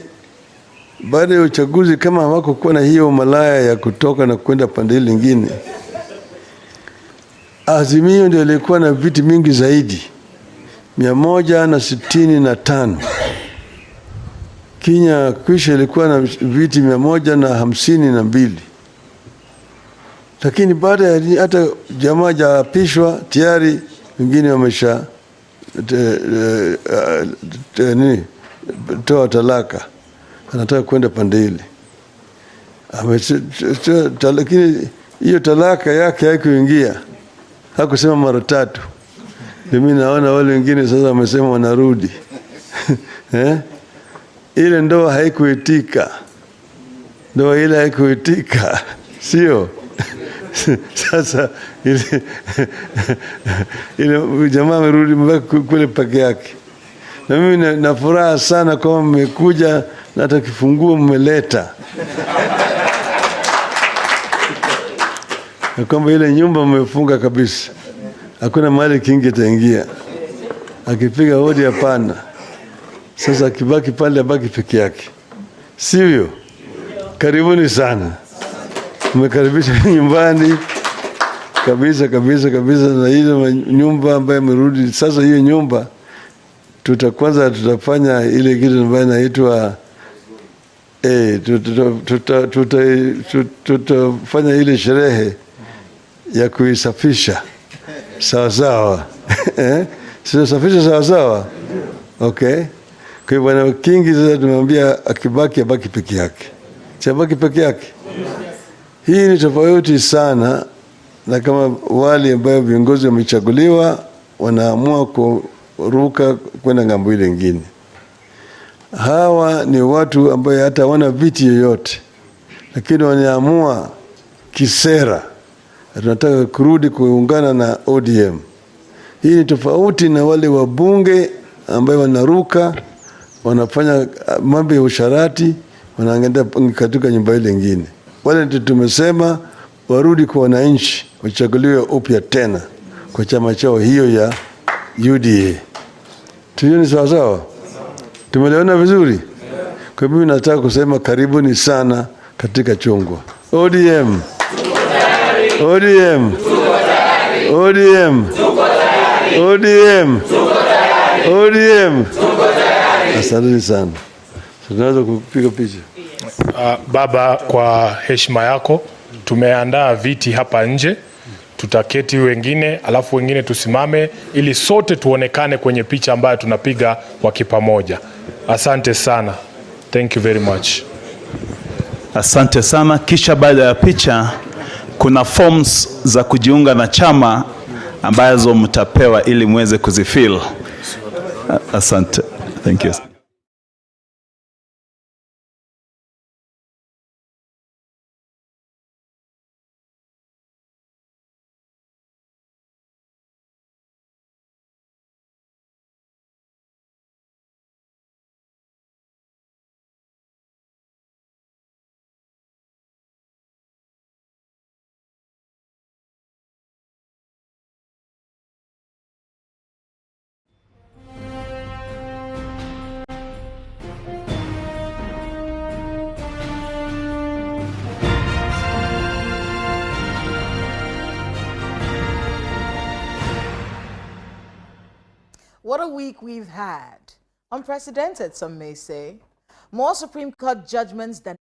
baada ya uchaguzi kama hawakuwa na hiyo malaya ya kutoka na kwenda pande lingine, Azimio ndio ilikuwa na viti mingi zaidi, 165. Kenya Kwisha ilikuwa na viti 152. Lakini baada ya hata jamaa hajaapishwa tayari wengine wamesha toa talaka, anataka kwenda pande ile. Lakini hiyo talaka yake haikuingia, hakusema mara tatu. Mimi naona wale wengine sasa wamesema wanarudi. Ile ndoa haikuitika. Ndoa ile haikuitika. Sio? Sasa ile jamaa amerudi mbaki kule peke yake. Na mimi na furaha sana kwa mmekuja na hata kifunguo mmeleta. Na kwamba ile nyumba mmefunga kabisa. Hakuna mahali kingi itaingia. Akipiga hodi hapana. Sasa akibaki pale abaki peke yake. Sivyo? Karibuni sana. Mmekaribisha nyumbani kabisa kabisa kabisa. Na ile nyumba ambayo mmerudi sasa, hiyo nyumba tutakwanza tutafanya ile kitu ambayo inaitwa Tutafanya ile sherehe ya kuisafisha sawa sawa. Sisafisha sawa sawa. Okay. Kwa hiyo Bwana Kingi sasa tumemwambia akibaki abaki peke yake. Si abaki peke yake. Hii ni tofauti sana na kama wale ambao viongozi wamechaguliwa wanaamua kuruka kwenda ng'ambo ile nyingine. Hawa ni watu ambao hata hawana viti yoyote, lakini wanaamua kisera tunataka kurudi kuungana na ODM. Hii ni tofauti na wale wabunge ambao wanaruka, wanafanya mambo ya usharati, wanaenda katika nyumba ile nyingine. Wale ndio tumesema warudi kwa wananchi, wachaguliwe upya tena kwa chama chao hiyo ya UDA. Tulioni sawa sawa? Tumeliona vizuri? Kwa mimi nataka kusema karibuni sana katika chungwa. ODM. ODM. ODM. ODM. ODM. Asante sana. Tunaweza kupiga picha. Baba, kwa heshima yako tumeandaa viti hapa nje. Tutaketi wengine, alafu wengine tusimame ili sote tuonekane kwenye picha ambayo tunapiga kwa kipamoja. Asante sana. Thank you very much. Asante sana. Kisha baada ya picha kuna forms za kujiunga na chama ambazo mtapewa ili muweze kuzifill. Asante. Thank you. What a week we've had. Unprecedented, some may say. More Supreme Court judgments than